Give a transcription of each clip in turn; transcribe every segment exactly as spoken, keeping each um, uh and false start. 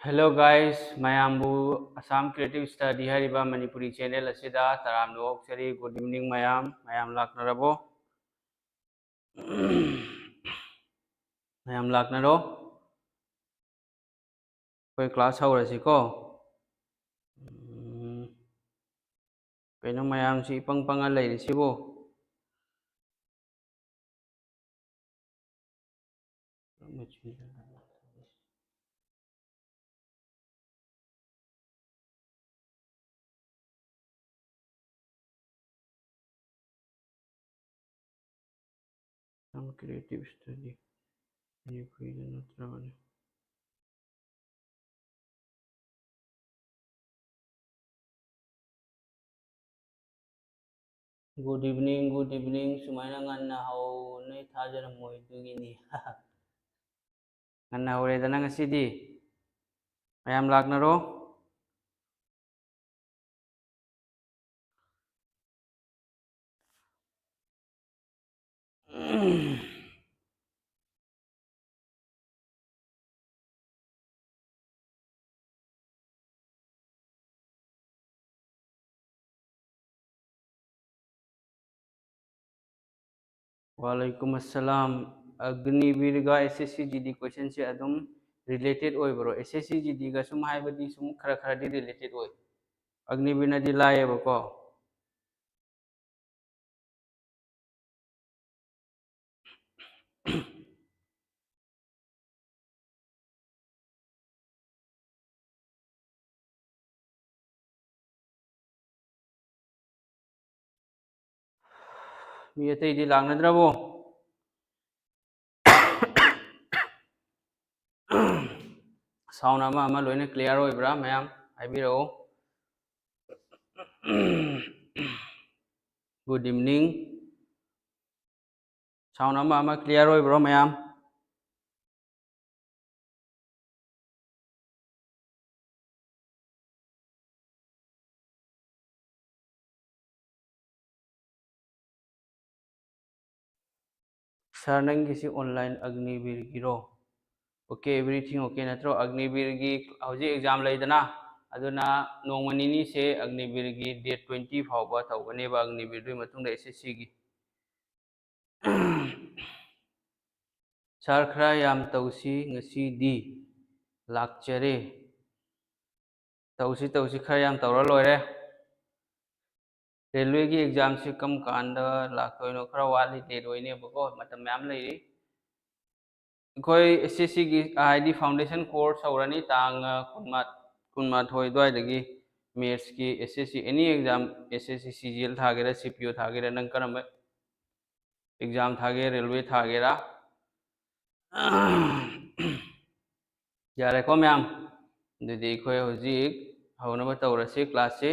Hello guys, ꯃꯌꯥꯝꯕꯨ Assam Creative Study ꯍꯥꯏꯔꯤꯕ Manipuri channel ꯑꯁꯤꯗ ꯇꯔꯥꯝꯅ ꯑꯣꯛꯆꯔꯤ꯫ Good evening ꯃꯌꯥꯝ, ꯃꯌꯥꯝ ꯂꯥꯛꯅꯔꯕꯣ? ꯃꯌꯥꯝ ꯂꯥꯛꯅꯔꯣ꯫ ꯑꯩꯈꯣꯏ class ꯍꯧꯔꯁꯤꯀꯣ꯫ ꯎꯝ, ꯀꯩꯅꯣ ꯃꯌꯥꯝꯁꯤ ꯏꯄꯪ ꯄꯪꯉ ꯂꯩꯔꯤꯁꯤꯕꯨ? Some Creative Study ꯃꯅꯤꯄꯨꯔꯤꯗ ꯅꯠꯇ꯭ꯔꯕꯅꯦ꯫ Good evening, good evening. ꯁꯨꯃꯥꯏꯅ ꯉꯟꯅ ꯍꯧꯅꯤ ꯊꯥꯖꯔꯝꯃꯣꯏ, ꯑꯗꯨꯒꯤꯅꯤ꯫ ꯉꯟꯅ ꯍꯧꯔꯦꯗꯅ ꯉꯁꯤꯗꯤ꯫ ꯃꯌꯥꯝ ꯂꯥꯛꯅꯔꯣ꯫ ꯋꯥꯂꯩꯀꯨꯝ ꯑꯁꯂꯥꯝ꯫ ꯑꯒꯅꯤꯕꯤꯔꯒ S S C G D questionꯁꯦ ꯑꯗꯨꯝ related ꯑꯣꯏꯕ꯭ꯔꯣ? S S C G Dꯒ ꯁꯨꯝ ꯍꯥꯏꯕꯗꯤ ꯁꯨꯝ ꯈꯔ ꯈꯔꯗꯤ related ꯑꯣꯏ꯫ ꯑꯒꯅꯤꯕꯤꯔꯅꯗꯤ ꯂꯥꯏꯌꯦꯕꯀꯣ꯫ ꯃꯤ ꯑꯇꯩꯗꯤ ꯂꯥꯛꯅꯗ꯭ꯔꯕꯣ? Sound ꯑꯃ ꯑꯃ ꯂꯣꯏꯅ clear ꯑꯣꯏꯕ꯭ꯔꯥ ꯃꯌꯥꯝ? ꯍꯥꯏꯕꯤꯔꯛꯑꯣ꯫ Good evening. Sound ꯑꯃ ꯑꯃ clear ꯑꯣꯏꯕ꯭ꯔꯣ ꯃꯌꯥꯝ? Sir, ꯅꯪꯒꯤꯁꯤ online ꯑꯒꯅꯤꯕꯤꯔꯒꯤꯔꯣ? Okay, everything okay ꯅꯠꯇ꯭ꯔꯣ? ꯑꯒꯅꯤꯕꯤꯔꯒꯤ ꯍꯧꯖꯤꯛ ꯑꯦꯛꯖꯥꯝ ꯂꯩꯗꯅ, ꯑꯗꯨꯅ ꯅꯣꯡꯃ ꯅꯤꯅꯤꯁꯦ ꯑꯒꯅꯤꯕꯤꯔꯒꯤ date twenty ꯐꯥꯎꯕ ꯇꯧꯒꯅꯦꯕ, ꯑꯒꯅꯤꯕꯤꯔꯗꯨꯒꯤ ꯃꯇꯨꯡꯗ S S C ꯒꯤ꯫ Sir, ꯈꯔ ꯌꯥꯝ ꯇꯧꯁꯤ ꯉꯁꯤꯗꯤ꯫ ꯂꯥꯛꯆꯔꯦ꯫ ꯇꯧꯁꯤ, ꯇꯧꯁꯤ, ꯈꯔ ꯌꯥꯝ ꯇꯧꯔ ꯂꯣꯏꯔꯦ꯫ ꯔꯦꯜꯋꯦꯒꯤ ꯑꯦꯛꯖꯥꯝꯁꯤ ꯀꯔꯝ ꯀꯥꯟꯗ ꯂꯥꯛꯇꯣꯏꯅꯣ? ꯈꯔ ꯋꯥꯠꯂꯤ, date ꯑꯣꯏꯅꯦꯕꯀꯣ, ꯃꯇꯝ ꯃꯌꯥꯝ ꯂꯩꯔꯤ꯫ ꯑꯩꯈꯣꯏ S S C ꯒꯤ, ꯍꯥꯏꯗꯤ foundation course ꯍꯧꯔꯅꯤ ꯇꯥꯡ, ꯑ, ꯀꯨꯟꯃꯥ-, ꯀꯨꯟꯃꯥꯊꯣꯏ ꯑꯗꯨꯋꯥꯏꯗꯒꯤ꯫ Maths ꯀꯤ S S C, any exam, S S C C G L ꯊꯥꯒꯦꯔꯥ, C P O ꯊꯥꯒꯦꯔꯥ, ꯅꯪ ꯀꯔꯝꯕ exam ꯊꯥꯒꯦ, ꯔꯦꯜꯋꯦ ꯊꯥꯒꯦꯔꯥ? ꯌꯥꯔꯦꯀꯣ ꯃꯌꯥꯝ? ꯑꯗꯨꯗꯤ ꯑꯩꯈꯣꯏ ꯍꯧꯖꯤꯛ ꯍꯧꯅꯕ ꯇꯧꯔꯁꯤ class ꯁꯤ꯫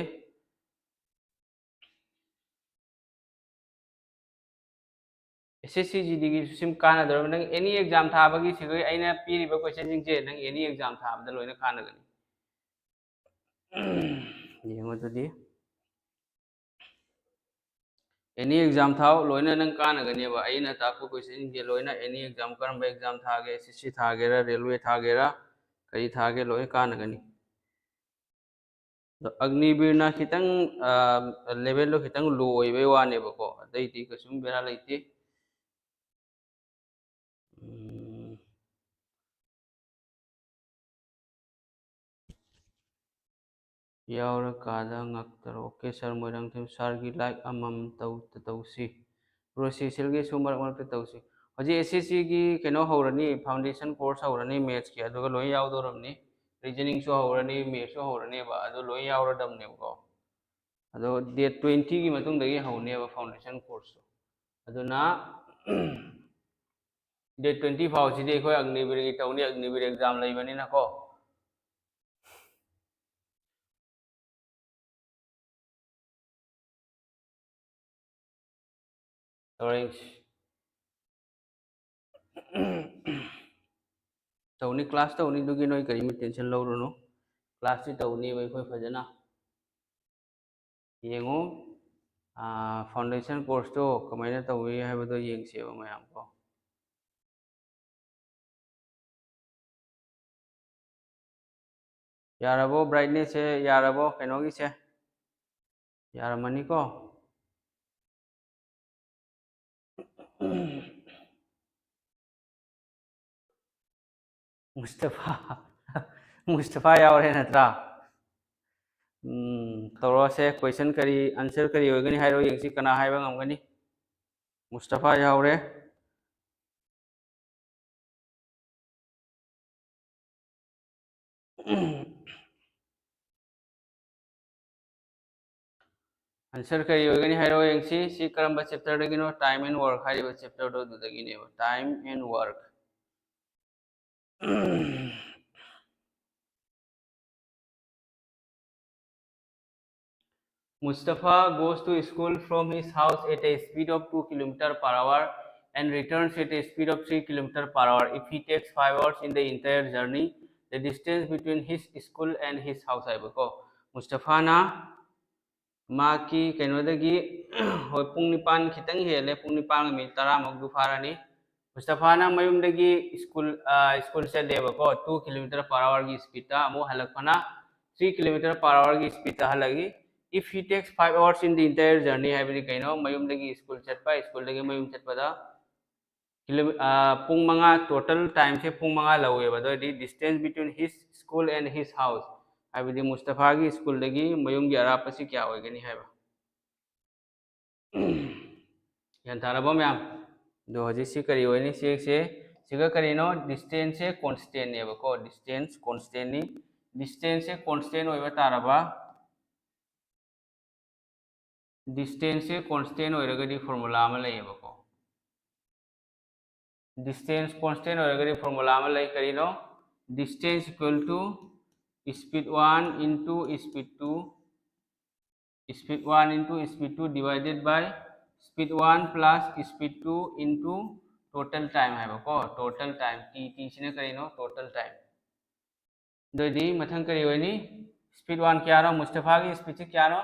S S C G D ꯒꯤꯁꯨ ꯁꯤꯝ ꯀꯥꯟꯅꯗꯧꯔꯕ꯫ ꯅꯪ any exam ꯊꯥꯕꯒꯤ ꯁꯤꯒꯤ ꯑꯩꯅ ꯄꯤꯔꯤꯕ question ꯁꯤꯡꯁꯦ ꯅꯪ any exam ꯊꯥꯕꯗ ꯂꯣꯏꯅ ꯀꯥꯟꯅꯒꯅꯤ꯫ ꯌꯦꯡꯉꯣ ꯑꯗꯨꯗꯤ꯫ Any exam ꯊꯥꯎ, ꯂꯣꯏꯅ ꯅꯪ ꯀꯥꯟꯅꯒꯅꯦꯕ꯫ ꯑꯩꯅ ꯇꯥꯛꯄ question ꯁꯤꯡꯁꯦ ꯂꯣꯏꯅ any exam, ꯀꯔꯝꯕ exam ꯊꯥꯒꯦ, S S C ꯊꯥꯒꯦꯔꯥ, ꯔꯦꯜꯋꯦ ꯊꯥꯒꯦꯔꯥ, ꯀꯔꯤ ꯊꯥꯒꯦ, ꯂꯣꯏꯅ ꯀꯥꯟꯅꯒꯅꯤ꯫ ꯑꯗꯣ ꯑꯒꯅꯤꯕꯤꯔꯅ ꯈꯤꯇꯪ, ꯑ, level ꯗꯣ ꯈꯤꯇꯪ low ꯑꯣꯏꯕꯩ ꯋꯥꯅꯦꯕꯀꯣ, ꯑꯇꯩꯗꯤ ꯀꯩꯁꯨꯝ ꯕꯦꯔꯥ ꯂꯩꯇꯦ꯫ ꯎꯝ꯫ ꯌꯥꯎꯔꯀꯥꯟꯗ ꯉꯥꯛꯇꯔꯣ? Okay sir, ꯃꯣꯏꯔꯥꯡꯊꯦꯝ sir ꯒꯤ like ꯑꯃꯃꯝ ꯇꯧ-, ꯇꯧꯁꯤ꯫ Bro, C C L ꯒꯤꯁꯨ ꯃꯔꯛ ꯃꯔꯛꯇ ꯇꯧꯁꯤ꯫ ꯍꯧꯖꯤꯛ S S C ꯒꯤ ꯀꯩꯅꯣ ꯍꯧꯔꯅꯤ, foundation course ꯍꯧꯔꯅꯤ maths ꯀꯤ, ꯑꯗꯨꯒ ꯂꯣꯏ ꯌꯥꯎꯗꯧꯔꯕꯅꯤ꯫ Reasoning ꯁꯨ ꯍꯧꯔꯅꯤ, maths ꯁꯨ ꯍꯧꯔꯅꯦꯕ, ꯑꯗꯨ ꯂꯣꯏ ꯌꯥꯎꯔꯗꯕꯅꯦꯕꯀꯣ꯫ ꯑꯗꯣ date twenty ꯒꯤ ꯃꯇꯨꯡꯗꯒꯤ ꯍꯧꯅꯦꯕ foundation course ꯇꯣ꯫ ꯑꯗꯨꯅ date twenty ꯐꯥꯎꯁꯤꯗꯤ ꯑꯩꯈꯣꯏ ꯑꯒꯅꯤꯕꯤꯔꯒꯤ ꯇꯧꯅꯤ, ꯑꯒꯅꯤꯕꯤꯔ exam ꯂꯩꯕꯅꯤꯅꯀꯣ꯫ Orange꯫ ꯇꯧꯅꯤ, class ꯇꯧꯅꯤ, ꯑꯗꯨꯒꯤ ꯅꯣꯏ ꯀꯔꯤꯝ tension ꯂꯧꯔꯨꯅꯨ꯫ Class ꯇꯤ ꯇꯧꯅꯤꯕ ꯑꯩꯈꯣꯏ ꯐꯖꯅ꯫ ꯌꯦꯡꯉꯨ, ꯑꯥ, foundation course ꯇꯣ ꯀꯃꯥꯏꯅ ꯇꯧꯏ ꯍꯥꯏꯕꯗꯣ ꯌꯦꯡꯁꯦꯕ ꯃꯌꯥꯝ ꯀꯣ꯫ ꯌꯥꯔꯕꯣ? Brightness ꯁꯦ ꯌꯥꯔꯕꯣ? ꯀꯩꯅꯣꯒꯤꯁꯦ ꯌꯥꯔꯝꯃꯅꯤꯀꯣ? ꯃꯨꯁꯇꯐꯥ꯫ ꯃꯨꯁꯇꯐꯥ ꯌꯥꯎꯔꯦ ꯅꯠꯇ꯭ꯔꯥ? ꯎꯝ, ꯇꯧꯔꯛꯑꯁꯦ꯫ Question ꯀꯔꯤ, answer ꯀꯔꯤ ꯑꯣꯏꯒꯅꯤ ꯍꯥꯏꯔꯣ ꯌꯦꯡꯁꯤ, ꯀꯅꯥ ꯍꯥꯏꯕ ꯉꯝꯒꯅꯤ? ꯃꯨꯁꯇꯐꯥ ꯌꯥꯎꯔꯦ꯫ Answer ꯀꯔꯤ ꯑꯣꯏꯒꯅꯤ ꯍꯥꯏꯔꯣ ꯌꯦꯡꯁꯤ꯫ ꯁꯤ ꯀꯔꯝꯕ chapter ꯗꯒꯤꯅꯣ? Time and Work ꯍꯥꯏꯔꯤꯕ chapter ꯗꯣ ꯑꯗꯨꯗꯒꯤꯅꯦꯕ꯫ Time and Work. Mustafa goes to school from his house at a speed of two kilometer per hour and returns at a speed of three kilometer per hour. If he takes five hours in the entire journey, the distance between his school and his house ꯍꯥꯏꯕꯀꯣ꯫ ꯃꯨꯁꯇꯐꯥꯅ ꯃꯍꯥꯛꯀꯤ ꯀꯩꯅꯣꯗꯒꯤ, ꯍꯣꯏ, ꯄꯨꯡ ꯅꯤꯄꯥꯟ ꯈꯤꯇꯪ ꯍꯦꯜꯂꯦ, ꯄꯨꯡ ꯅꯤꯄꯥꯟꯒ minute ꯇꯔꯥꯃꯨꯛꯇꯨ ꯐꯥꯔꯅꯤ꯫ ꯃꯨꯁꯇꯐꯥꯅ ꯃꯌꯨꯝꯗꯒꯤ school, ꯑ, school ꯆꯠꯂꯦꯕꯀꯣ, two kilometer per hour ꯒꯤ speed ꯇ, ꯑꯃꯨꯛ ꯍꯜꯂꯛꯄꯅ three kilometer per hour ꯒꯤ speed ꯇ ꯍꯜꯂꯛꯏ꯫ If he takes five hours in the entire journey ꯍꯥꯏꯕꯗꯤ ꯀꯩꯅꯣ? ꯃꯌꯨꯝꯗꯒꯤ school ꯆꯠꯄ, school ꯗꯒꯤ ꯃꯌꯨꯝ ꯆꯠꯄꯗ ꯀꯤꯂꯣꯃꯤ-, ꯑ, ꯄꯨꯡ ꯃꯉꯥ, total time ꯁꯦ ꯄꯨꯡ ꯃꯉꯥ ꯂꯧꯋꯦꯕ꯫ ꯑꯗꯨ ꯑꯣꯏꯔꯗꯤ distance between his school and his house ꯍꯥꯏꯕꯗꯤ ꯃꯨꯁꯇꯐꯥꯒꯤ school ꯗꯒꯤ ꯃꯌꯨꯝꯒꯤ ꯑꯔꯥꯞꯄꯁꯤ ꯀꯌꯥ ꯑꯣꯏꯒꯅꯤ ꯍꯥꯏꯕ꯫ ꯒ꯭ꯌꯥꯟ ꯇꯥꯔꯕꯣ ꯃꯌꯥꯝ? ꯑꯗꯣ ꯍꯧꯖꯤꯛ ꯁꯤ ꯀꯔꯤ ꯑꯣꯏꯅꯤ? ꯆꯦꯛꯁꯦ, ꯁꯤꯒ ꯀꯔꯤꯅꯣ? Distance ꯁꯦ constant ꯅꯦꯕꯀꯣ, distance constant ꯅꯤ꯫ Distance ꯁꯦ constant ꯑꯣꯏꯕ ꯇꯥꯔꯕ, distance ꯁꯦ constant ꯑꯣꯏꯔꯒꯗꯤ formula ꯑꯃ ꯂꯩꯌꯦꯕꯀꯣ꯫ Distance constant ꯑꯣꯏꯔꯒꯗꯤ formula ꯑꯃ ꯂꯩ, ꯀꯔꯤꯅꯣ? Distance equal to speed one into speed two, speed one into speed two divided by speed one plus speed two into total time ꯍꯥꯏꯕꯀꯣ꯫ Total time, T T ꯁꯤꯅ ꯀꯔꯤꯅꯣ? Total time꯫ ꯑꯗꯨꯑꯣꯏꯗꯤ ꯃꯊꯪ ꯀꯔꯤ ꯑꯣꯏꯅꯤ? Speed one ꯀꯌꯥꯅꯣ? ꯃꯨꯁꯇꯐꯥꯒꯤ speed ꯁꯤ ꯀꯌꯥꯅꯣ?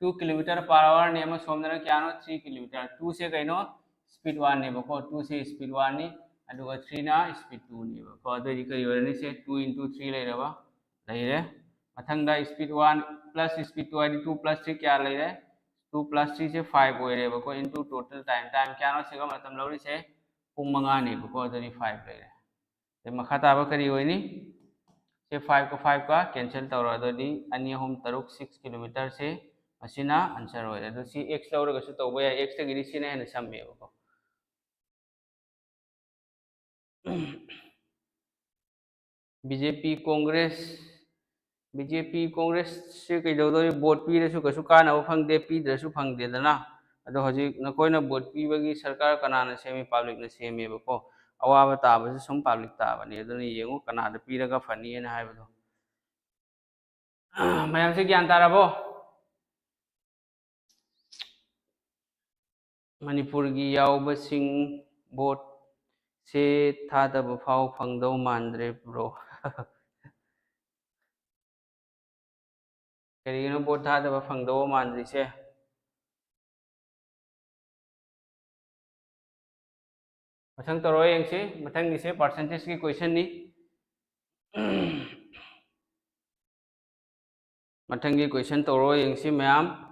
Two kilometer per hour ꯅꯤ, ꯑꯃ ꯁꯣꯝꯗꯅ ꯀꯌꯥꯅꯣ? Three kilometer꯫ Two ꯁꯦ ꯀꯩꯅꯣ? Speed one ꯅꯦꯕꯀꯣ꯫ Two ꯁꯦ speed one ꯅꯤ, ꯑꯗꯨꯒ three ꯅ speed two ꯅꯦꯕꯀꯣ꯫ ꯑꯗꯨꯑꯣꯏꯗꯤ ꯀꯔꯤ ꯑꯣꯏꯔꯅꯤ? ꯁꯦ two into three ꯂꯩꯔꯕ, ꯂꯩꯔꯦ꯫ ꯃꯊꯪꯗ speed one plus speed two ꯍꯥꯏꯗꯤ two plus three ꯀꯌꯥ ꯂꯩꯔꯦ? Two plus three ꯁꯦ five ꯑꯣꯏꯔꯦꯕꯀꯣ, into total time꯫ Time ꯀꯌꯥꯅꯣ ꯁꯤꯒ ꯃꯇꯝ ꯂꯧꯔꯤꯁꯦ? ꯄꯨꯡ ꯃꯉꯥꯅꯦꯕꯀꯣ, ꯑꯗꯨꯗꯤ five ꯂꯩꯔꯦ꯫ ꯑꯗꯩ ꯃꯈꯥ ꯇꯥꯕ ꯀꯔꯤ ꯑꯣꯏꯅꯤ? ꯁꯦ five ꯀ five ꯀ cancel ꯇꯧꯔꯣ, ꯑꯗꯨꯗꯤ ꯑꯅꯤ ꯑꯍꯨꯝ ꯇꯔꯨꯛ, six kilometer ꯁꯦ ꯃꯁꯤꯅ answer ꯑꯣꯏꯔꯦ꯫ ꯑꯗꯣ ꯁꯤ x ꯂꯧꯔꯒꯁꯨ ꯇꯧꯕ ꯌꯥꯏ, x ꯇꯒꯤꯗꯤ ꯁꯤꯅ ꯍꯦꯟꯅ ꯁꯝꯃꯦꯕꯀꯣ꯫ ꯕꯤ ꯖꯦ ꯄꯤ, ꯀꯣꯡꯒ꯭ꯔꯦꯁ, ꯕꯤ ꯖꯦ ꯄꯤ, ꯀꯣꯡꯒ꯭ꯔꯦꯁꯁꯦ ꯀꯩꯗꯧꯗꯣꯔꯤ? Vote ꯄꯤꯔꯁꯨ ꯀꯩꯁꯨ ꯀꯥꯟꯅꯕ ꯐꯪꯗꯦ, ꯄꯤꯗ꯭ꯔꯁꯨ ꯐꯪꯗꯦꯗꯅ꯫ ꯑꯗꯣ ꯍꯧꯖꯤꯛ ꯅꯈꯣꯏꯅ vote ꯄꯤꯕꯒꯤ ꯁꯔꯀꯥꯔ ꯀꯅꯥꯅ ꯁꯦꯝꯃꯤ? Publicꯅ ꯁꯦꯝꯃꯦꯕꯀꯣ꯫ ꯑꯋꯥꯕ ꯇꯥꯕꯁꯨ ꯁꯨꯝ public ꯇꯥꯕꯅꯤ꯫ ꯑꯗꯨꯅ ꯌꯦꯡꯉꯨ ꯀꯅꯥꯗ ꯄꯤꯔꯒ ꯐꯅꯤꯅ ꯍꯥꯏꯕꯗꯣ꯫ ꯃꯌꯥꯝꯁꯦ ꯒ꯭ꯌꯥꯟ ꯇꯥꯔꯕꯣ? ꯃꯅꯤꯄꯨꯔꯒꯤ ꯌꯥꯎꯕꯁꯤꯡ voteꯁꯦ ꯊꯥꯗꯕ ꯐꯥꯎ ꯐꯪꯗꯧ ꯃꯥꯟꯗ꯭ꯔꯦ bro꯫ ꯀꯔꯤꯒꯤꯅꯣ vote ꯊꯥꯗꯕ ꯐꯪꯗꯧꯕ ꯃꯥꯟꯗ꯭ꯔꯤꯁꯦ? ꯃꯊꯪ ꯇꯧꯔꯣ ꯌꯦꯡꯁꯤ꯫ ꯃꯊꯪꯒꯤꯁꯦ percentageꯀꯤ questionꯅꯤ꯫ ꯃꯊꯪꯒꯤ question ꯇꯧꯔꯣ ꯌꯦꯡꯁꯤ ꯃꯌꯥꯝ꯫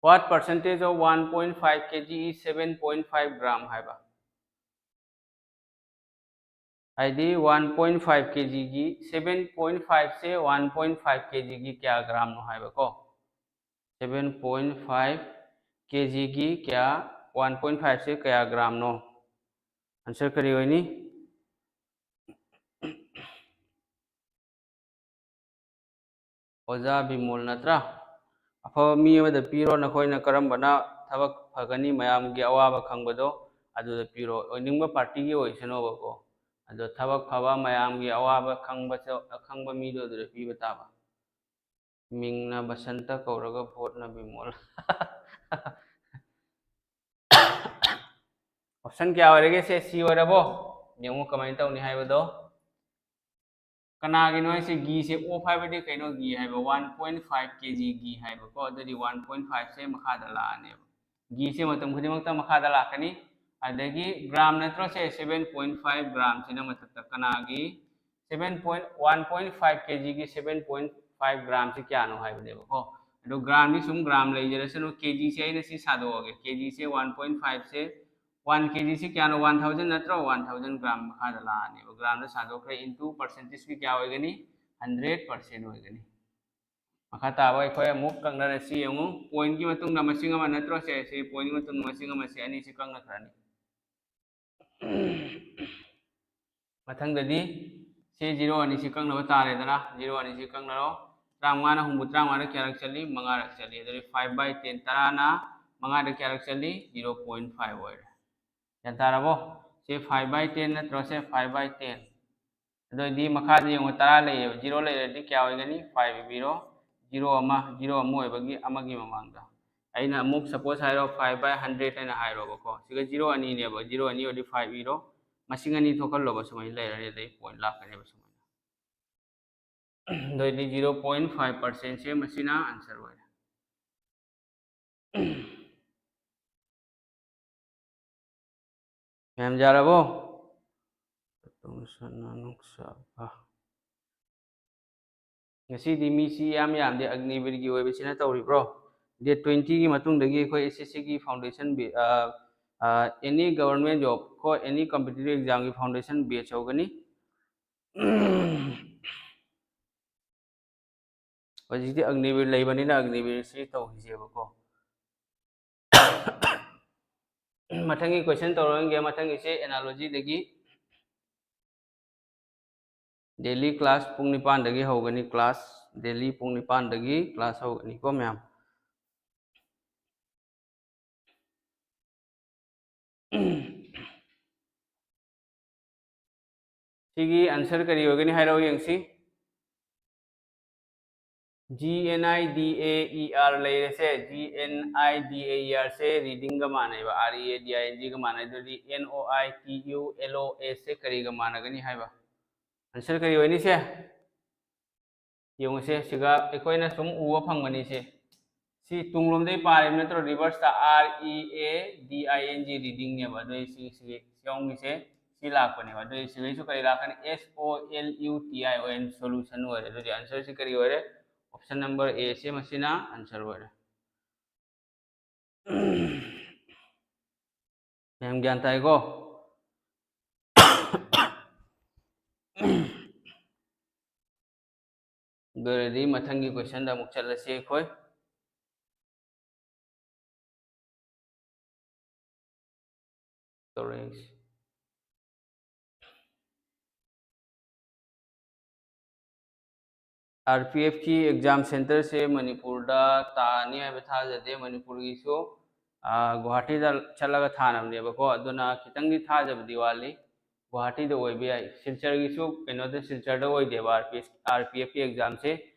What percentage of one point five K G is seven point five gram ꯍꯥꯏꯕ? ꯍꯥꯏꯗꯤ one point five K Gꯒꯤ, seven point five ꯁꯦ one point five K Gꯒꯤ ꯀꯌꯥ gramꯅꯣ ꯍꯥꯏꯕꯀꯣ꯫ Seven point five K Gꯒꯤ ꯀꯌꯥ, one point five ꯁꯦ ꯀꯌꯥ gramꯅꯣ? Answer ꯀꯔꯤ ꯑꯣꯏꯅꯤ? ꯑꯣꯖꯥ ꯕꯤꯃꯣꯜ ꯅꯠꯇ꯭ꯔꯥ? ꯑꯐꯕ ꯃꯤ ꯑꯃꯗ ꯄꯤꯔꯣ, ꯅꯈꯣꯏꯅ ꯀꯔꯝꯕꯅ ꯊꯕꯛ ꯐꯒꯅꯤ, ꯃꯌꯥꯝꯒꯤ ꯑꯋꯥꯕ ꯈꯪꯕꯗꯣ ꯑꯗꯨꯗ ꯄꯤꯔꯣ꯫ ꯑꯣꯏꯅꯤꯡꯕ partyꯒꯤ ꯑꯣꯏꯁꯅꯣꯕꯀꯣ, ꯑꯗꯣ ꯊꯕꯛ ꯐꯕ, ꯃꯌꯥꯝꯒꯤ ꯑꯋꯥꯕ ꯈꯪꯕ, ꯈꯪꯕ ꯃꯤꯗꯣ ꯑꯗꯨꯗ ꯄꯤꯕ ꯇꯥꯕ꯫ ꯃꯤꯡꯅ ꯕꯁꯟꯇ ꯀꯧꯔꯒ voteꯅ ꯕꯤꯃꯣꯜ꯫ Option ꯀꯌꯥ ꯑꯣꯏꯔꯒꯦ? ꯁꯦ C ꯑꯣꯏꯔꯕꯣ? ꯌꯦꯡꯉꯨ ꯀꯃꯥꯏꯅ ꯇꯧꯅꯤ ꯍꯥꯏꯕꯗꯣ꯫ ꯀꯅꯥꯒꯤꯅꯣ ꯍꯥꯏꯁꯦ? ꯘꯤꯁꯦ, of ꯍꯥꯏꯕꯗꯤ ꯀꯩꯅꯣ? ꯘꯤ ꯍꯥꯏꯕ, one point five K G ꯘꯤ ꯍꯥꯏꯕꯀꯣ꯫ ꯑꯗꯨꯗꯤ one point five ꯁꯦ ꯃꯈꯥꯗ ꯂꯥꯛꯑꯅꯦꯕ꯫ ꯘꯤꯁꯦ ꯃꯇꯝ ꯈꯨꯗꯤꯡꯃꯛꯇ ꯃꯈꯥꯗ ꯂꯥꯛꯀꯅꯤ꯫ ꯑꯗꯒꯤ gram ꯅꯠꯇ꯭ꯔꯣ ꯁꯦ? Seven point five gramꯁꯤꯅ ꯃꯊꯛꯇ꯫ ꯀꯅꯥꯒꯤ? seven point one point five kg ꯒꯤ seven point five gram ꯁꯤ ꯀꯌꯥꯅꯣ ꯍꯥꯏꯕꯅꯦꯕꯀꯣ꯫ ꯑꯗꯣ gram ꯗꯤ ꯁꯨꯝ gram ꯂꯩꯖꯔꯁꯅꯨ, kg ꯁꯦ ꯑꯩꯅ ꯁꯤ ꯁꯥꯗꯣꯛꯑꯒꯦ꯫ Kg ꯁꯦ one point five ꯁꯦ, one kg ꯁꯤ ꯀꯌꯥꯅꯣ? One thousand ꯅꯠꯇ꯭ꯔꯣ? One thousand gram ꯃꯈꯥꯗ ꯂꯥꯛꯑꯅꯦꯕ꯫ Gram ꯗ ꯁꯥꯗꯣꯛꯈ꯭ꯔꯦ, into percentage ꯀꯤ ꯀꯌꯥ ꯑꯣꯏꯒꯅꯤ? Hundred percent ꯑꯣꯏꯒꯅꯤ꯫ ꯃꯈꯥ ꯇꯥꯕ ꯑꯩꯈꯣꯏ ꯑꯃꯨꯛ ꯀꯛꯅꯔꯁꯤ꯫ ꯌꯦꯡꯉꯨ, point ꯀꯤ ꯃꯇꯨꯡꯗ ꯃꯁꯤꯡ ꯑꯃ ꯅꯠꯇ꯭ꯔꯣ? ꯁꯦ, ꯁꯤ point ꯀꯤ ꯃꯇꯨꯡꯗ ꯃꯁꯤꯡ ꯑꯃ, ꯁꯤ ꯑꯅꯤꯁꯤ ꯀꯛꯅꯈ꯭ꯔꯅꯤ꯫ ꯃꯊꯪꯗꯗꯤ ꯁꯤ zero ꯑꯅꯤꯁꯤ ꯀꯛꯅꯕ ꯇꯥꯔꯦꯗꯅ, zero ꯑꯅꯤꯁꯤ ꯀꯛꯅꯔꯣ꯫ ꯇꯔꯥꯃꯉꯥꯅ ꯍꯨꯝꯐꯨ ꯇꯔꯥꯃꯉꯥꯗ ꯀꯌꯥꯔꯛ ꯆꯠꯂꯤ? ꯃꯉꯥꯔꯛ ꯆꯠꯂꯤ꯫ ꯑꯗꯨꯗꯤ five by ten, ꯇꯔꯥꯅ ꯃꯉꯥꯗ ꯀꯌꯥꯔꯛ ꯆꯠꯂꯤ? Zero point five ꯑꯣꯏꯔꯦ꯫ ꯒ꯭ꯌꯥꯟ ꯇꯥꯔꯕꯣ? ꯁꯤ five by ten ꯅꯠꯇ꯭ꯔꯣ? ꯁꯦ five by ten꯫ ꯑꯗꯨ ꯑꯣꯏꯗꯤ ꯃꯈꯥꯗ ꯌꯦꯡꯉꯣ, ꯇꯔꯥ ꯂꯩꯌꯦꯕ, zero ꯂꯩꯔꯗꯤ ꯀꯌꯥ ꯑꯣꯏꯒꯅꯤ? Five ꯏꯕꯤꯔꯣ, zero ꯑꯃ, zero ꯑꯃ ꯑꯣꯏꯕꯒꯤ ꯑꯃꯒꯤ ꯃꯃꯥꯡꯗ꯫ ꯑꯩꯅ ꯑꯃꯨꯛ suppose ꯍꯥꯏꯔꯣ, five by hundred ꯍꯥꯏꯅ ꯍꯥꯏꯔꯣꯕꯀꯣ꯫ ꯁꯤꯒ zero ꯑꯅꯤꯅꯦꯕ, zero ꯑꯅꯤ ꯑꯣꯏꯔꯗꯤ five ꯏꯔꯣ, ꯃꯁꯤꯡ ꯑꯅꯤ ꯊꯣꯛꯍꯜꯂꯣꯕ, ꯁꯨꯃꯥꯏꯅ ꯂꯩꯔꯅꯤ, ꯑꯗꯩ point ꯂꯥꯛꯀꯅꯦꯕ ꯁꯨꯃꯥꯏꯅ꯫ ꯑꯗꯨ ꯑꯣꯏꯗꯤ zero point five percent ꯁꯦ ꯃꯁꯤꯅ answer ꯑꯣꯏꯔꯦ꯫ ꯃꯌꯥꯝ ꯌꯥꯔꯕꯣ? ꯉꯁꯤꯗꯤ ꯃꯤꯁꯤ ꯌꯥꯝ ꯌꯥꯝꯗꯦ, ꯑꯒꯅꯤꯕꯤꯔꯒꯤ ꯑꯣꯏꯕꯁꯤꯅ ꯇꯧꯔꯤꯕ꯭ꯔꯣ? Date twenty ꯒꯤ ꯃꯇꯨꯡꯗꯒꯤ ꯑꯩꯈꯣꯏ S S C ꯒꯤ foundation ꯕꯦ-, ꯑ, ꯑ, any government job ꯀꯣ, any competitive exam ꯒꯤ foundation batch ꯍꯧꯒꯅꯤ꯫ ꯍꯧꯖꯤꯛꯇꯤ ꯑꯒꯅꯤꯕꯤꯔ ꯂꯩꯕꯅꯤꯅ ꯑꯒꯅꯤꯕꯤꯔꯁꯤ ꯇꯧꯈꯤꯁꯦꯕꯀꯣ꯫ ꯃꯊꯪꯒꯤ question ꯇꯧꯔꯛꯑꯒꯦ꯫ ꯃꯊꯪꯒꯤꯁꯦ analogy ꯗꯒꯤ꯫ Daily class ꯄꯨꯡ ꯅꯤꯄꯥꯟꯗꯒꯤ ꯍꯧꯒꯅꯤ, class, daily ꯄꯨꯡ ꯅꯤꯄꯥꯟꯗꯒꯤ class ꯍꯧꯒꯅꯤꯀꯣ ꯃꯌꯥꯝ꯫ ꯁꯤꯒꯤ answer ꯀꯔꯤ ꯑꯣꯏꯒꯅꯤ ꯍꯥꯏꯔꯛꯑꯣ ꯌꯦꯡꯁꯤ꯫ G N I D A E R ꯂꯩꯔꯦꯁꯦ, G N I D A E R say reading ꯒ ꯃꯥꯟꯅꯩꯕ, R E A D I N G ꯒ ꯃꯥꯟꯅꯩ꯫ ꯑꯗꯨꯗꯤ N O I T U L O S ꯁꯦ ꯀꯔꯤꯒ ꯃꯥꯟꯅꯒꯅꯤ ꯍꯥꯏꯕ? Answer ꯀꯔꯤ ꯑꯣꯏꯅꯤ ꯁꯦ? ꯌꯦꯡꯉꯨꯁꯦ, ꯁꯤꯒ ꯑꯩꯈꯣꯏꯅ ꯁꯨꯝ ꯎꯕ ꯐꯪꯕꯅꯤꯁꯦ꯫ ꯁꯤ ꯇꯨꯡꯂꯣꯝꯗꯩ ꯄꯥꯔꯤꯕ ꯅꯠꯇ꯭ꯔꯣ? Reverse ꯇ R E A D I N G reading ꯅꯦꯕ꯫ ꯑꯗꯨ ꯑꯩ ꯁꯤ, ꯁꯤꯒꯤ, ꯁꯤ ꯌꯥꯎꯔꯝꯃꯤꯁꯦ, ꯁꯤ ꯂꯥꯛꯄꯅꯦꯕ꯫ ꯑꯗꯨꯗꯤ ꯁꯤꯒꯩꯁꯨ ꯀꯔꯤ ꯂꯥꯛꯀꯅꯤ? S O L U T I O N, solution ꯑꯣꯏꯔꯦ꯫ ꯑꯗꯨꯗꯤ answer ꯁꯤ ꯀꯔꯤ ꯑꯣꯏꯔꯦ? Option number A ꯁꯦ ꯃꯁꯤꯅ answer ꯑꯣꯏꯔꯦ꯫ ꯃꯌꯥꯝ ꯒ꯭ꯌꯥꯟ ꯇꯥꯏꯀꯣ? ꯑꯗꯨ ꯑꯣꯏꯔꯗꯤ ꯃꯊꯪꯒꯤ question ꯗ ꯑꯃꯨꯛ ꯆꯠꯂꯁꯤ ꯑꯩꯈꯣꯏ꯫ ꯇꯧꯔꯛꯏꯁꯦ꯫ R P F ꯀꯤ exam center ꯁꯦ ꯃꯅꯤꯄꯨꯔꯗ ꯇꯥꯅꯤ ꯍꯥꯏꯕ ꯊꯥꯖꯗꯦ꯫ ꯃꯅꯤꯄꯨꯔꯒꯤꯁꯨ, ꯑꯥ, ꯒꯨꯋꯥꯍꯥꯇꯤꯗ ꯆꯠꯂꯒ ꯊꯥꯅꯕꯅꯦꯕꯀꯣ꯫ ꯑꯗꯨꯅ ꯈꯤꯇꯪꯗꯤ ꯊꯥꯖꯕꯗꯤ ꯋꯥꯠꯂꯤ꯫ ꯒꯨꯋꯥꯍꯥꯇꯤꯗ ꯑꯣꯏꯕ ꯌꯥꯏ꯫ ꯁꯤꯜꯆꯔꯒꯤꯁꯨ ꯀꯩꯅꯣꯗ, ꯁꯤꯜꯆꯔꯗ ꯑꯣꯏꯗꯦꯕ, R P F, R P F ꯀꯤ exam ꯁꯦ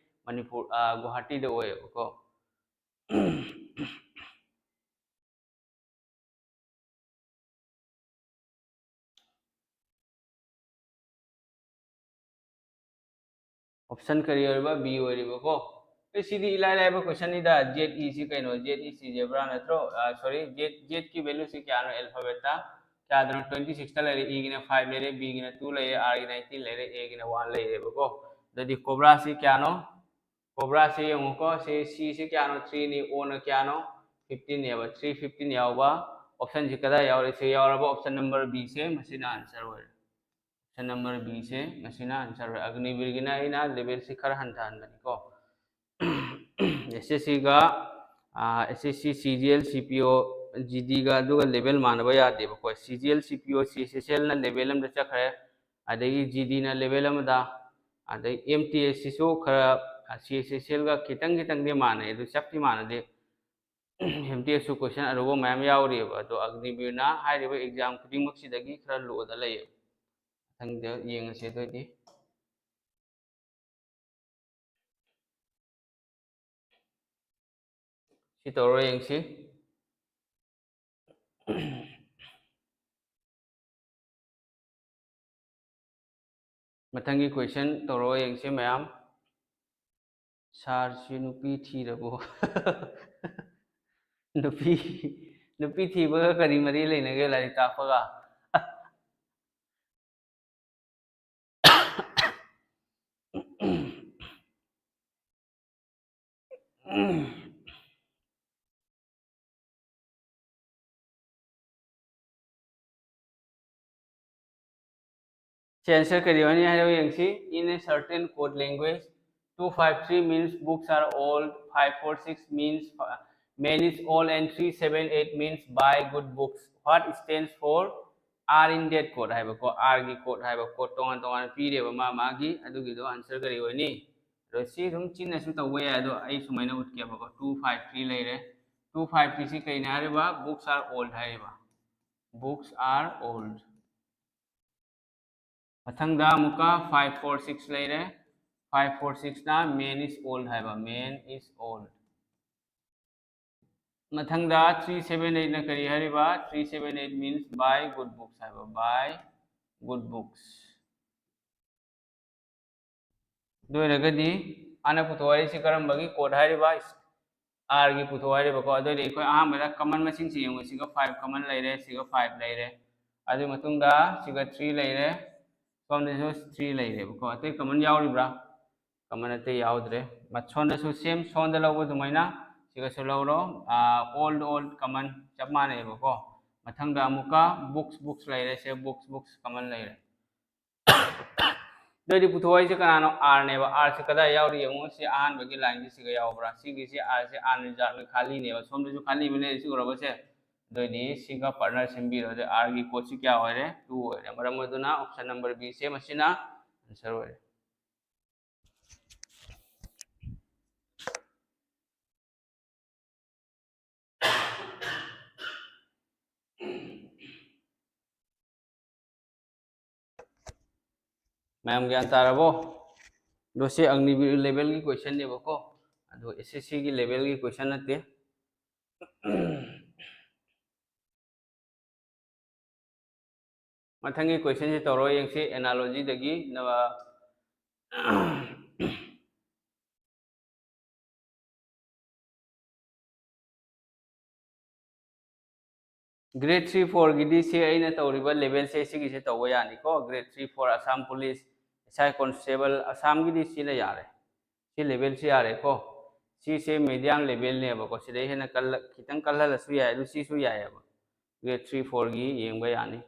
ꯃꯅꯤꯄꯨꯔ, ꯑꯥ, ꯒꯨꯋꯥꯍꯥꯇꯤꯗ ꯑꯣꯏꯌꯦꯕꯀꯣ꯫ Option ꯀꯔꯤ ꯑꯣꯏꯔꯤꯕ? B ꯑꯣꯏꯔꯤꯕꯀꯣ꯫ ꯑꯦ, ꯁꯤꯗꯤ ꯏꯂꯥꯏ ꯂꯥꯏꯕ question ꯅꯤꯗ꯫ Z E ꯁꯤ ꯀꯩꯅꯣ? Z E ꯁꯤ zebra ꯅꯠꯇ꯭ꯔꯣ? ꯑꯥ, sorry, Z, Z ꯀꯤ value ꯁꯤ ꯀꯌꯥꯅꯣ alphabet ꯇ? ꯀꯌꯥꯗꯅꯣ? Twenty six ꯇ ꯂꯩꯔꯦ, E ꯒꯤꯅ five ꯂꯩꯔꯦ, B ꯒꯤꯅ two ꯂꯩꯔꯦ, R ꯒꯤ nineteen ꯂꯩꯔꯦ, A ꯒꯤꯅ one ꯂꯩꯔꯦꯕꯀꯣ꯫ ꯑꯗꯨꯗꯤ cobra ꯁꯤ ꯀꯌꯥꯅꯣ? Cobra ꯁꯤ ꯌꯦꯡꯉꯨꯀꯣ, ꯁꯤ C ꯁꯤ ꯀꯌꯥꯅꯣ? Three ꯅꯤ, O ꯅ ꯀꯌꯥꯅꯣ? Fifteen ꯅꯦꯕ, three fifteen ꯌꯥꯎꯕ option ꯁꯤ ꯀꯗꯥꯏ ꯌꯥꯎꯔꯤ? ꯁꯤ ꯌꯥꯎꯔꯕ option number B ꯁꯦ, ꯃꯁꯤꯅ answer ꯑꯣꯏꯔꯦ꯫ Option number B ꯁꯦ, ꯃꯁꯤꯅ answer ꯑꯣꯏꯔꯦ꯫ ꯑꯒꯅꯤꯕꯤꯔꯒꯤꯅ ꯑꯩꯅ level ꯁꯤ ꯈꯔ ꯍꯟꯊꯍꯟꯕꯅꯤꯀꯣ꯫ S S C ꯒ, ꯑꯥ, S S C, C G L, C P O, G D ꯒ ꯑꯗꯨꯒ level ꯃꯥꯟꯅꯕ ꯌꯥꯗꯦꯕꯀꯣ꯫ C G L, C P O, C S S L ꯅ level ꯑꯃꯗ ꯆꯠꯈ꯭ꯔꯦ, ꯑꯗꯒꯤ G D ꯅ level ꯑꯃꯗ, ꯑꯗꯩ M T S ꯁꯤꯁꯨ ꯈꯔ, ꯑꯥ, C S S L ꯒ ꯈꯤꯇꯪ ꯈꯤꯇꯪꯗꯤ ꯃꯥꯟꯅꯩ, ꯑꯗꯨ ꯆꯞꯇꯤ ꯃꯥꯟꯅꯗꯦ꯫ M T S ꯁꯨ question ꯑꯔꯨꯕ ꯃꯌꯥꯝ ꯌꯥꯎꯔꯤꯑꯕ, ꯑꯗꯣ ꯑꯒꯅꯤꯕꯤꯔꯅ ꯍꯥꯏꯔꯤꯕ exam ꯈꯨꯗꯤꯡꯃꯛꯁꯤꯗꯒꯤ ꯈꯔ low ꯗ ꯂꯩꯌꯦꯕ꯫ ꯃꯊꯪꯗ ꯌꯦꯡꯉꯁꯤ ꯑꯗꯨꯑꯣꯏꯗꯤ꯫ ꯁꯤ ꯇꯧꯔ ꯌꯦꯡꯁꯤ꯫ ꯃꯊꯪꯒꯤ question ꯇꯧꯔꯛꯑꯣ ꯌꯦꯡꯁꯤ ꯃꯌꯥꯝ꯫ Sir ꯁꯤ ꯅꯨꯄꯤ ꯊꯤꯔꯕꯣ? ꯅꯨꯄꯤ, ꯅꯨꯄꯤ ꯊꯤꯕꯒ ꯀꯔꯤ ꯃꯔꯤ ꯂꯩꯅꯒꯦ ꯂꯥꯏꯔꯤꯛ ꯇꯥꯛꯄꯒ? ꯁꯤ answer ꯀꯔꯤ ꯑꯣꯏꯅꯤ ꯍꯥꯏꯔꯣ ꯌꯦꯡꯁꯤ꯫ In a certain code language, two five three means books are old, five four six means man is old, and three seven eight means buy good books. What stands for R in that code ꯍꯥꯏꯕꯀꯣ, R ꯒꯤ code ꯍꯥꯏꯕ code ꯇꯣꯉꯥꯟ ꯇꯣꯉꯥꯟꯅ ꯄꯤꯔꯦꯕ ꯃꯥ ꯃꯥꯒꯤ꯫ ꯑꯗꯨꯒꯤꯗꯣ answer ꯀꯔꯤ ꯑꯣꯏꯅꯤ? ꯑꯗꯣ ꯁꯤ ꯑꯗꯨꯝ ꯆꯤꯟꯅꯁꯨ ꯇꯧꯕ ꯌꯥꯏ꯫ ꯑꯗꯣ ꯑꯩ ꯁꯨꯃꯥꯏꯅ ꯎꯠꯀꯦꯕꯀꯣ꯫ Two five three ꯂꯩꯔꯦ꯫ Two five three ꯁꯤ ꯀꯩꯅꯣ ꯍꯥꯏꯔꯤꯕ? Books are old ꯍꯥꯏꯔꯤꯕ꯫ Books are old. ꯃꯊꯪꯗ ꯑꯃꯨꯛꯀ five four six ꯂꯩꯔꯦ꯫ Five four six ꯅ man is old ꯍꯥꯏꯕ꯫ Man is old. ꯃꯊꯪꯗ three seven eight ꯅ ꯀꯔꯤ ꯍꯥꯏꯔꯤꯕ? Three seven eight means buy good books ꯍꯥꯏꯕ꯫ Buy good books. ꯑꯗꯨ ꯑꯣꯏꯔꯒꯗꯤ ꯑꯥꯔꯅ ꯄꯨꯊꯣꯛ ꯍꯥꯏꯔꯤꯁꯤ ꯀꯔꯝꯕꯒꯤ code ꯍꯥꯏꯔꯤꯕ? R ꯒꯤ ꯄꯨꯊꯣꯛ ꯍꯥꯏꯔꯤꯕꯀꯣ꯫ ꯑꯗꯨ ꯑꯣꯏꯔꯗꯤ ꯑꯩꯈꯣꯏ ꯑꯍꯥꯟꯕꯗ common ꯃꯁꯤꯡꯁꯤ ꯌꯦꯡꯉꯨ꯫ ꯁꯤꯒ five common ꯂꯩꯔꯦ, ꯁꯤꯒ five ꯂꯩꯔꯦ꯫ ꯑꯗꯨꯒꯤ ꯃꯇꯨꯡꯗ ꯁꯤꯒ three ꯂꯩꯔꯦ, ꯁꯣꯝꯗꯁꯨ three ꯂꯩꯔꯦꯕꯀꯣ꯫ ꯑꯇꯩ common ꯌꯥꯎꯔꯤꯕ꯭ꯔꯥ? Common ꯑꯇꯩ ꯌꯥꯎꯗ꯭ꯔꯦ꯫ ꯃ-, ꯁꯣꯝꯗꯁꯨ same, ꯁꯣꯝꯗ ꯂꯧꯕ ꯑꯗꯨꯃꯥꯏꯅ ꯁꯤꯒꯁꯨ ꯂꯧꯔꯣ꯫ ꯑꯥ, old, old common ꯆꯞ ꯃꯥꯟꯅꯩꯕꯀꯣ꯫ ꯃꯊꯪꯗ ꯑꯃꯨꯛꯀ books, books ꯂꯩꯔꯦ꯫ ꯁꯦ books, books common ꯂꯩꯔꯦ꯫ ꯑꯗꯨ ꯑꯣꯏꯔꯗꯤ ꯄꯨꯊꯣꯛ ꯍꯥꯏꯁꯦ ꯀꯅꯥꯅꯣ? R ꯅꯦꯕ꯫ R ꯁꯦ ꯀꯗꯥꯏ ꯌꯥꯎꯔꯤ ꯌꯦꯡꯉꯨ꯫ ꯁꯤ ꯑꯍꯥꯟꯕꯒꯤ line ꯁꯦ ꯁꯤꯒ ꯌꯥꯎꯕ꯭ꯔꯥ? ꯁꯤꯒꯤꯁꯦ R ꯁꯦ R ꯅ ꯖꯥꯠ ꯂꯣꯏ ꯈꯥꯂꯤꯅꯦꯕ꯫ ꯁꯣꯝꯗꯁꯨ ꯈꯥꯂꯤ ꯑꯃ ꯂꯩꯔꯦ, ꯁꯤ ꯎꯔꯕꯁꯦ? ꯑꯗꯨ ꯑꯣꯏꯗꯤ ꯁꯤꯒ partner ꯁꯦꯝꯕꯤꯔꯣ꯫ ꯑꯗꯨ R ꯒꯤ code ꯁꯤ ꯀꯌꯥ ꯑꯣꯏꯔꯦ? Two ꯑꯣꯏꯔꯦ꯫ ꯃꯔꯝ ꯑꯗꯨꯅ option number B ꯁꯦ ꯃꯁꯤꯅ answer ꯑꯣꯏꯔꯦ꯫ ꯃꯌꯥꯝ ꯒ꯭ꯌꯥꯟ ꯇꯥꯔꯕꯣ? ꯑꯗꯣ ꯁꯤ ꯑꯒꯅꯤꯕꯤꯔ level ꯒꯤ question ꯅꯦꯕꯀꯣ, ꯑꯗꯣ S S C ꯒꯤ level ꯒꯤ question ꯅꯠꯇꯦ꯫ ꯃꯊꯪꯒꯤ question ꯁꯤ ꯇꯧꯔꯣ ꯌꯦꯡꯁꯤ, analogy ꯗꯒꯤ꯫ Grade three four ꯒꯤꯗꯤ ꯁꯤ ꯑꯩꯅ ꯇꯧꯔꯤꯕ level ꯁꯦ ꯁꯤꯒꯤꯁꯦ ꯇꯧꯕ ꯌꯥꯅꯤꯀꯣ꯫ Grade three four Assam Police, S I Constable, ꯑꯁꯥꯝꯒꯤꯗꯤ ꯁꯤꯅ ꯌꯥꯔꯦ꯫ ꯁꯤ level ꯁꯤ ꯌꯥꯔꯦꯀꯣ꯫ ꯁꯤꯁꯦ medium levelꯅꯦꯕꯀꯣ, ꯁꯤꯗꯩ ꯍꯦꯟꯅ ꯀꯜꯂ-, ꯈꯤꯇꯪ ꯀꯜꯍꯜꯂꯁꯨ ꯌꯥꯏ, ꯑꯗꯨ ꯁꯤꯁꯨ ꯌꯥꯏꯑꯕ꯫ ꯑꯗꯨꯒ three fourꯒꯤ ꯌꯦꯡꯕ ꯌꯥꯅꯤ꯫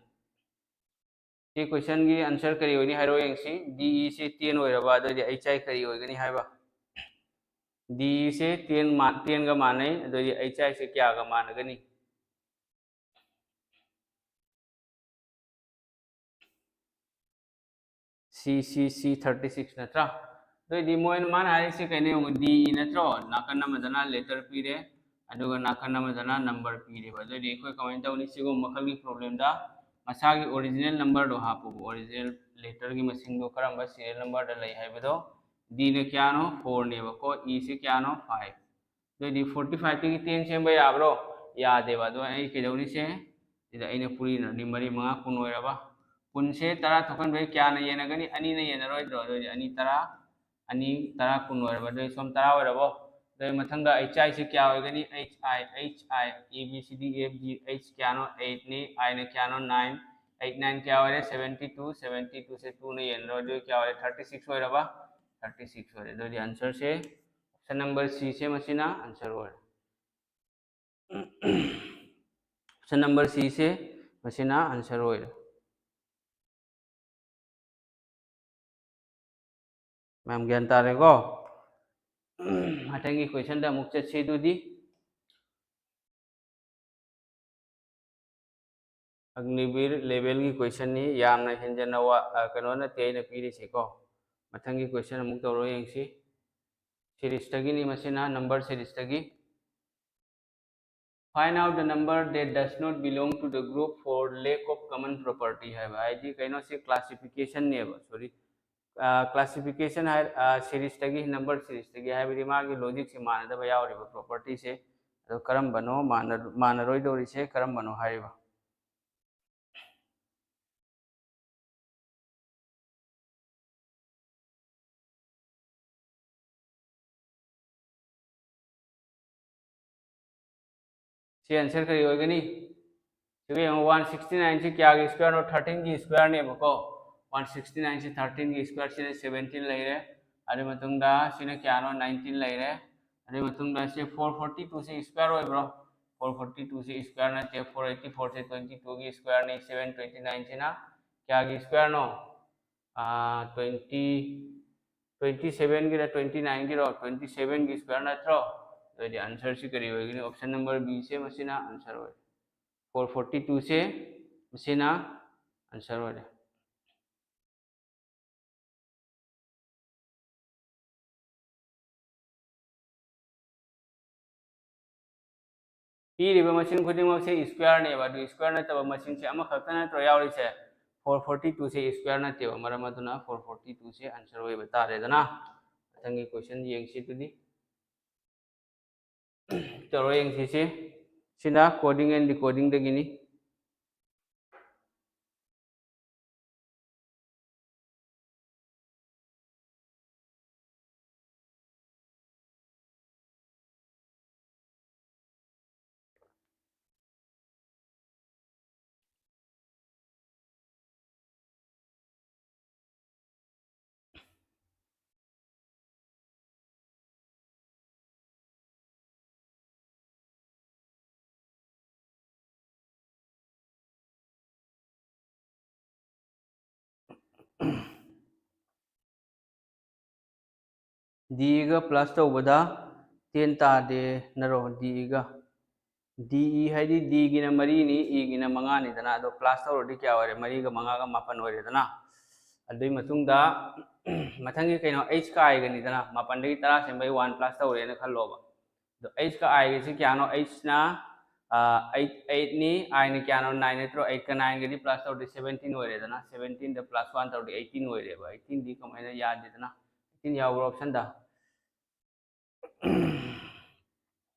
ꯁꯤ questionꯒꯤ answer ꯀꯔꯤ ꯑꯣꯏꯅꯤ ꯍꯥꯏꯔꯣ ꯌꯦꯡꯁꯤ꯫ DEꯁꯦ ten ꯑꯣꯏꯔꯕ, ꯑꯗꯨꯑꯣꯏꯗꯤ HI ꯀꯔꯤ ꯑꯣꯏꯒꯅꯤ ꯍꯥꯏꯕ? DEꯁꯦ ten ꯃꯥ-, tenꯒ ꯃꯥꯟꯅꯩ, ꯑꯗꯨꯑꯣꯏꯗꯤ HIꯁꯦ ꯀꯌꯥꯒ ꯃꯥꯟꯅꯒꯅꯤ? C, C, C thirty six ꯅꯠꯇ꯭ꯔꯥ? ꯑꯗꯨꯑꯣꯏꯗꯤ ꯃꯣꯏꯅ, ꯃꯥꯅ ꯍꯥꯏꯔꯤꯁꯦ ꯀꯩꯅꯣ ꯌꯦꯡꯉꯨ, DE ꯅꯠꯇ꯭ꯔꯣ? ꯅꯥꯀꯟ ꯑꯃꯗꯅ letter ꯄꯤꯔꯦ, ꯑꯗꯨꯒ ꯅꯥꯀꯟ ꯑꯃꯗꯅ number ꯄꯤꯔꯦꯕ꯫ ꯑꯗꯨꯑꯣꯏꯗꯤ ꯑꯩꯈꯣꯏ ꯀꯃꯥꯏꯅ ꯇꯧꯅꯤ? ꯁꯤꯒꯨꯝꯕ ꯃꯈꯜꯒꯤ problemꯗ ꯃꯁꯥꯒꯤ original numberꯗꯣ ꯍꯥꯞꯄꯣꯕ, original letterꯒꯤ ꯃꯁꯤꯡꯗꯣ ꯀꯔꯝꯕ serial numberꯗ ꯂꯩ ꯍꯥꯏꯕꯗꯣ꯫ Dꯅ ꯀꯌꯥꯅꯣ? Fourꯅꯦꯕꯀꯣ꯫ Eꯁꯦ ꯀꯌꯥꯅꯣ? Five꯫ ꯑꯗꯨꯑꯣꯏꯗꯤ forty fiveꯇꯒꯤ ten ꯁꯦꯝꯕ ꯌꯥꯕ꯭ꯔꯣ? ꯌꯥꯗꯦꯕ꯫ ꯑꯗꯣ ꯑꯩ ꯀꯩꯗꯧꯅꯤꯁꯦ? ꯁꯤꯗ ꯑꯩꯅ ꯄꯨꯔꯤꯅꯗꯤ ꯃꯔꯤ ꯃꯉꯥ ꯀꯨꯟ ꯑꯣꯏꯔꯕ꯫ ꯀꯨꯟꯁꯦ ꯇꯔꯥ ꯊꯣꯛꯍꯟꯕꯩ ꯀꯌꯥꯅ ꯌꯦꯟꯅꯒꯅꯤ? ꯑꯅꯤꯅ ꯌꯦꯟꯅꯔꯣꯏꯗ꯭ꯔꯣ? ꯑꯗꯨꯑꯣꯏꯗꯤ ꯑꯅꯤ ꯇꯔꯥ, ꯑꯅꯤ ꯇꯔꯥ ꯀꯨꯟ ꯑꯣꯏꯔꯕ꯫ ꯑꯗꯨꯑꯣꯏꯗꯤ ꯁꯣꯝ ꯇꯔꯥ ꯑꯣꯏꯔꯕꯣ? ꯑꯗꯨꯒꯤ ꯃꯊꯪꯗ HIꯁꯦ ꯀꯌꯥ ꯑꯣꯏꯒꯅꯤ? HI, HI, A, B, C, D, E, F, G, H ꯀꯌꯥꯅꯣ? Eightꯅꯤ꯫ Iꯅ ꯀꯌꯥꯅꯣ? Nine꯫ Eight, nine ꯀꯌꯥ ꯑꯣꯏꯔꯦ? Seventy two꯫ Seventy twoꯁꯦ twoꯅ ꯌꯦꯟꯅꯔꯣꯏ꯫ ꯑꯗꯨꯗꯤ ꯀꯌꯥ ꯑꯣꯏꯔꯦ? Thirty six ꯑꯣꯏꯔꯕ? Thirty six ꯑꯣꯏꯔꯦ꯫ ꯑꯗꯨꯗꯤ answerꯁꯦ option number Cꯁꯦ ꯃꯁꯤꯅ answer ꯑꯣꯏꯔꯦ꯫ Option number Cꯁꯦ ꯃꯁꯤꯅ answer ꯑꯣꯏꯔꯦ꯫ ꯃꯌꯥꯝ ꯒ꯭ꯌꯥꯟ ꯇꯥꯔꯦꯀꯣ? ꯃꯊꯪꯒꯤ questionꯗ ꯑꯃꯨꯛ ꯆꯠꯁꯤ ꯑꯗꯨꯗꯤ꯫ ꯑꯒꯅꯤꯕꯤꯔ levelꯒꯤ questionꯅꯤ, ꯌꯥꯝꯅ ꯍꯦꯟꯖꯟꯅ ꯋꯥ-, ꯑ, ꯀꯩꯅꯣ ꯅꯠꯇꯦ ꯑꯩꯅ ꯄꯤꯔꯤꯁꯦꯀꯣ꯫ ꯃꯊꯪꯒꯤ question ꯑꯃꯨꯛ ꯇꯧꯔꯣ ꯌꯦꯡꯁꯤ꯫ Seriesꯇꯒꯤꯅꯤ ꯃꯁꯤꯅ, number seriesꯇꯒꯤ꯫ Find out the number that does not belong to the group for lack of common property ꯍꯥꯏꯕ꯫ ꯍꯥꯏꯗꯤ ꯀꯩꯅꯣ, ꯁꯤ classificationꯅꯦꯕ, sorry꯫ ꯑ, classification ꯍꯥꯏ, ꯑ, seriesꯇꯒꯤ, number seriesꯇꯒꯤ ꯍꯥꯏꯕꯗꯤ ꯃꯥꯒꯤ logicꯁꯦ ꯃꯥꯟꯅꯗꯕ ꯌꯥꯎꯔꯤꯕ, propertyꯁꯦ꯫ ꯑꯗꯣ ꯀꯔꯝꯕꯅꯣ ꯃꯥꯟꯅ-, ꯃꯥꯟꯅꯔꯣꯏꯗꯧꯔꯤꯁꯦ ꯀꯔꯝꯕꯅꯣ ꯍꯥꯏꯔꯤꯕ? ꯁꯤ answer ꯀꯔꯤ ꯑꯣꯏꯒꯅꯤ? ꯁꯤꯒ ꯌꯦꯡꯉꯣ, one sixty nineꯁꯤ ꯀꯌꯥꯒꯤ squareꯅꯣ? Thirteenꯒꯤ squareꯅꯦꯕꯀꯣ꯫ One sixty nineꯁꯤ thirteenꯒꯤ square, ꯁꯤꯅ seventeen ꯂꯩꯔꯦ꯫ ꯑꯗꯨ ꯃꯇꯨꯡꯗ ꯁꯤꯅ ꯀꯌꯥꯅꯣ? Nineteen ꯂꯩꯔꯦ꯫ ꯑꯗꯨꯒꯤ ꯃꯇꯨꯡꯗ ꯁꯤ four forty two ꯁꯤ square ꯑꯣꯏꯕ꯭ꯔꯣ? Four forty two ꯁꯤ square ꯅꯠꯇꯦ, four eighty four ꯁꯤ twenty two ꯒꯤ square ꯅꯤ, seven twenty nine ꯁꯤꯅ ꯀꯌꯥꯒꯤ square ꯅꯣ? ꯇ꯭ꯋꯦꯟꯇꯤ ꯇ꯭ꯋꯦꯟꯇꯤ ꯁꯦꯚꯦꯟꯒꯤꯔ ꯇ꯭ꯋꯦꯟꯇꯤ ꯅꯥꯏꯟꯒꯤꯔꯣ? Twenty seven ꯒꯤ square ꯅꯠꯇ꯭ꯔꯣ? ꯑꯗꯨꯗꯤ answer ꯁꯤ ꯀꯔꯤ ꯑꯣꯏꯒꯅꯤ? Option number B ꯁꯦ ꯃꯁꯤꯅ answer ꯑꯣꯏ꯫ Four forty two ꯁꯦ ꯃꯁꯤꯅ answer ꯑꯣꯏꯔꯦ꯫ ꯄꯤꯔꯤꯕ ꯃꯁꯤꯡ ꯈꯨꯗꯤꯡꯃꯛꯁꯦ square ꯅꯦꯕ, ꯑꯗꯨ square ꯅꯠꯇꯕ ꯃꯁꯤꯡꯁꯦ ꯑꯃꯈꯛꯇ ꯅꯠꯇ꯭ꯔꯣ ꯌꯥꯎꯔꯤꯁꯦ? Four forty two ꯁꯦ square ꯅꯠꯇꯦꯕ, ꯃꯔꯝ ꯑꯗꯨꯅ four forty two ꯁꯦ answer ꯑꯣꯏꯕ ꯇꯥꯔꯦꯗꯅ꯫ ꯃꯊꯪꯒꯤ question ꯌꯦꯡꯁꯤ ꯑꯗꯨꯗꯤ꯫ ꯇꯧꯔꯣ ꯌꯦꯡꯁꯤ ꯁꯤ꯫ ꯁꯤꯅ coding and decoding ꯗꯒꯤꯅꯤ꯫ D ꯒ plus ꯇꯧꯕꯗ ten ꯇꯥꯗꯦ ꯅꯔꯣ? D ꯒ D E ꯍꯥꯏꯗꯤ D ꯒꯤꯅ ꯃꯔꯤꯅꯤ, E ꯒꯤꯅ ꯃꯉꯥꯅꯤꯗꯅ, ꯑꯗꯣ plus ꯇꯧꯔꯗꯤ ꯀꯌꯥ ꯑꯣꯏꯔꯦ? ꯃꯔꯤꯒ ꯃꯉꯥꯒ ꯃꯥꯄꯟ ꯑꯣꯏꯔꯦꯗꯅ꯫ ꯑꯗꯨꯒꯤ ꯃꯇꯨꯡꯗ ꯃꯊꯪꯒꯤ ꯀꯩꯅꯣ H ꯀ I ꯒꯅꯤꯗꯅ, ꯃꯥꯄꯟꯗꯒꯤ ꯇꯔꯥ ꯁꯦꯝꯕꯩ one plus ꯇꯧꯔꯦꯅ ꯈꯜꯂꯣꯕ꯫ ꯑꯗꯣ H ꯀ I ꯒꯁꯤ ꯀꯌꯥꯅꯣ? H ꯅ eight, eight ꯅꯤ, I ꯅ ꯀꯌꯥꯅꯣ? Nine ꯅꯠꯇ꯭ꯔꯣ? Eight ꯀ nine ꯒꯗꯤ plus ꯇꯧꯔꯗꯤ seventeen ꯑꯣꯏꯔꯦꯗꯅ, seventeen ꯗ plus one ꯇꯧꯔꯗꯤ eighteen ꯑꯣꯏꯔꯦꯕ꯫ Eighteen ꯗꯤ ꯀꯃꯥꯏꯅ ꯌꯥꯗꯦꯗꯅ? Eighteen ꯌꯥꯎꯕ꯭ꯔꯣ option ꯗ?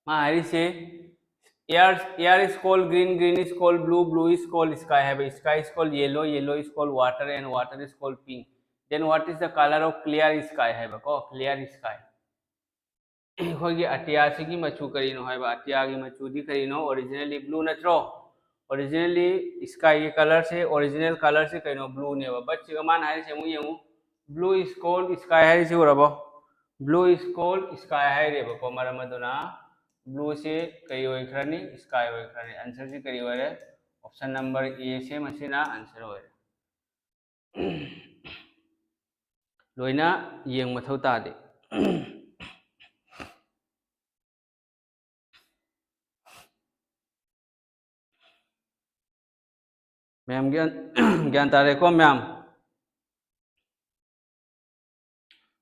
ꯃꯥ ꯍꯥꯏꯔꯤꯁꯦ, air, air is called green, green is called blue, blue is called sky ꯍꯥꯏꯕ, sky is called yellow, yellow is called water and water is called pink. Then what is the color of clear sky ꯍꯥꯏꯕꯀꯣ, clear sky꯫ ꯑꯩꯈꯣꯏꯒꯤ ꯑꯇꯤꯌꯥꯁꯤꯒꯤ ꯃꯆꯨ ꯀꯔꯤꯅꯣ ꯍꯥꯏꯕ? ꯑꯇꯤꯌꯥꯒꯤ ꯃꯆꯨꯗꯤ ꯀꯔꯤꯅꯣ? Originally blue ꯅꯠꯇ꯭ꯔꯣ? Originally sky ꯒꯤ colour ꯁꯦ, original colour ꯁꯦ ꯀꯩꯅꯣ? Blue ꯅꯦꯕ꯫ But ꯁꯤꯒ ꯃꯥꯅ ꯍꯥꯏꯔꯤꯁꯦ ꯑꯃꯨꯛ ꯌꯦꯡꯉꯨ, blue is called sky ꯍꯥꯏꯔꯤꯁꯤ ꯎꯔꯕꯣ? Blue is called sky ꯍꯥꯏꯔꯦꯕꯀꯣ, ꯃꯔꯝ ꯑꯗꯨꯅ blue ꯁꯤ ꯀꯔꯤ ꯑꯣꯏꯈ꯭ꯔꯅꯤ? Sky ꯑꯣꯏꯈ꯭ꯔꯅꯤ꯫ Answer ꯁꯤ ꯀꯔꯤ ꯑꯣꯏꯔꯦ? Option number A ꯁꯦ ꯃꯁꯤꯅ answer ꯑꯣꯏꯔꯦ꯫ ꯂꯣꯏꯅ ꯌꯦꯡ ꯃꯊꯧ ꯇꯥꯗꯦ꯫ ꯃꯌꯥꯝ ꯒ꯭ꯌꯥꯟ, ꯒ꯭ꯌꯥꯟ ꯇꯥꯔꯦꯀꯣ ꯃꯌꯥꯝ?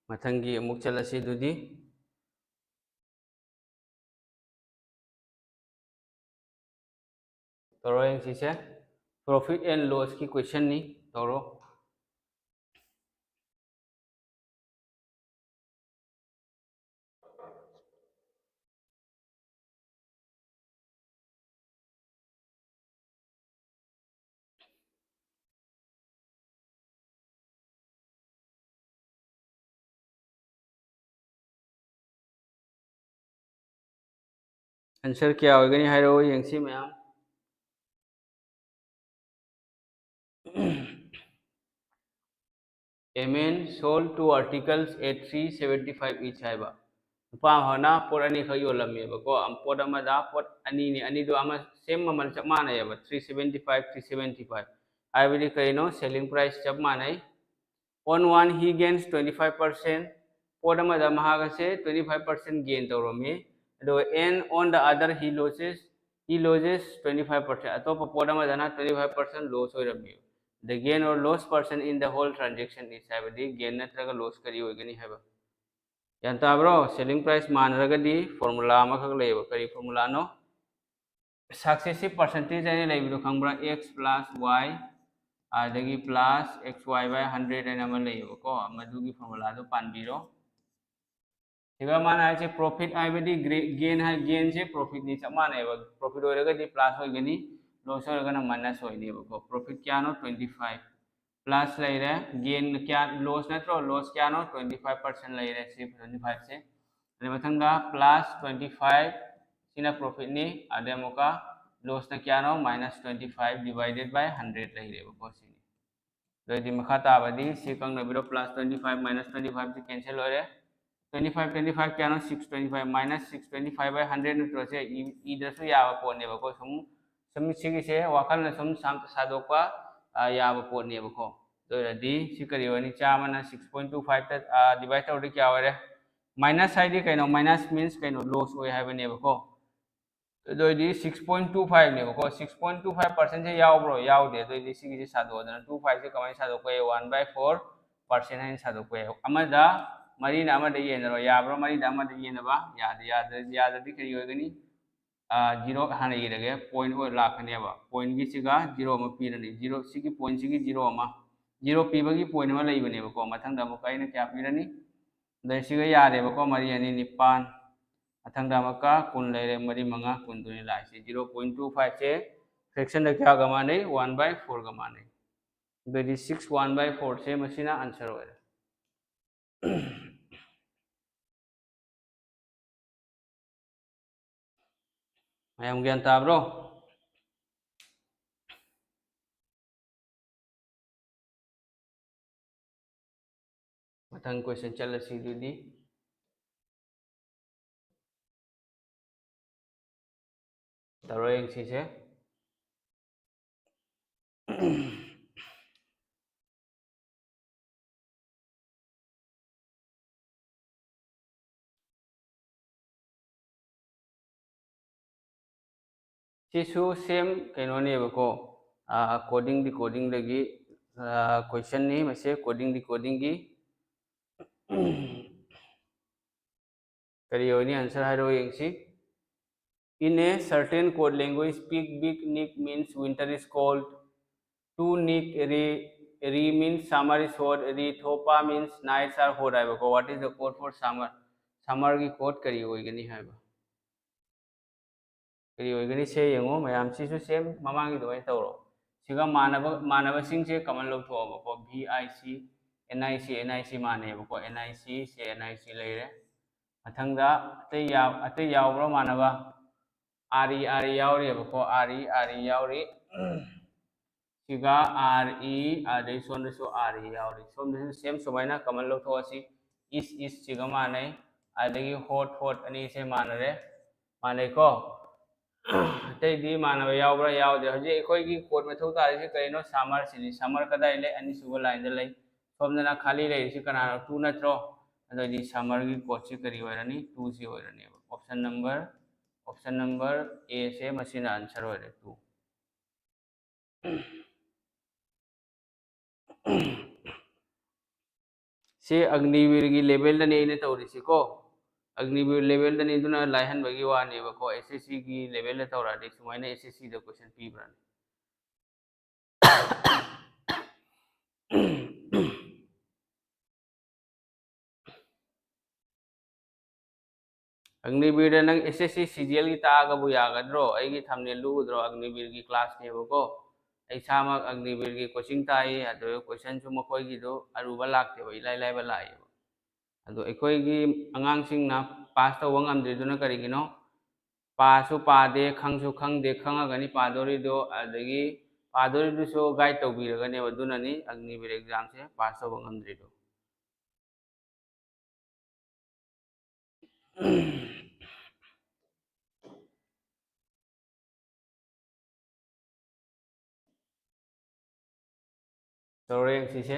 ꯃꯊꯪꯒꯤ ꯑꯃꯨꯛ ꯆꯠꯂꯁꯤ ꯑꯗꯨꯗꯤ꯫ ꯇꯧꯔꯣ ꯌꯦꯡꯁꯤꯁꯦ꯫ Profit and loss ꯀꯤ question ꯅꯤ꯫ ꯇꯧꯔꯣ꯫ Answer ꯀꯌꯥ ꯑꯣꯏꯒꯅꯤ ꯍꯥꯏꯔꯛꯑꯣ ꯌꯦꯡꯁꯤ ꯃꯌꯥꯝ꯫ A man sold two articles at three seventy five each ꯍꯥꯏꯕ꯫ ꯅꯨꯄꯥ ꯑꯃꯅ ꯄꯣꯠ ꯑꯅꯤꯈꯛ ꯌꯣꯜꯂꯝꯃꯦꯕꯀꯣ꯫ ꯄꯣꯠ ꯑꯃꯗ ꯄꯣꯠ ꯑꯅꯤꯅꯤ, ꯑꯅꯤꯗꯣ ꯑꯃ same ꯃꯃꯜ ꯆꯞ ꯃꯥꯟꯅꯩꯌꯦꯕ, three seventy five, three seventy five꯫ ꯍꯥꯏꯕꯗꯤ ꯀꯔꯤꯅꯣ? Selling price ꯆꯞ ꯃꯥꯟꯅꯩ꯫ On one he gains twenty five percent, ꯄꯣꯠ ꯑꯃꯗ ꯃꯍꯥꯛ ꯑꯁꯦ twenty five percent gain ꯇꯧꯔꯝꯃꯤ꯫ ꯑꯗꯨꯒ and on the other he loses, he loses twenty five percent, ꯑꯇꯣꯞꯄ ꯄꯣꯠ ꯑꯃꯗꯅ twenty five percent loss ꯑꯣꯏꯔꯝꯃꯤ꯫ The gain or loss percent in the whole transaction is ꯍꯥꯏꯕꯗꯤ gain ꯅꯠꯇ꯭ꯔꯒ loss ꯀꯔꯤ ꯑꯣꯏꯒꯅꯤ ꯍꯥꯏꯕ꯫ ꯒ꯭ꯌꯥꯟ ꯇꯥꯕ꯭ꯔꯣ? Selling price ꯃꯥꯟꯅꯔꯒꯗꯤ formula ꯑꯃꯈꯛ ꯂꯩꯌꯦꯕ꯫ ꯀꯔꯤ formula ꯅꯣ? Successive percentage ꯍꯥꯏꯅ ꯂꯩꯕꯗꯣ ꯈꯪꯕ꯭ꯔꯥ? X plus y ꯑꯗꯒꯤ plus xy by hundred ꯍꯥꯏꯅ ꯑꯃ ꯂꯩꯌꯦꯕꯀꯣ, ꯃꯗꯨꯒꯤ formula ꯗꯣ ꯄꯥꯟꯕꯤꯔꯣ꯫ ꯁꯤꯒ ꯃꯥꯅ ꯍꯥꯏꯁꯦ profit ꯍꯥꯏꯕꯗꯤ gain ꯍꯥꯏ, gain ꯁꯦ profit ꯅꯤ, ꯆꯞ ꯃꯥꯟꯅꯩꯕ꯫ Profit ꯑꯣꯏꯔꯒꯗꯤ plus ꯑꯣꯏꯒꯅꯤ, loss ꯑꯣꯏꯔꯒꯅ minus ꯑꯣꯏꯅꯦꯕꯀꯣ꯫ Profit ꯀꯌꯥꯅꯣ? Twenty five꯫ Plus ꯂꯩꯔꯦ꯫ Gain ꯀꯌꯥ? Loss ꯅꯠꯇ꯭ꯔꯣ? Loss ꯀꯌꯥꯅꯣ? Twenty five percent ꯂꯩꯔꯦ ꯁꯤ twenty five ꯁꯦ꯫ ꯑꯗꯩ ꯃꯊꯪꯗ plus twenty five, ꯁꯤꯅ profit ꯅꯤ꯫ ꯑꯗꯩ ꯑꯃꯨꯛꯀ loss ꯅ ꯀꯌꯥꯅꯣ? Minus twenty five divided by hundred ꯂꯩꯔꯦꯕꯀꯣ ꯁꯤꯅꯤ꯫ ꯑꯗꯨ ꯑꯣꯏꯗꯤ ꯃꯈꯥ ꯇꯥꯕꯗꯤ ꯁꯤ ꯀꯪꯅꯕꯤꯔꯣ, plus twenty five minus twenty five ꯁꯤ cancel ꯑꯣꯏꯔꯦ꯫ twenty five, twenty five ꯀꯌꯥꯅꯣ? Six twenty five minus six twenty five by hundred ꯅꯠꯇ꯭ꯔꯣ? ꯁꯦ ꯏ- ꯏꯗ꯭ꯔꯁꯨ ꯌꯥꯕ ꯄꯣꯠꯅꯦꯕꯀꯣ꯫ ꯁꯨꯝ ꯁꯨꯝ ꯁꯤꯒꯤꯁꯦ ꯋꯥꯈꯜꯅ ꯁꯨꯝ ꯁꯥꯝ- ꯁꯥꯗꯣꯛꯄ, ꯑ, ꯌꯥꯕ ꯄꯣꯠꯅꯦꯕꯀꯣ꯫ ꯑꯗꯨ ꯑꯣꯏꯔꯗꯤ ꯁꯤ ꯀꯔꯤ ꯑꯣꯏꯅꯤ? ꯆꯥꯝꯃꯅ six point two five ꯇ, ꯑ, divide ꯇꯧꯔꯗꯤ ꯀꯌꯥ ꯑꯣꯏꯔꯦ? Minus ꯍꯥꯏꯗꯤ ꯀꯩꯅꯣ? Minus means ꯀꯩꯅꯣ? Loss ꯑꯣꯏ ꯍꯥꯏꯕꯅꯦꯕꯀꯣ꯫ ꯑꯗꯨ ꯑꯣꯏꯗꯤ six point two five ꯅꯦꯕꯀꯣ꯫ Six point two five percent ꯁꯦ ꯌꯥꯎꯕ꯭ꯔꯣ? ꯌꯥꯎꯗꯦ꯫ ꯑꯗꯨ ꯑꯣꯏꯗꯤ ꯁꯤꯒꯤꯁꯦ ꯁꯥꯗꯣꯛꯑꯗꯅ, two five ꯁꯦ ꯀꯃꯥꯏꯅ ꯁꯥꯗꯣꯛꯄ ꯌꯥꯏ? One by four percent ꯍꯥꯏꯅ ꯁꯥꯗꯣꯛꯄ ꯌꯥꯏ꯫ ꯑꯃꯗ ꯃꯔꯤꯅ ꯑꯃꯗ ꯌꯦꯟꯅꯔꯣ꯫ ꯌꯥꯕ꯭ꯔꯣ? ꯃꯔꯤꯅ ꯑꯃꯗ ꯌꯦꯟꯅꯕ? ꯌꯥꯗꯦ꯫ ꯌꯥꯗ꯭ꯔꯗꯤ, ꯌꯥꯗ꯭ꯔꯗꯤ ꯀꯔꯤ ꯑꯣꯏꯒꯅꯤ? ꯑ, zero ꯍꯥꯟꯅ ꯏꯔꯒꯦ꯫ Point ꯑꯣꯏ ꯂꯥꯛꯀꯅꯦꯕ꯫ Point ꯒꯤꯁꯤꯒ zero ꯑꯃ ꯄꯤꯔꯅꯤ꯫ Zero, ꯁꯤꯒꯤ point ꯁꯤꯒꯤ zero ꯑꯃ, zero ꯄꯤꯕꯒꯤ point ꯑꯃ ꯂꯩꯕꯅꯦꯕꯀꯣ꯫ ꯃꯊꯪꯗ ꯑꯃꯨꯛꯀ ꯑꯩꯅ ꯀꯌꯥ ꯄꯤꯔꯅꯤ? ꯑꯗꯩ ꯁꯤꯒ ꯌꯥꯔꯦꯕꯀꯣ꯫ ꯃꯔꯤ ꯑꯅꯤ ꯅꯤꯄꯥꯟ꯫ ꯃꯊꯪꯗ ꯑꯃꯨꯛꯀ ꯀꯨꯟ ꯂꯩꯔꯦ꯫ ꯃꯔꯤ ꯃꯉꯥ ꯀꯨꯟꯗꯨꯅꯤ ꯂꯥꯛꯏꯁꯦ꯫ Zero point two five ꯁꯦ fraction ꯗ ꯀꯌꯥꯒ ꯃꯥꯟꯅꯩ? One by four ꯒ ꯃꯥꯟꯅꯩ꯫ ꯑꯗꯨꯗꯤ six one by four ꯁꯦ ꯃꯁꯤꯅ answer ꯑꯣꯏꯔꯦ꯫ ꯃꯌꯥꯝ ꯒ꯭ꯌꯥꯟ ꯇꯥꯕ꯭ꯔꯣ? ꯃꯊꯪ question ꯆꯠꯂꯁꯤ ꯑꯗꯨꯗꯤ꯫ ꯇꯧꯔꯣ ꯌꯦꯡꯁꯤꯁꯦ꯫ ꯁꯤꯁꯨ same ꯀꯩꯅꯣꯅꯦꯕꯀꯣ, coding decoding ꯗꯒꯤ question ꯅꯤ꯫ ꯃꯁꯤ coding decoding ꯒꯤ ꯀꯔꯤ ꯑꯣꯏꯅꯤ answer ꯍꯥꯏꯔꯣ ꯌꯦꯡꯁꯤ꯫ In a certain code language, pig big nick means winter is cold. To nick re re means summer is hot. Ri thopa means nights are hot ꯍꯥꯏꯕꯀꯣ꯫ What is the code for summer? Summer ꯒꯤ code ꯀꯔꯤ ꯑꯣꯏꯒꯅꯤ ꯍꯥꯏꯕ? ꯀꯔꯤ ꯑꯣꯏꯒꯅꯤ? ꯁꯦ ꯌꯦꯡꯉꯣ ꯃꯌꯥꯝ, ꯁꯤꯁꯨ same ꯃꯃꯥꯡꯒꯤ ꯑꯗꯨꯃꯥꯏꯅ ꯇꯧꯔꯣ꯫ ꯁꯤꯒ ꯃꯥꯟꯅꯕ, ꯃꯥꯟꯅꯕꯁꯤꯡꯁꯦ common ꯂꯧꯊꯣꯛꯑꯕꯀꯣ꯫ V I C, N I C, N I C ꯃꯥꯟꯅꯩꯕꯀꯣ꯫ N I C say N I C ꯂꯩꯔꯦ꯫ ꯃꯊꯪꯗ ꯑꯇꯩ ꯌꯥꯎ-, ꯑꯇꯩ ꯌꯥꯎꯕ꯭ꯔꯣ ꯃꯥꯟꯅꯕ? R E, R E ꯌꯥꯎꯔꯤꯑꯕꯀꯣ꯫ R E, R E ꯌꯥꯎꯔꯤ꯫ ꯁꯤꯒ R E, ꯑꯗꯩ ꯁꯣꯝꯗꯁꯨ R E ꯌꯥꯎꯔꯤ꯫ ꯁꯣꯝꯗꯁꯨ same ꯁꯨꯃꯥꯏꯅ common ꯂꯧꯊꯣꯛꯑꯁꯤ꯫ ꯏꯁ ꯏꯁꯁꯤꯒ ꯃꯥꯟꯅꯩ꯫ ꯑꯗꯒꯤ ꯍꯣꯠ ꯍꯣꯠ ꯑꯅꯤꯁꯦ ꯃꯥꯟꯅꯔꯦ, ꯃꯥꯟꯅꯩꯀꯣ? ꯑꯇꯩꯗꯤ ꯃꯥꯟꯅꯕ ꯌꯥꯎꯕ꯭ꯔꯥ? ꯌꯥꯎꯗꯦ꯫ ꯍꯧꯖꯤꯛ ꯑꯩꯈꯣꯏꯒꯤ ꯀꯣꯗ ꯃꯊꯧ ꯇꯥꯔꯤꯁꯤ ꯀꯔꯤꯅꯣ? ꯁꯝꯃꯔꯁꯤꯅꯤ꯫ ꯁꯝꯃꯔ ꯀꯗꯥꯏ ꯂꯩ? ꯑꯅꯤꯁꯨꯕ ꯂꯥꯏꯟꯗ ꯂꯩ꯫ ꯁꯣꯝꯗꯅ ꯈꯥꯂꯤ ꯂꯩꯔꯤꯁꯤ ꯀꯅꯥꯅꯣ? ꯇꯨ ꯅꯠꯇ꯭ꯔꯣ? ꯑꯗꯨꯑꯣꯏꯗꯤ ꯁꯝꯃꯔꯒꯤ ꯀꯣꯗꯁꯤ ꯀꯔꯤ ꯑꯣꯏꯔꯅꯤ? ꯇꯨꯁꯤ ꯑꯣꯏꯔꯅꯦꯕ꯫ ꯑꯣꯞꯁꯟ ꯅꯝꯕꯔ, ꯑꯣꯞꯁꯟ ꯅꯝꯕꯔ ꯑꯦꯁꯦ ꯃꯁꯤꯅ ꯑꯟꯁꯔ ꯑꯣꯏꯔꯦ, ꯇꯨ꯫ ꯁꯤ ꯑꯒꯅꯤꯕꯤꯔꯒꯤ ꯂꯦꯚꯦꯜꯗꯅꯤ ꯑꯩꯅ ꯇꯧꯔꯤꯁꯤꯀꯣ꯫ ꯑꯒꯅꯤꯕꯤꯔ ꯂꯦꯚꯦꯜꯗꯅꯤ, ꯑꯗꯨꯅ ꯂꯥꯏꯍꯟꯕꯒꯤ ꯋꯥꯅꯦꯕꯀꯣ꯫ ꯑꯦꯁ ꯑꯦꯁ ꯁꯤꯒꯤ ꯂꯦꯚꯦꯜꯗ ꯇꯧꯔꯛꯑꯗꯤ ꯁꯨꯃꯥꯏꯅ ꯑꯦꯁ ꯑꯦꯁ ꯁꯤꯗ ꯀꯣꯏꯁꯟ ꯄꯤꯕ꯭ꯔꯅꯤ? ꯑꯒꯅꯤꯕꯤꯔꯗ ꯅꯪ ꯑꯦꯁ ꯑꯦꯁ ꯁꯤ ꯁꯤ ꯖꯤ ꯑꯦꯜꯒꯤ ꯇꯥꯛꯑꯒꯕꯨ ꯌꯥꯒꯗ꯭ꯔꯣ? ꯑꯩꯒꯤ ꯊꯝꯅꯦꯜꯗꯨ ꯎꯗ꯭ꯔꯣ? ꯑꯒꯅꯤꯕꯤꯔꯒꯤ ꯀ꯭ꯂꯥꯁꯅꯦꯕꯀꯣ꯫ ꯑꯩ ꯏꯁꯥꯃꯛ ꯑꯒꯅꯤꯕꯤꯔꯒꯤ ꯀꯣꯆꯤꯡ ꯇꯥꯛꯏ, ꯑꯗꯨ ꯀꯣꯏꯁꯟꯁꯨ ꯃꯈꯣꯏꯒꯤꯗꯨ ꯑꯔꯨꯕ ꯂꯥꯛꯇꯦꯕ, ꯏꯂꯥꯏ ꯂꯥꯏꯕ ꯂꯥꯛꯑꯦꯕ꯫ ꯑꯗꯣ ꯑꯩꯈꯣꯏꯒꯤ ꯑꯉꯥꯡꯁꯤꯡꯅ ꯄꯥꯁ ꯇꯧꯕ ꯉꯝꯗ꯭ꯔꯤꯗꯨꯅ ꯀꯔꯤꯒꯤꯅꯣ? ꯄꯥꯁꯨ ꯄꯥꯗꯦ, ꯈꯪꯁꯨ ꯈꯪꯗꯦ, ꯈꯪꯉꯒꯅꯤ ꯄꯥꯗꯣꯔꯤꯗꯣ, ꯑꯗꯒꯤ ꯄꯥꯗꯣꯔꯤꯗꯨꯁꯨ ꯒꯥꯏꯗ ꯇꯧꯕꯤꯔꯒꯅꯦꯕ, ꯑꯗꯨꯅꯅꯤ ꯑꯒꯅꯤꯕꯤꯔ ꯑꯦꯛꯖꯥꯝꯁꯦ ꯄꯥꯁ ꯇꯧꯕ ꯉꯝꯗ꯭ꯔꯤꯗꯣ꯫ ꯇꯧꯔꯦ ꯁꯤꯁꯦ꯫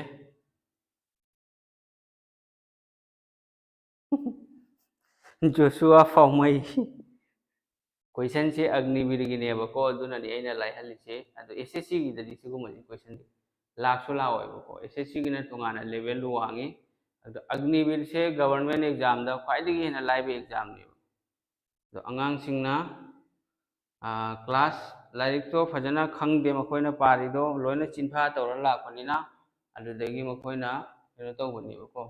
ꯖꯣꯁꯨꯋꯥ ꯐꯥꯎꯃꯩ꯫ ꯀꯣꯏꯁꯟꯁꯦ ꯑꯒꯅꯤꯕꯤꯔꯒꯤꯅꯦꯕꯀꯣ, ꯑꯗꯨꯅꯅꯤ ꯑꯩꯅ ꯂꯥꯏꯍꯜꯂꯤꯁꯦ꯫ ꯑꯗꯣ ꯑꯦꯁ ꯑꯦꯁ ꯁꯤꯒꯤꯗꯗꯤ ꯁꯤꯒꯨꯝꯕꯁꯤ ꯀꯣꯏꯁꯟꯁꯦ ꯂꯥꯛꯁꯨ ꯂꯥꯛꯑꯣꯏꯕꯀꯣ꯫ ꯑꯦꯁ ꯑꯦꯁ ꯁꯤꯒꯤꯅ ꯇꯣꯉꯥꯟꯅ ꯂꯦꯚꯦꯜꯗꯨ ꯋꯥꯡꯉꯤ꯫ ꯑꯗꯣ ꯑꯒꯅꯤꯕꯤꯔꯁꯦ ꯒꯕꯔꯟꯃꯦꯟ ꯑꯦꯛꯖꯥꯝꯗ ꯈ꯭ꯋꯥꯏꯗꯒꯤ ꯍꯦꯟꯅ ꯂꯥꯏꯕ ꯑꯦꯛꯖꯥꯝꯅꯦꯕ꯫ ꯑꯗꯣ ꯑꯉꯥꯡꯁꯤꯡꯅ, ꯑꯥ, ꯀ꯭ꯂꯥꯁ ꯂꯥꯏꯔꯤꯛꯇꯣ ꯐꯖꯅ ꯈꯪꯗꯦ, ꯃꯈꯣꯏꯅ ꯄꯥꯔꯤꯗꯣ ꯂꯣꯏꯅ ꯆꯤꯟꯐꯥ ꯇꯧꯔ ꯂꯥꯛꯄꯅꯤꯅ, ꯑꯗꯨꯗꯒꯤ ꯃꯈꯣꯏꯅ ꯀꯩꯅꯣ ꯇꯧꯕꯅꯦꯕꯀꯣ꯫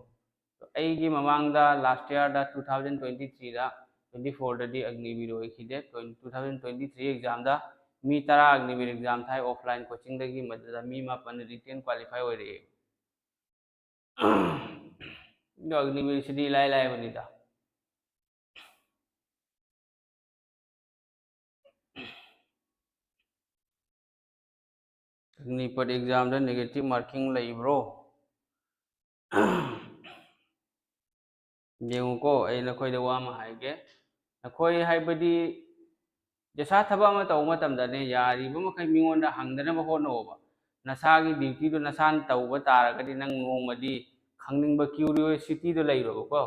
ꯑꯩꯒꯤ ꯃꯃꯥꯡꯗ ꯂꯥꯁ ꯏꯌꯥꯔꯗ, ꯇꯨ ꯊꯥꯎꯖꯟ ꯇ꯭ꯋꯦꯟꯇꯤ ꯊ꯭ꯔꯤꯗ, ꯇ꯭ꯋꯦꯟꯇꯤ ꯐꯣꯔꯗꯗꯤ ꯑꯒꯅꯤꯕꯤꯔ ꯑꯣꯏꯈꯤꯗꯦ꯫ ꯇꯨ ꯊꯥꯎꯖꯟ ꯇ꯭ꯋꯦꯟꯇꯤ ꯊ꯭ꯔꯤ ꯑꯦꯛꯖꯥꯝꯗ ꯃꯤ ꯇꯔꯥ ꯑꯒꯅꯤꯕꯤꯔ ꯑꯦꯛꯖꯥꯝ ꯊꯥꯏ ꯑꯣꯐꯂꯥꯏꯟ ꯀꯣꯆꯤꯡꯗꯒꯤ, ꯃꯗꯨꯗ ꯃꯤ ꯃꯥꯄꯟ ꯔꯤꯇꯦꯟ ꯀ꯭ꯋꯥꯂꯤꯐꯥꯏ ꯑꯣꯏꯔꯛꯑꯦ꯫ ꯑꯗꯣ ꯑꯒꯅꯤꯕꯤꯔꯁꯤꯗꯤ ꯏꯂꯥꯏ ꯂꯥꯏꯕꯅꯤꯗ꯫ ꯑꯒꯅꯤꯄꯠ ꯑꯦꯛꯖꯥꯝꯗ ꯅꯦꯒꯦꯇꯤꯚ ꯃꯥꯔꯀꯤꯡ ꯂꯩꯕ꯭ꯔꯣ? ꯌꯦꯡꯉꯨꯀꯣ, ꯑꯩ ꯅꯈꯣꯏꯗ ꯋꯥ ꯑꯃ ꯍꯥꯏꯒꯦ꯫ ꯅꯈꯣꯏ ꯍꯥꯏꯕꯗꯤ ꯖꯁꯥ ꯊꯕꯛ ꯑꯃ ꯇꯧꯕ ꯃꯇꯝꯗꯅꯦ, ꯌꯥꯔꯤꯕ ꯃꯈꯩ ꯃꯤꯉꯣꯟꯗ ꯍꯪꯗꯅꯕ ꯍꯣꯠꯅꯧꯑꯣꯕ꯫ ꯅꯁꯥꯒꯤ ꯗ꯭ꯌꯨꯇꯤꯗꯣ ꯅꯁꯥꯅ ꯇꯧꯕ ꯇꯥꯔꯒꯗꯤ ꯅꯪ ꯅꯣꯡꯃꯗꯤ ꯈꯪꯅꯤꯡꯕ ꯀ꯭ꯌꯨꯔꯤꯑꯣꯁꯤꯇꯤꯗꯣ ꯂꯩꯔꯣꯕꯀꯣ꯫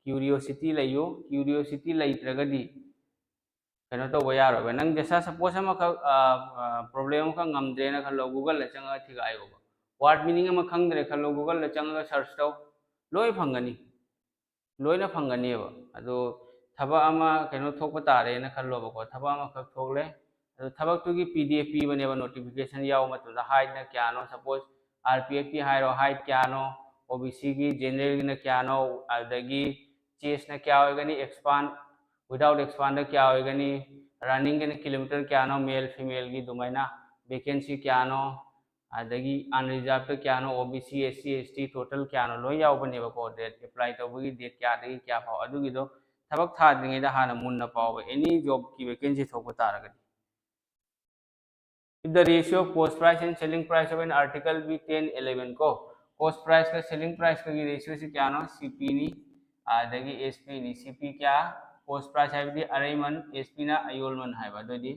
ꯀ꯭ꯌꯨꯔꯤꯑꯣꯁꯤꯇꯤ ꯂꯩꯌꯨ꯫ ꯀ꯭ꯌꯨꯔꯤꯑꯣꯁꯤꯇꯤ ꯂꯩꯇ꯭ꯔꯒꯗꯤ ꯀꯩꯅꯣ ꯇꯧꯕ ꯌꯥꯔꯣꯏꯕ꯫ ꯅꯪ ꯖꯁꯥ ꯁꯄꯣꯁ ꯑꯃꯈꯛ, ꯄ꯭ꯔꯣꯕ꯭ꯂꯦꯝ ꯑꯃꯈꯛ ꯉꯝꯗ꯭ꯔꯦꯅ ꯈꯜꯂꯣ, ꯒꯨꯒꯜꯗ ꯆꯪꯉꯒ ꯊꯤꯒꯥꯏꯌꯣꯕ꯫ ꯋꯥꯔꯗ ꯃꯤꯅꯤꯡ ꯑꯃ ꯈꯪꯗ꯭ꯔꯦ ꯈꯜꯂꯣ, ꯒꯨꯒꯜꯗ ꯆꯪꯉꯒ ꯁꯔꯆ ꯇꯧ, ꯂꯣꯏ ꯐꯪꯒꯅꯤ꯫ ꯂꯣꯏꯅ ꯐꯪꯒꯅꯦꯕ꯫ ꯑꯗꯣ ꯊꯕꯛ ꯑꯃ ꯀꯩꯅꯣ ꯊꯣꯛꯄ ꯇꯥꯔꯦꯅ ꯈꯜꯂꯣꯕꯀꯣ, ꯊꯕꯛ ꯑꯃꯈꯛ ꯊꯣꯛꯂꯦ꯫ ꯑꯗꯣ ꯊꯕꯛꯇꯨꯒꯤ ꯄꯤ ꯗꯤ ꯑꯦꯐ ꯄꯤꯕꯅꯦꯕ, ꯅꯣꯇꯤꯐꯤꯀꯦꯁꯟ ꯌꯥꯎꯕ ꯃꯇꯝꯗ, ꯍꯥꯏꯠꯅ ꯀꯌꯥꯅꯣ, ꯁꯄꯣꯁ ꯑꯥꯔ ꯄꯤ ꯑꯦꯐꯀꯤ ꯍꯥꯏꯔꯣ, ꯍꯥꯏꯠ ꯀꯌꯥꯅꯣ, ꯑꯣ ꯕꯤ ꯁꯤꯒꯤ ꯖꯦꯅꯔꯦꯜꯒꯤꯅ ꯀꯌꯥꯅꯣ, ꯑꯗꯒꯤ ꯆꯦꯁꯅ ꯀꯌꯥ ꯑꯣꯏꯒꯅꯤ, ꯑꯦꯛꯁꯄꯥꯟ, ꯋꯤꯗꯥꯎꯠ ꯑꯦꯛꯁꯄꯥꯟꯗ ꯀꯌꯥ ꯑꯣꯏꯒꯅꯤ, ꯔꯟꯅꯤꯡꯒꯤꯅ ꯀꯤꯂꯣꯃꯤꯇꯔ ꯀꯌꯥꯅꯣ, ꯃꯦꯜ ꯐꯤꯃꯦꯜꯒꯤ ꯑꯗꯨꯃꯥꯏꯅ, ꯚꯦꯀꯦꯟꯁꯤ ꯀꯌꯥꯅꯣ, ꯑꯗꯒꯤ ꯑꯟꯔꯤꯖꯥꯔꯕꯇ ꯀꯌꯥꯅꯣ, ꯑꯣ ꯕꯤ ꯁꯤ, ꯑꯦꯁ ꯁꯤ, ꯑꯦꯁ ꯇꯤ, ꯇꯣꯇꯦꯜ ꯀꯌꯥꯅꯣ, ꯂꯣꯏ ꯌꯥꯎꯕꯅꯦꯕꯀꯣ꯫ ꯗꯦꯠ ꯑꯦꯄ꯭ꯂꯥꯏ ꯇꯧꯕꯒꯤ ꯗꯦꯠ ꯀꯌꯥꯗꯒꯤ ꯀꯌꯥ ꯐꯥꯎ, ꯑꯗꯨꯒꯤꯗꯣ ꯊꯕꯛ ꯊꯥꯗ꯭ꯔꯤꯉꯩꯗ ꯍꯥꯟꯅ ꯃꯨꯟꯅ ꯄꯥꯎꯕ, ꯑꯦꯅꯤ ꯖꯣꯕꯀꯤ ꯚꯦꯀꯦꯟꯁꯤ ꯊꯣꯛꯄ ꯇꯥꯔꯒꯗꯤ꯫ If the ratio of cost price and selling price of an article be ten eleven ꯀꯣ, ꯀꯣꯁ ꯄ꯭ꯔꯥꯏꯁꯀ ꯁꯦꯂꯤꯡ ꯄ꯭ꯔꯥꯏꯁꯀꯒꯤ ꯔꯦꯁꯤꯌꯣꯁꯤ ꯀꯌꯥꯅꯣ? ꯁꯤ ꯄꯤꯅꯤ, ꯑꯗꯒꯤ ꯑꯦꯁ ꯄꯤꯅꯤ꯫ ꯁꯤ ꯄꯤ ꯀꯌꯥ? ꯀꯣꯁ ꯄ꯭ꯔꯥꯏꯁ ꯍꯥꯏꯕꯗꯤ ꯑꯔꯩꯃꯟ, ꯑꯦꯁ ꯄꯤꯅ ꯑꯌꯣꯜꯃꯟ ꯍꯥꯏꯕ꯫ ꯑꯗꯨꯑꯣꯏꯗꯤ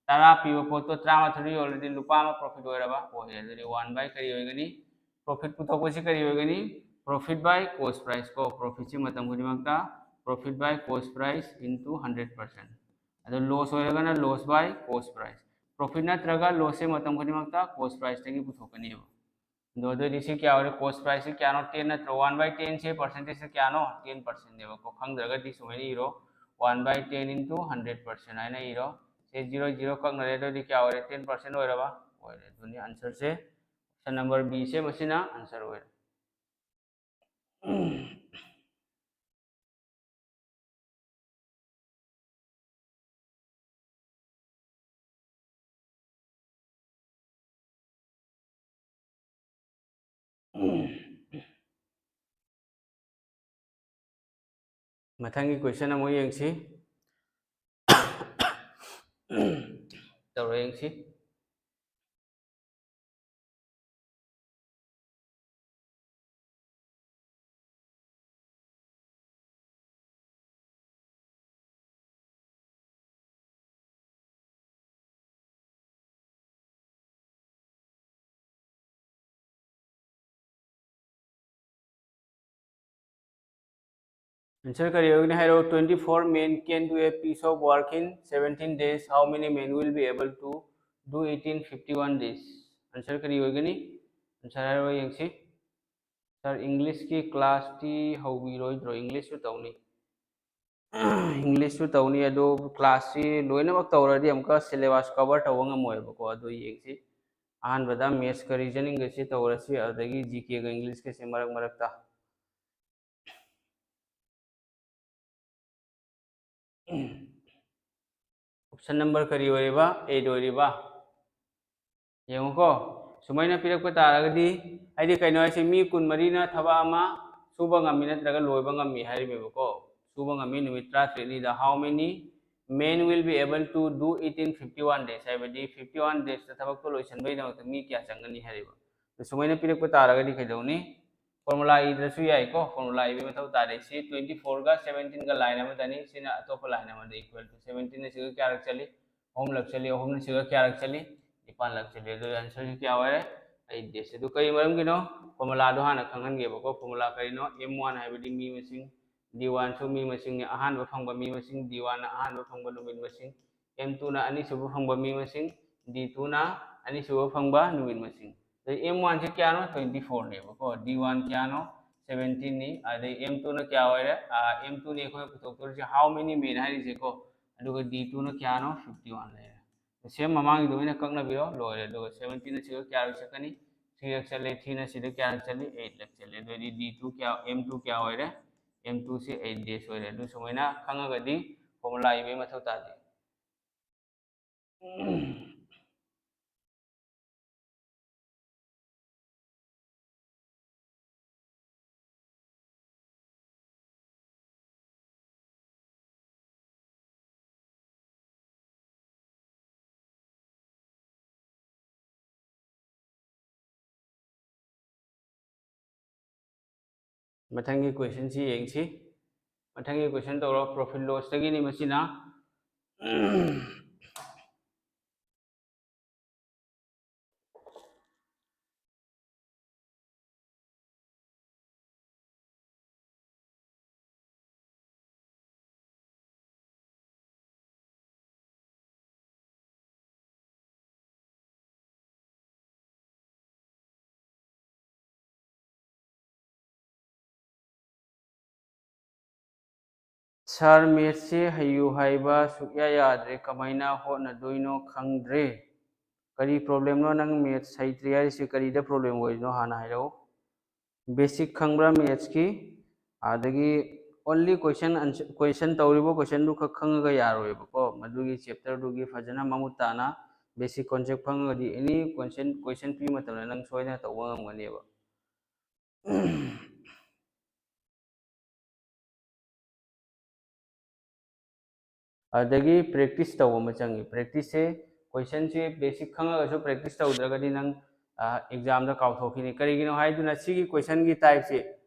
ꯇꯔꯥ ꯄꯤꯕ ꯄꯣꯠꯇꯣ ꯇꯔꯥꯃꯥꯊꯣꯏ ꯌꯣꯜꯂꯗꯤ ꯂꯨꯄꯥ ꯑꯃ ꯄ꯭ꯔꯣꯐꯤꯠ ꯑꯣꯏꯔꯕ? ꯑꯣꯏꯔꯦ꯫ ꯑꯗꯨꯗꯤ ꯋꯥꯟ ꯕꯥꯏ ꯀꯔꯤ ꯑꯣꯏꯒꯅꯤ? ꯄ꯭ꯔꯣꯐꯤꯠ ꯄꯨꯊꯣꯛꯄꯁꯤ ꯀꯔꯤ ꯑꯣꯏꯒꯅꯤ? Profit by cost price ꯀꯣ꯫ ꯄ꯭ꯔꯣꯐꯤꯠꯁꯤ ꯃꯇꯝ ꯈꯨꯗꯤꯡꯃꯛꯇ profit by cost price into hundred percent꯫ ꯑꯗꯣ ꯂꯣꯁ ꯑꯣꯏꯔꯒꯅ loss by cost price꯫ Profit ꯅꯠꯇ꯭ꯔꯒ ꯂꯣꯁꯁꯦ ꯃꯇꯝ ꯈꯨꯗꯤꯡꯃꯛꯇ ꯀꯣꯁ ꯄ꯭ꯔꯥꯏꯁꯇꯒꯤ ꯄꯨꯊꯣꯛꯀꯅꯦꯕ꯫ ꯑꯗꯣ ꯑꯗꯨꯑꯣꯏꯗꯤ ꯁꯤ ꯀꯌꯥ ꯑꯣꯏꯔꯦ? ꯀꯣꯁ ꯄ꯭ꯔꯥꯏꯁꯁꯤ ꯀꯌꯥꯅꯣ? ꯇꯦꯟ ꯅꯠꯇ꯭ꯔꯣ? ꯋꯥꯟ ꯕꯥꯏ ꯇꯦꯟꯁꯦ ꯄꯥꯔꯁꯦꯟꯇꯦꯖꯁꯦ ꯀꯌꯥꯅꯣ? ꯇꯦꯟ ꯄꯥꯔꯁꯦꯟꯅꯦꯕꯀꯣ꯫ ꯈꯪꯗ꯭ꯔꯒꯗꯤ ꯁꯨꯃꯥꯏꯅ ꯏꯔꯣ, ꯋꯥꯟ ꯕꯥꯏ ꯇꯦꯟ into ꯍꯟꯗ꯭ꯔꯦꯠ ꯄꯥꯔꯁꯦꯟ ꯍꯥꯏꯅ ꯏꯔꯣ꯫ ꯁꯦ ꯖꯤꯔꯣ ꯖꯤꯔꯣ ꯀꯛꯅꯔꯦ, ꯑꯗꯨꯑꯣꯏꯗꯤ ꯀꯌꯥ ꯑꯣꯏꯔꯦ? ꯇꯦꯟ ꯄꯥꯔꯁꯦꯟ ꯑꯣꯏꯔꯕ? ꯑꯣꯏꯔꯦ꯫ ꯑꯗꯨꯅꯤ ꯑꯟꯁꯔꯁꯦ, option number B ꯁꯦ ꯃꯁꯤꯅ ꯑꯟꯁꯔ ꯑꯣꯏꯔꯦ꯫ ꯃꯊꯪꯒꯤ ꯀꯣꯏꯁꯟ ꯑꯃꯨꯛ ꯌꯦꯡꯁꯤ꯫ ꯇꯧꯔ ꯌꯦꯡꯁꯤ꯫ ꯑꯟꯁꯔ ꯀꯔꯤ ꯑꯣꯏꯒꯅꯤ ꯍꯥꯏꯔꯣ? Twenty four men can do a piece of work in seventeen days. How many men will be able to do it in fifty one days? Answer ꯀꯔꯤ ꯑꯣꯏꯒꯅꯤ? ꯑꯟꯁꯔ ꯍꯥꯏꯔꯣ ꯌꯦꯡꯁꯤ꯫ ꯁꯥꯔ, ꯏꯪꯂꯤꯁꯀꯤ ꯀ꯭ꯂꯥꯁꯇꯤ ꯍꯧꯕꯤꯔꯣꯏꯗ꯭ꯔꯣ? ꯏꯪꯂꯤꯁꯁꯨ ꯇꯧꯅꯤ꯫ ꯏꯪꯂꯤꯁꯁꯨ ꯇꯧꯅꯤ, ꯑꯗꯣ ꯀ꯭ꯂꯥꯁꯁꯤ ꯂꯣꯏꯅꯃꯛ ꯇꯧꯔꯗꯤ ꯑꯃꯨꯛꯀ ꯁꯤꯂꯦꯕꯁ ꯀꯚꯔ ꯇꯧꯕ ꯉꯝꯃꯣꯏꯕꯀꯣ꯫ ꯑꯗꯣ ꯌꯦꯡꯁꯤ, ꯑꯍꯥꯟꯕꯗ ꯃꯦꯠꯁꯀ ꯔꯤꯖꯅꯤꯡꯒꯁꯤ ꯇꯧꯔꯁꯤ, ꯑꯗꯨꯗꯒꯤ ꯖꯤ ꯀꯦꯒ ꯏꯪꯂꯤꯁꯀꯁꯤ ꯃꯔꯛ ꯃꯔꯛꯇ꯫ ꯑꯣꯞꯁꯟ ꯅꯝꯕꯔ ꯀꯔꯤ ꯑꯣꯏꯔꯤꯕ? ꯑꯩꯠ ꯑꯣꯏꯔꯤꯕ꯫ ꯌꯦꯡꯉꯨꯀꯣ, ꯁꯨꯃꯥꯏꯅ ꯄꯤꯔꯛꯄ ꯇꯥꯔꯒꯗꯤ, ꯍꯥꯏꯗꯤ ꯀꯩꯅꯣ ꯍꯥꯏꯁꯦ, ꯃꯤ ꯀꯨꯟꯃꯔꯤꯅ ꯊꯕꯛ ꯑꯃ ꯁꯨꯕ ꯉꯝꯃꯤ ꯅꯠꯇ꯭ꯔꯒ ꯂꯣꯏꯕ ꯉꯝꯃꯤ ꯍꯥꯏꯔꯤꯕꯀꯣ꯫ ꯁꯨꯕ ꯉꯝꯃꯤ ꯅꯨꯃꯤꯠ ꯇꯔꯥꯇꯔꯦꯠꯅꯤꯗ꯫ How many men will be able to do it in fifty one days? ꯍꯥꯏꯕꯗꯤ fifty one daysꯇ ꯊꯕꯛꯇꯣ ꯂꯣꯏꯁꯤꯟꯕꯒꯤꯗꯃꯛꯇ ꯃꯤ ꯀꯌꯥ ꯆꯪꯒꯅꯤ ꯍꯥꯏꯔꯤꯕ꯫ ꯑꯗꯨ ꯁꯨꯃꯥꯏꯅ ꯄꯤꯔꯛꯄ ꯇꯥꯔꯒꯗꯤ ꯀꯩꯗꯧꯅꯤ? ꯐꯣꯔꯃꯨꯂꯥ ꯏꯗ꯭ꯔꯁꯨ ꯌꯥꯏꯀꯣ, ꯐꯣꯔꯃꯨꯂꯥ ꯏꯕꯒꯤ ꯃꯊꯧ ꯇꯥꯗꯦ꯫ ꯁꯤ twenty fourꯒ seventeenꯒ line ꯑꯃꯗꯅꯤ, ꯁꯤꯅ ꯑꯇꯣꯞꯄ line ꯑꯃꯗ equal to seventeen ꯑꯁꯤꯒ ꯀꯌꯥꯔꯛ ꯆꯠꯂꯤ? ꯑꯍꯨꯝꯂꯛ ꯆꯠꯂꯤ꯫ ꯑꯍꯨꯝꯅ ꯁꯤꯒ ꯀꯌꯥꯔꯛ ꯆꯠꯂꯤ? ꯅꯤꯄꯥꯟꯂꯛ ꯆꯠꯂꯤ꯫ ꯑꯗꯨ ꯑꯟꯁꯔꯁꯤ ꯀꯌꯥ ꯑꯣꯏꯔꯦ? Eight days꯫ ꯑꯗꯨ ꯀꯔꯤ ꯃꯔꯝꯒꯤꯅꯣ? ꯐꯣꯔꯃꯨꯂꯥꯗꯣ ꯍꯥꯟꯅ ꯈꯪꯍꯟꯒꯦꯕꯀꯣ꯫ ꯐꯣꯔꯃꯨꯂꯥ ꯀꯔꯤꯅꯣ? M one ꯍꯥꯏꯕꯗꯤ ꯃꯤ ꯃꯁꯤꯡ, D oneꯁꯨ ꯃꯤ ꯃꯁꯤꯡꯅꯤ, ꯑꯍꯥꯟꯕ ꯐꯪꯕ ꯃꯤ ꯃꯁꯤꯡ, D oneꯅ ꯑꯍꯥꯟꯕ ꯐꯪꯕ ꯅꯨꯃꯤꯠ ꯃꯁꯤꯡ, M twoꯅ ꯑꯅꯤꯁꯨꯕ ꯐꯪꯕ ꯃꯤ ꯃꯁꯤꯡ, D twoꯅ ꯑꯅꯤꯁꯨꯕ ꯐꯪꯕ ꯅꯨꯃꯤꯠ ꯃꯁꯤꯡ꯫ ꯑꯗꯩ M oneꯁꯤ ꯀꯌꯥꯅꯣ? Twenty fourꯅꯦꯕꯀꯣ꯫ D one ꯀꯌꯥꯅꯣ? Seventeenꯅꯤ꯫ ꯑꯗꯩ M twoꯅ ꯀꯌꯥ ꯑꯣꯏꯔꯦ? ꯑꯥ, M twoꯅꯤ ꯑꯩꯈꯣꯏꯅ ꯄꯨꯊꯣꯛꯇꯣꯔꯤꯁꯦ, how many men ꯍꯥꯏꯔꯤꯁꯦꯀꯣ꯫ ꯑꯗꯨꯒ D twoꯅ ꯀꯌꯥꯅꯣ? Fifty one ꯂꯩꯔꯦ꯫ Same ꯃꯃꯥꯡꯒꯤꯗꯣ ꯑꯣꯏꯅ ꯀꯛꯅꯕꯤꯔꯣ, ꯂꯣꯏꯔꯦ꯫ ꯑꯗꯨꯒ seventeenꯅ ꯁꯤꯒ ꯀꯌꯥꯔꯛ ꯆꯠꯀꯅꯤ? Threeꯔꯛ ꯆꯠꯂꯦ꯫ Threeꯅ ꯁꯤꯗ ꯀꯌꯥꯔꯛ ꯆꯠꯂꯤ? Eightꯂꯛ ꯆꯠꯂꯦ꯫ ꯑꯗꯨ ꯑꯣꯏꯗꯤ D two ꯀꯌꯥ, M two ꯀꯌꯥ ꯑꯣꯏꯔꯦ? M twoꯁꯦ eight days ꯑꯣꯏꯔꯦ꯫ ꯑꯗꯨ ꯁꯨꯃꯥꯏꯅ ꯈꯪꯉꯒꯗꯤ ꯐꯣꯔꯃꯨꯂꯥ ꯏꯕꯒꯤ ꯃꯊꯧ ꯇꯥꯗꯦ꯫ ꯃꯊꯪꯒꯤ questionꯁꯤ ꯌꯦꯡꯁꯤ꯫ ꯃꯊꯪꯒꯤ question ꯇꯧꯔꯣ꯫ Profit lossꯇꯒꯤꯅꯤ ꯃꯁꯤꯅ꯫ ꯁꯥꯔ, ꯃꯦꯠꯁꯁꯦ ꯍꯩꯌꯨ ꯍꯥꯏꯕ ꯁꯨꯛꯌꯥ ꯌꯥꯗ꯭ꯔꯦ, ꯀꯃꯥꯏꯅ ꯍꯣꯠꯅꯗꯣꯏꯅꯣ ꯈꯪꯗ꯭ꯔꯦ꯫ ꯀꯔꯤ ꯄ꯭ꯔꯣꯕ꯭ꯂꯦꯝꯅꯣ? ꯅꯪ ꯃꯦꯠꯁ ꯍꯩꯇ꯭ꯔꯤ ꯍꯥꯏꯔꯤꯁꯦ ꯀꯔꯤꯗ ꯄ꯭ꯔꯣꯕ꯭ꯂꯦꯝ ꯑꯣꯏꯔꯤꯅꯣ ꯍꯥꯟꯅ ꯍꯥꯏꯔꯛꯎ꯫ ꯕꯦꯁꯤꯛ ꯈꯪꯕ꯭ꯔꯥ ꯃꯦꯠꯁꯀꯤ? ꯑꯗꯒꯤ ꯑꯣꯟꯂꯤ ꯀꯣꯏꯁꯟ ꯑꯟꯁ-, ꯀꯣꯏꯁꯟ ꯇꯧꯔꯤꯕ ꯀꯣꯏꯁꯟꯗꯨ ꯈꯛ ꯈꯪꯉꯒ ꯌꯥꯔꯣꯏꯕꯀꯣ꯫ ꯃꯗꯨꯒꯤ ꯆꯦꯞꯇꯔꯗꯨꯒꯤ ꯐꯖꯅ ꯃꯃꯨꯠ ꯇꯥꯅ ꯕꯦꯁꯤꯛ ꯀꯣꯟꯁꯦꯞ ꯈꯪꯉꯒꯗꯤ ꯑꯦꯅꯤ ꯀꯣꯏꯁꯟ, ꯀꯣꯏꯁꯟ ꯄꯤꯕ ꯃꯇꯝꯗ ꯅꯪ ꯁꯣꯏꯗꯅ ꯇꯧꯕ ꯉꯝꯒꯅꯦꯕ꯫ ꯑꯗꯒꯤ ꯄ꯭ꯔꯦꯛꯇꯤꯁ ꯇꯧꯕ ꯑꯃ ꯆꯪꯉꯤ꯫ ꯄ꯭ꯔꯦꯛꯇꯤꯁꯁꯦ, ꯀꯣꯏꯁꯟꯁꯦ ꯕꯦꯁꯤꯛ ꯈꯪꯉꯒꯁꯨ ꯄ꯭ꯔꯦꯛꯇꯤꯁ ꯇꯧꯗ꯭ꯔꯒꯗꯤ ꯅꯪ, ꯑ, ꯑꯦꯛꯖꯥꯝꯗ ꯀꯥꯎꯊꯣꯛꯈꯤꯅꯤ꯫ ꯀꯔꯤꯒꯤꯅꯣ ꯍꯥꯏꯗꯨꯅ ꯁꯤꯒꯤ ꯀꯣꯏꯁꯟꯒꯤ ꯇꯥꯏꯞꯁꯦ,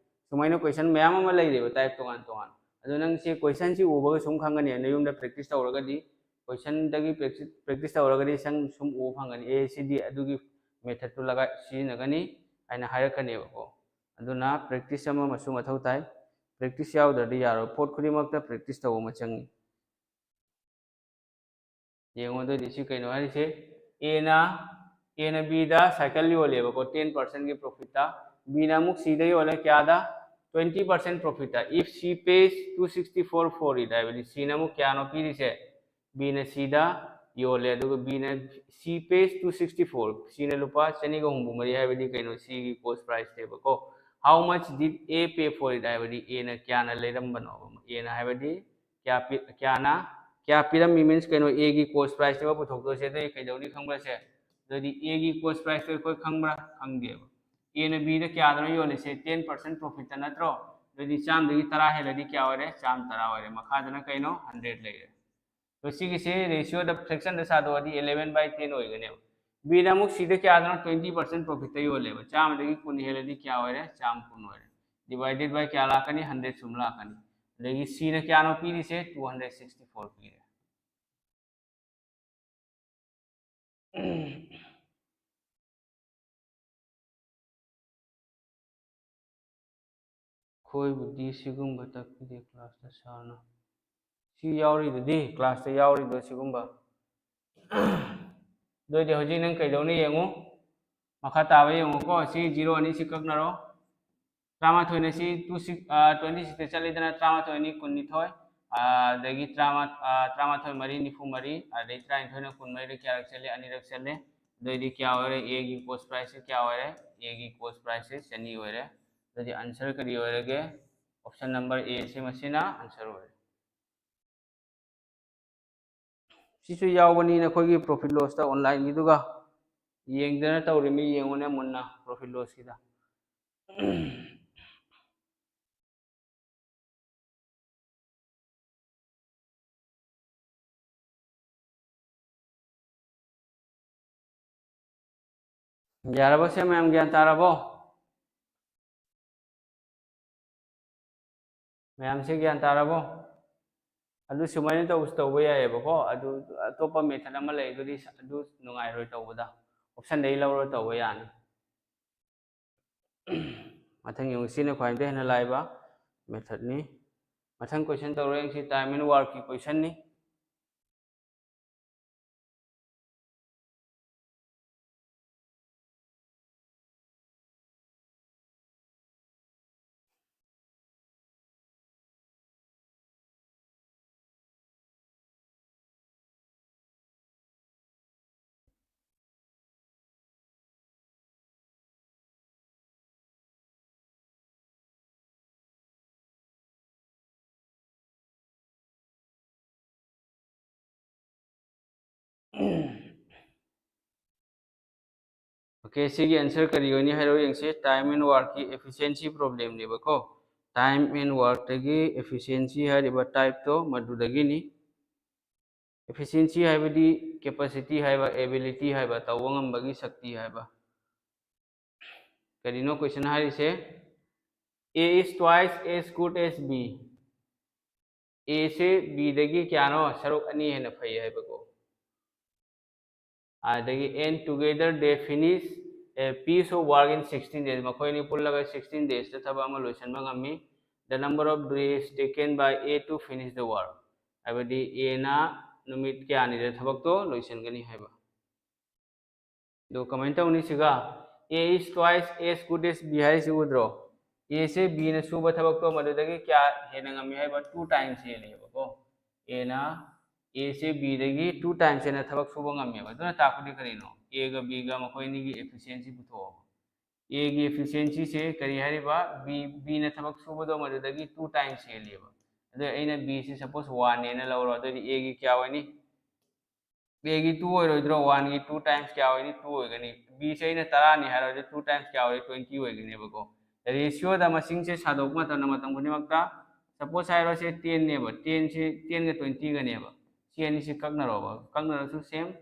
ꯁꯨꯃꯥꯏꯅ ꯀꯣꯏꯁꯟ ꯃꯌꯥꯝ ꯑꯃ ꯂꯩꯔꯦꯕ, ꯇꯥꯏꯞ ꯇꯣꯉꯥꯟ ꯇꯣꯉꯥꯟ꯫ ꯑꯗꯣ ꯅꯪ ꯁꯤ ꯀꯣꯏꯁꯟꯁꯤ ꯎꯕꯒ ꯁꯨꯝ ꯈꯪꯒꯅꯤ, ꯅꯌꯨꯝꯗ ꯄ꯭ꯔꯦꯛꯇꯤꯁ ꯇꯧꯔꯒꯗꯤ, ꯀꯣꯏꯁꯟꯗꯒꯤ ꯄ꯭ꯔꯦꯛꯇꯤꯁ, ꯄ꯭ꯔꯦꯛꯇꯤꯁ ꯇꯧꯔꯒꯗꯤ ꯅꯪ ꯁꯨꯝ ꯎꯕ ꯐꯪꯒꯅꯤ, ꯑꯦ, ꯁꯤꯗꯤ ꯑꯗꯨꯒꯤ ꯃꯦꯊꯠꯇꯨ ꯂꯒꯥꯏ ꯁꯤꯖꯤꯟꯅꯒꯅꯤ ꯍꯥꯏꯅ ꯍꯥꯏꯔꯛꯀꯅꯦꯕꯀꯣ꯫ ꯑꯗꯨꯅ ꯄ꯭ꯔꯦꯛꯇꯤꯁ ꯑꯃꯃꯁꯨ ꯃꯊꯧ ꯇꯥꯏ꯫ ꯄ꯭ꯔꯦꯛꯇꯤꯁ ꯌꯥꯎꯗ꯭ꯔꯗꯤ ꯌꯥꯔꯣꯏ꯫ ꯄꯣꯠ ꯈꯨꯗꯤꯡꯃꯛꯇ ꯄ꯭ꯔꯦꯛꯇꯤꯁ ꯇꯧꯕ ꯑꯃ ꯆꯪꯉꯤ꯫ ꯌꯦꯡꯉꯣ, ꯑꯗꯨꯑꯣꯏꯗꯤ ꯁꯤ ꯀꯩꯅꯣ ꯍꯥꯏꯔꯤꯁꯦ? ꯑꯦꯅ, ꯑꯦꯅ ꯕꯤꯗ ꯁꯥꯏꯀꯜ ꯌꯣꯜꯂꯦꯕꯀꯣ, ꯇꯦꯟ ꯄꯥꯔꯁꯦꯟꯒꯤ ꯄ꯭ꯔꯣꯐꯤꯠꯇ꯫ ꯕꯤꯅ ꯑꯃꯨꯛ ꯁꯤꯗ ꯌꯣꯜꯂꯦ, ꯀꯌꯥꯗ? ꯇ꯭ꯋꯦꯟꯇꯤ ꯄꯥꯔꯁꯦꯟ ꯄ꯭ꯔꯣꯐꯤꯠꯇ꯫ If C pays two sixty four for it ꯍꯥꯏꯕꯗꯤ ꯁꯤꯅ ꯑꯃꯨꯛ ꯀꯌꯥꯅꯣ ꯄꯤꯔꯤꯁꯦ? ꯕꯤꯅ ꯁꯤꯗ ꯌꯣꯜꯂꯦ, ꯑꯗꯨꯒ ꯕꯤꯅ, C pays two sixty four, ꯁꯤꯅ ꯂꯨꯄꯥ ꯆꯅꯤꯒ ꯍꯨꯝꯐꯨ ꯃꯔꯤ ꯍꯥꯏꯕꯗꯤ ꯀꯩꯅꯣ? ꯁꯤꯒꯤ ꯀꯣꯁ ꯄ꯭ꯔꯥꯏꯁꯅꯦꯕꯀꯣ꯫ How much did A pay for it ꯍꯥꯏꯕꯗꯤ ꯑꯦꯅ ꯀꯌꯥꯅ ꯂꯩꯔꯝꯕꯅꯣꯕ? ꯑꯦꯅ ꯍꯥꯏꯕꯗꯤ ꯀꯌꯥ ꯄꯤ-, ꯀꯌꯥꯅ, ꯀꯌꯥ ꯄꯤꯔꯝꯃꯤ means ꯀꯩꯅꯣ? ꯑꯦꯒꯤ ꯀꯣꯁ ꯄ꯭ꯔꯥꯏꯁꯅꯦꯕ ꯄꯨꯊꯣꯛꯇꯣꯏꯁꯦ꯫ ꯑꯗꯨꯗꯤ ꯀꯩꯗꯧꯅꯤ ꯈꯪꯕ꯭ꯔꯥ ꯁꯦ? ꯑꯗꯨꯗꯤ ꯑꯦꯒꯤ ꯀꯣꯁ ꯄ꯭ꯔꯥꯏꯁꯇꯣ ꯑꯩꯈꯣꯏ ꯈꯪꯕ꯭ꯔꯥ? ꯈꯪꯗꯦꯕ꯫ ꯑꯦꯅ ꯕꯤꯗ ꯀꯌꯥꯗꯅꯣ ꯌꯣꯜꯂꯤꯁꯦ? ꯇꯦꯟ ꯄꯥꯔꯁꯦꯟ ꯄ꯭ꯔꯣꯐꯤꯠꯇ ꯅꯠꯇ꯭ꯔꯣ? ꯑꯗꯨꯗꯤ ꯆꯥꯝꯗꯒꯤ ꯇꯔꯥ ꯍꯦꯜꯂꯗꯤ ꯀꯌꯥ ꯑꯣꯏꯔꯦ? ꯆꯥꯝ ꯇꯔꯥ ꯑꯣꯏꯔꯦ꯫ ꯃꯈꯥꯗꯅ ꯀꯩꯅꯣ? ꯍꯟꯗ꯭ꯔꯦꯠ ꯂꯩꯔꯦ꯫ ꯑꯗꯣ ꯁꯤꯒꯤꯁꯦ ꯔꯦꯁꯤꯌꯣꯗ, ꯐ꯭ꯔꯦꯛꯁꯟꯗ ꯁꯥꯗꯣꯛꯑꯗꯤ eleven by ten ꯑꯣꯏꯒꯅꯦꯕ꯫ ꯕꯤꯅ ꯑꯃꯨꯛ ꯁꯤꯗ ꯀꯌꯥꯗꯅꯣ? Twenty percent ꯄ꯭ꯔꯣꯐꯤꯠꯇ ꯌꯣꯜꯂꯦꯕ꯫ ꯆꯥꯝꯃꯗꯒꯤ ꯀꯨꯟ ꯍꯦꯜꯂꯗꯤ ꯀꯌꯥ ꯑꯣꯏꯔꯦ? ꯆꯥꯝ ꯀꯨꯟ ꯑꯣꯏꯔꯦ꯫ ꯗꯤꯚꯥꯏꯗꯦꯠ ꯕꯥꯏ ꯀꯌꯥ ꯂꯥꯛꯀꯅꯤ? ꯍꯟꯗ꯭ꯔꯦꯠ ꯁꯨꯝ ꯂꯥꯛꯀꯅꯤ꯫ ꯑꯗꯒꯤ ꯁꯤꯅ ꯀꯌꯥꯅꯣ ꯄꯤꯔꯤꯁꯦ? Two hundred sixty four ꯄꯤꯔꯦ꯫ ꯑꯩꯈꯣꯏꯕꯨꯗꯤ ꯁꯤꯒꯨꯝꯕ ꯇꯥꯛꯄꯤꯗꯦ ꯀ꯭ꯂꯥꯁꯇ ꯁꯥꯔꯅ꯫ ꯁꯤ ꯌꯥꯎꯔꯤꯗꯨꯗꯤ, ꯀ꯭ꯂꯥꯁꯇ ꯌꯥꯎꯔꯤꯗꯣ ꯁꯤꯒꯨꯝꯕ꯫ ꯑꯗꯨ ꯑꯣꯏꯗꯤ ꯍꯧꯖꯤꯛ ꯅꯪ ꯀꯩꯗꯧꯅꯤ ꯌꯦꯡꯉꯨ꯫ ꯃꯈꯥ ꯇꯥꯕ ꯌꯦꯡꯉꯨꯀꯣ꯫ ꯁꯤ ꯖꯤꯔꯣ ꯑꯅꯤ ꯁꯤ ꯀꯛꯅꯔꯣ꯫ ꯇꯔꯥꯃꯥꯊꯣꯏꯅ ꯁꯤ two six, ꯑ, twenty six ꯇ ꯆꯠꯂꯤꯗꯅ, ꯇꯔꯥꯃꯥꯊꯣꯏ ꯑꯅꯤ ꯀꯨꯟꯅꯤꯊꯣꯏ꯫ ꯑꯗꯒꯤ ꯇꯔꯥꯃꯥ- ꯑ, ꯇꯔꯥꯃꯥꯊꯣꯏ ꯃꯔꯤ ꯅꯤꯐꯨ ꯃꯔꯤ, ꯑꯗꯩ ꯇꯔꯥꯅꯤꯊꯣꯏꯅ ꯀꯨꯟꯃꯔꯤꯗ ꯀꯌꯥꯔꯛ ꯆꯠꯂꯦ? ꯑꯅꯤꯔꯛ ꯆꯠꯂꯦ꯫ ꯑꯗꯨꯑꯣꯏꯗꯤ ꯀꯌꯥ ꯑꯣꯏꯔꯦ? ꯑꯦꯒꯤ ꯀꯣꯁ ꯄ꯭ꯔꯥꯏꯁꯁꯦ ꯀꯌꯥ ꯑꯣꯏꯔꯦ? ꯑꯦꯒꯤ ꯀꯣꯁ ꯄ꯭ꯔꯥꯏꯁꯁꯦ ꯆꯅꯤ ꯑꯣꯏꯔꯦ꯫ ꯑꯗꯨꯗꯤ ꯑꯟꯁꯔ ꯀꯔꯤ ꯑꯣꯏꯔꯒꯦ? ꯑꯣꯞꯁꯟ ꯅꯝꯕꯔ ꯑꯦꯁꯦ ꯃꯁꯤꯅ ꯑꯟꯁꯔ ꯑꯣꯏꯔꯦ꯫ ꯁꯤꯁꯨ ꯌꯥꯎꯕꯅꯤ ꯅꯈꯣꯏꯒꯤ ꯄ꯭ꯔꯣꯐꯤꯠ ꯂꯣꯁꯇ ꯑꯣꯟꯂꯥꯏꯟꯒꯤꯗꯨꯒ꯫ ꯌꯦꯡꯗꯅ ꯇꯧꯔꯤꯃꯤ, ꯌꯦꯡꯉꯨꯅꯦ ꯃꯨꯟꯅ ꯄ꯭ꯔꯣꯐꯤꯠ ꯂꯣꯁꯀꯤꯗ꯫ ꯌꯥꯔꯕ ꯁꯦ? ꯃꯌꯥꯝ ꯒ꯭ꯌꯥꯟ ꯇꯥꯔꯕꯣ? ꯃꯌꯥꯝꯁꯦ ꯒ꯭ꯌꯥꯟ ꯇꯥꯔꯕꯣ? ꯑꯗꯨ ꯁꯨꯃꯥꯏꯅ ꯇꯧꯕꯁꯨ ꯇꯧꯕ ꯌꯥꯏꯑꯕꯀꯣ꯫ ꯑꯗꯨ ꯑꯇꯣꯞꯄ ꯃꯦꯊꯠ ꯑꯃ ꯂꯩ, ꯑꯗꯨꯗꯤ ꯑꯗꯨ ꯅꯨꯡꯉꯥꯏꯔꯣꯏ ꯇꯧꯕꯗ, ꯑꯣꯞꯁꯟꯗꯒꯤ ꯂꯧꯔ ꯇꯧꯕ ꯌꯥꯅꯤ꯫ ꯃꯊꯪ ꯌꯦꯡꯉꯨ, ꯁꯤꯅ ꯈ꯭ꯋꯥꯏꯗꯒꯤ ꯍꯦꯟꯅ ꯂꯥꯏꯕ ꯃꯦꯊꯠꯅꯤ꯫ ꯃꯊꯪ ꯀꯣꯏꯁꯟ ꯇꯧꯔꯦ ꯌꯦꯡꯁꯤ, ꯇꯥꯏꯝ ꯑꯦꯟ ꯋꯥꯔꯛꯀꯤ ꯀꯣꯏꯁꯟꯅꯤ꯫ Okay, ꯁꯤꯒꯤ ꯑꯟꯁꯔ ꯀꯔꯤ ꯑꯣꯏꯅꯤ ꯍꯥꯏꯔꯣ ꯌꯦꯡꯁꯤ꯫ ꯇꯥꯏꯝ ꯑꯦꯟ ꯋꯥꯔꯛꯀꯤ ꯑꯦꯐꯤꯁꯤꯌꯦꯟꯁꯤ ꯄ꯭ꯔꯣꯕ꯭ꯂꯦꯝꯅꯦꯕꯀꯣ꯫ ꯇꯥꯏꯝ ꯑꯦꯟ ꯋꯥꯔꯛꯇꯒꯤ ꯑꯦꯐꯤꯁꯤꯌꯦꯟꯁꯤ ꯍꯥꯏꯔꯤꯕ ꯇꯥꯏꯞꯇꯣ ꯃꯗꯨꯗꯒꯤꯅꯤ꯫ ꯑꯦꯐꯤꯁꯤꯌꯦꯟꯁꯤ ꯍꯥꯏꯕꯗꯤ ꯀꯦꯄꯥꯁꯤꯇꯤ ꯍꯥꯏꯕ, ꯑꯦꯕꯤꯂꯤꯇꯤ ꯍꯥꯏꯕ, ꯇꯧꯕ ꯉꯝꯕꯒꯤ ꯁꯛꯇꯤ ꯍꯥꯏꯕ꯫ ꯀꯔꯤꯅꯣ ꯀꯣꯏꯁꯟ ꯍꯥꯏꯔꯤꯁꯦ? A is twice as good as B. ꯑꯦꯁꯦ ꯕꯤꯗꯒꯤ ꯀꯌꯥꯅꯣ? ꯁꯔꯨꯛ ꯑꯅꯤ ꯍꯦꯟꯅ ꯐꯩ ꯍꯥꯏꯕꯀꯣ꯫ ꯑꯗꯒꯤ and together they finish a piece of work in sixteen days. ꯃꯈꯣꯏ ꯑꯅꯤ ꯄꯨꯜꯂꯒ ꯁꯤꯛꯁꯇꯤꯟ ꯗꯦꯖꯇ ꯊꯕꯛ ꯑꯃ ꯂꯣꯏꯁꯤꯟꯕ ꯉꯝꯃꯤ꯫ The number of days taken by A to finish the work. ꯍꯥꯏꯕꯗꯤ ꯑꯦꯅ ꯅꯨꯃꯤꯠ ꯀꯌꯥꯅꯤꯗ ꯊꯕꯛꯇꯣ ꯂꯣꯏꯁꯤꯟꯒꯅꯤ ꯍꯥꯏꯕ꯫ ꯑꯗꯨ ꯀꯃꯥꯏꯅ ꯇꯧꯅꯤ ꯁꯤꯒ? A is twice as good as B ꯍꯥꯏꯔꯤꯁꯤ ꯎꯗ꯭ꯔꯣ? ꯑꯦꯁꯦ ꯕꯤꯅ ꯁꯨꯕ ꯊꯕꯛꯇꯣ ꯃꯗꯨꯗꯒꯤ ꯀꯌꯥ ꯍꯦꯟꯅ ꯉꯝꯃꯤ ꯍꯥꯏꯕ? Two times ꯍꯦꯜꯂꯦꯕꯀꯣ꯫ ꯑꯦꯅ ꯑꯦꯁꯦ ꯕꯤꯗꯒꯤ two times ꯍꯦꯟꯅ ꯊꯕꯛ ꯁꯨꯕ ꯉꯝꯃꯦꯕ꯫ ꯑꯗꯨꯅ ꯇꯥꯛꯄꯗꯤ ꯀꯔꯤꯅꯣ? ꯑꯦꯒ ꯕꯤꯒ ꯃꯈꯣꯏ ꯑꯅꯤꯒꯤ efficiency ꯄꯨꯊꯣꯛꯑꯣ꯫ ꯑꯦꯒꯤ efficiencyꯁꯦ ꯀꯔꯤ ꯍꯥꯏꯔꯤꯕ? ꯕꯤ ꯕꯤꯅ ꯊꯕꯛ ꯁꯨꯕꯗꯣ ꯃꯗꯨꯗꯒꯤ two times ꯍꯦꯜꯂꯦꯕ꯫ ꯑꯗꯣ ꯑꯩꯅ ꯕꯤꯁꯤ suppose oneꯅꯦꯅ ꯂꯧꯔꯣ꯫ ꯑꯗꯨꯗꯤ ꯑꯦꯒꯤ ꯀꯌꯥ ꯑꯣꯏꯅꯤ? ꯑꯦꯒꯤ two ꯑꯣꯏꯔꯣꯏꯗ꯭ꯔꯣ? Oneꯒꯤ two times ꯀꯌꯥ ꯑꯣꯏꯅꯤ? Two ꯑꯣꯏꯒꯅꯤ꯫ ꯕꯤꯁꯦ ꯑꯩꯅ ꯇꯔꯥꯅꯤ ꯍꯥꯏꯔꯣ, ꯑꯗꯨ two times ꯀꯌꯥ ꯑꯣꯏꯔꯦ? Twenty ꯑꯣꯏꯒꯅꯦꯕꯀꯣ꯫ Ratioꯗ ꯃꯁꯤꯡꯁꯦ ꯁꯥꯗꯣꯛꯄ ꯃꯇꯝꯗ ꯃꯇꯝ ꯈꯨꯗꯤꯡꯃꯛꯇ, suppose ꯍꯥꯏꯔꯣ, ꯁꯦ tenꯅꯦꯕ, tenꯁꯦ tenꯒ twentyꯒꯅꯦꯕ꯫ ꯁꯤ ꯑꯅꯤꯁꯤ ꯀꯛꯅꯔꯣꯕ, ꯀꯛꯅꯔꯁꯨ same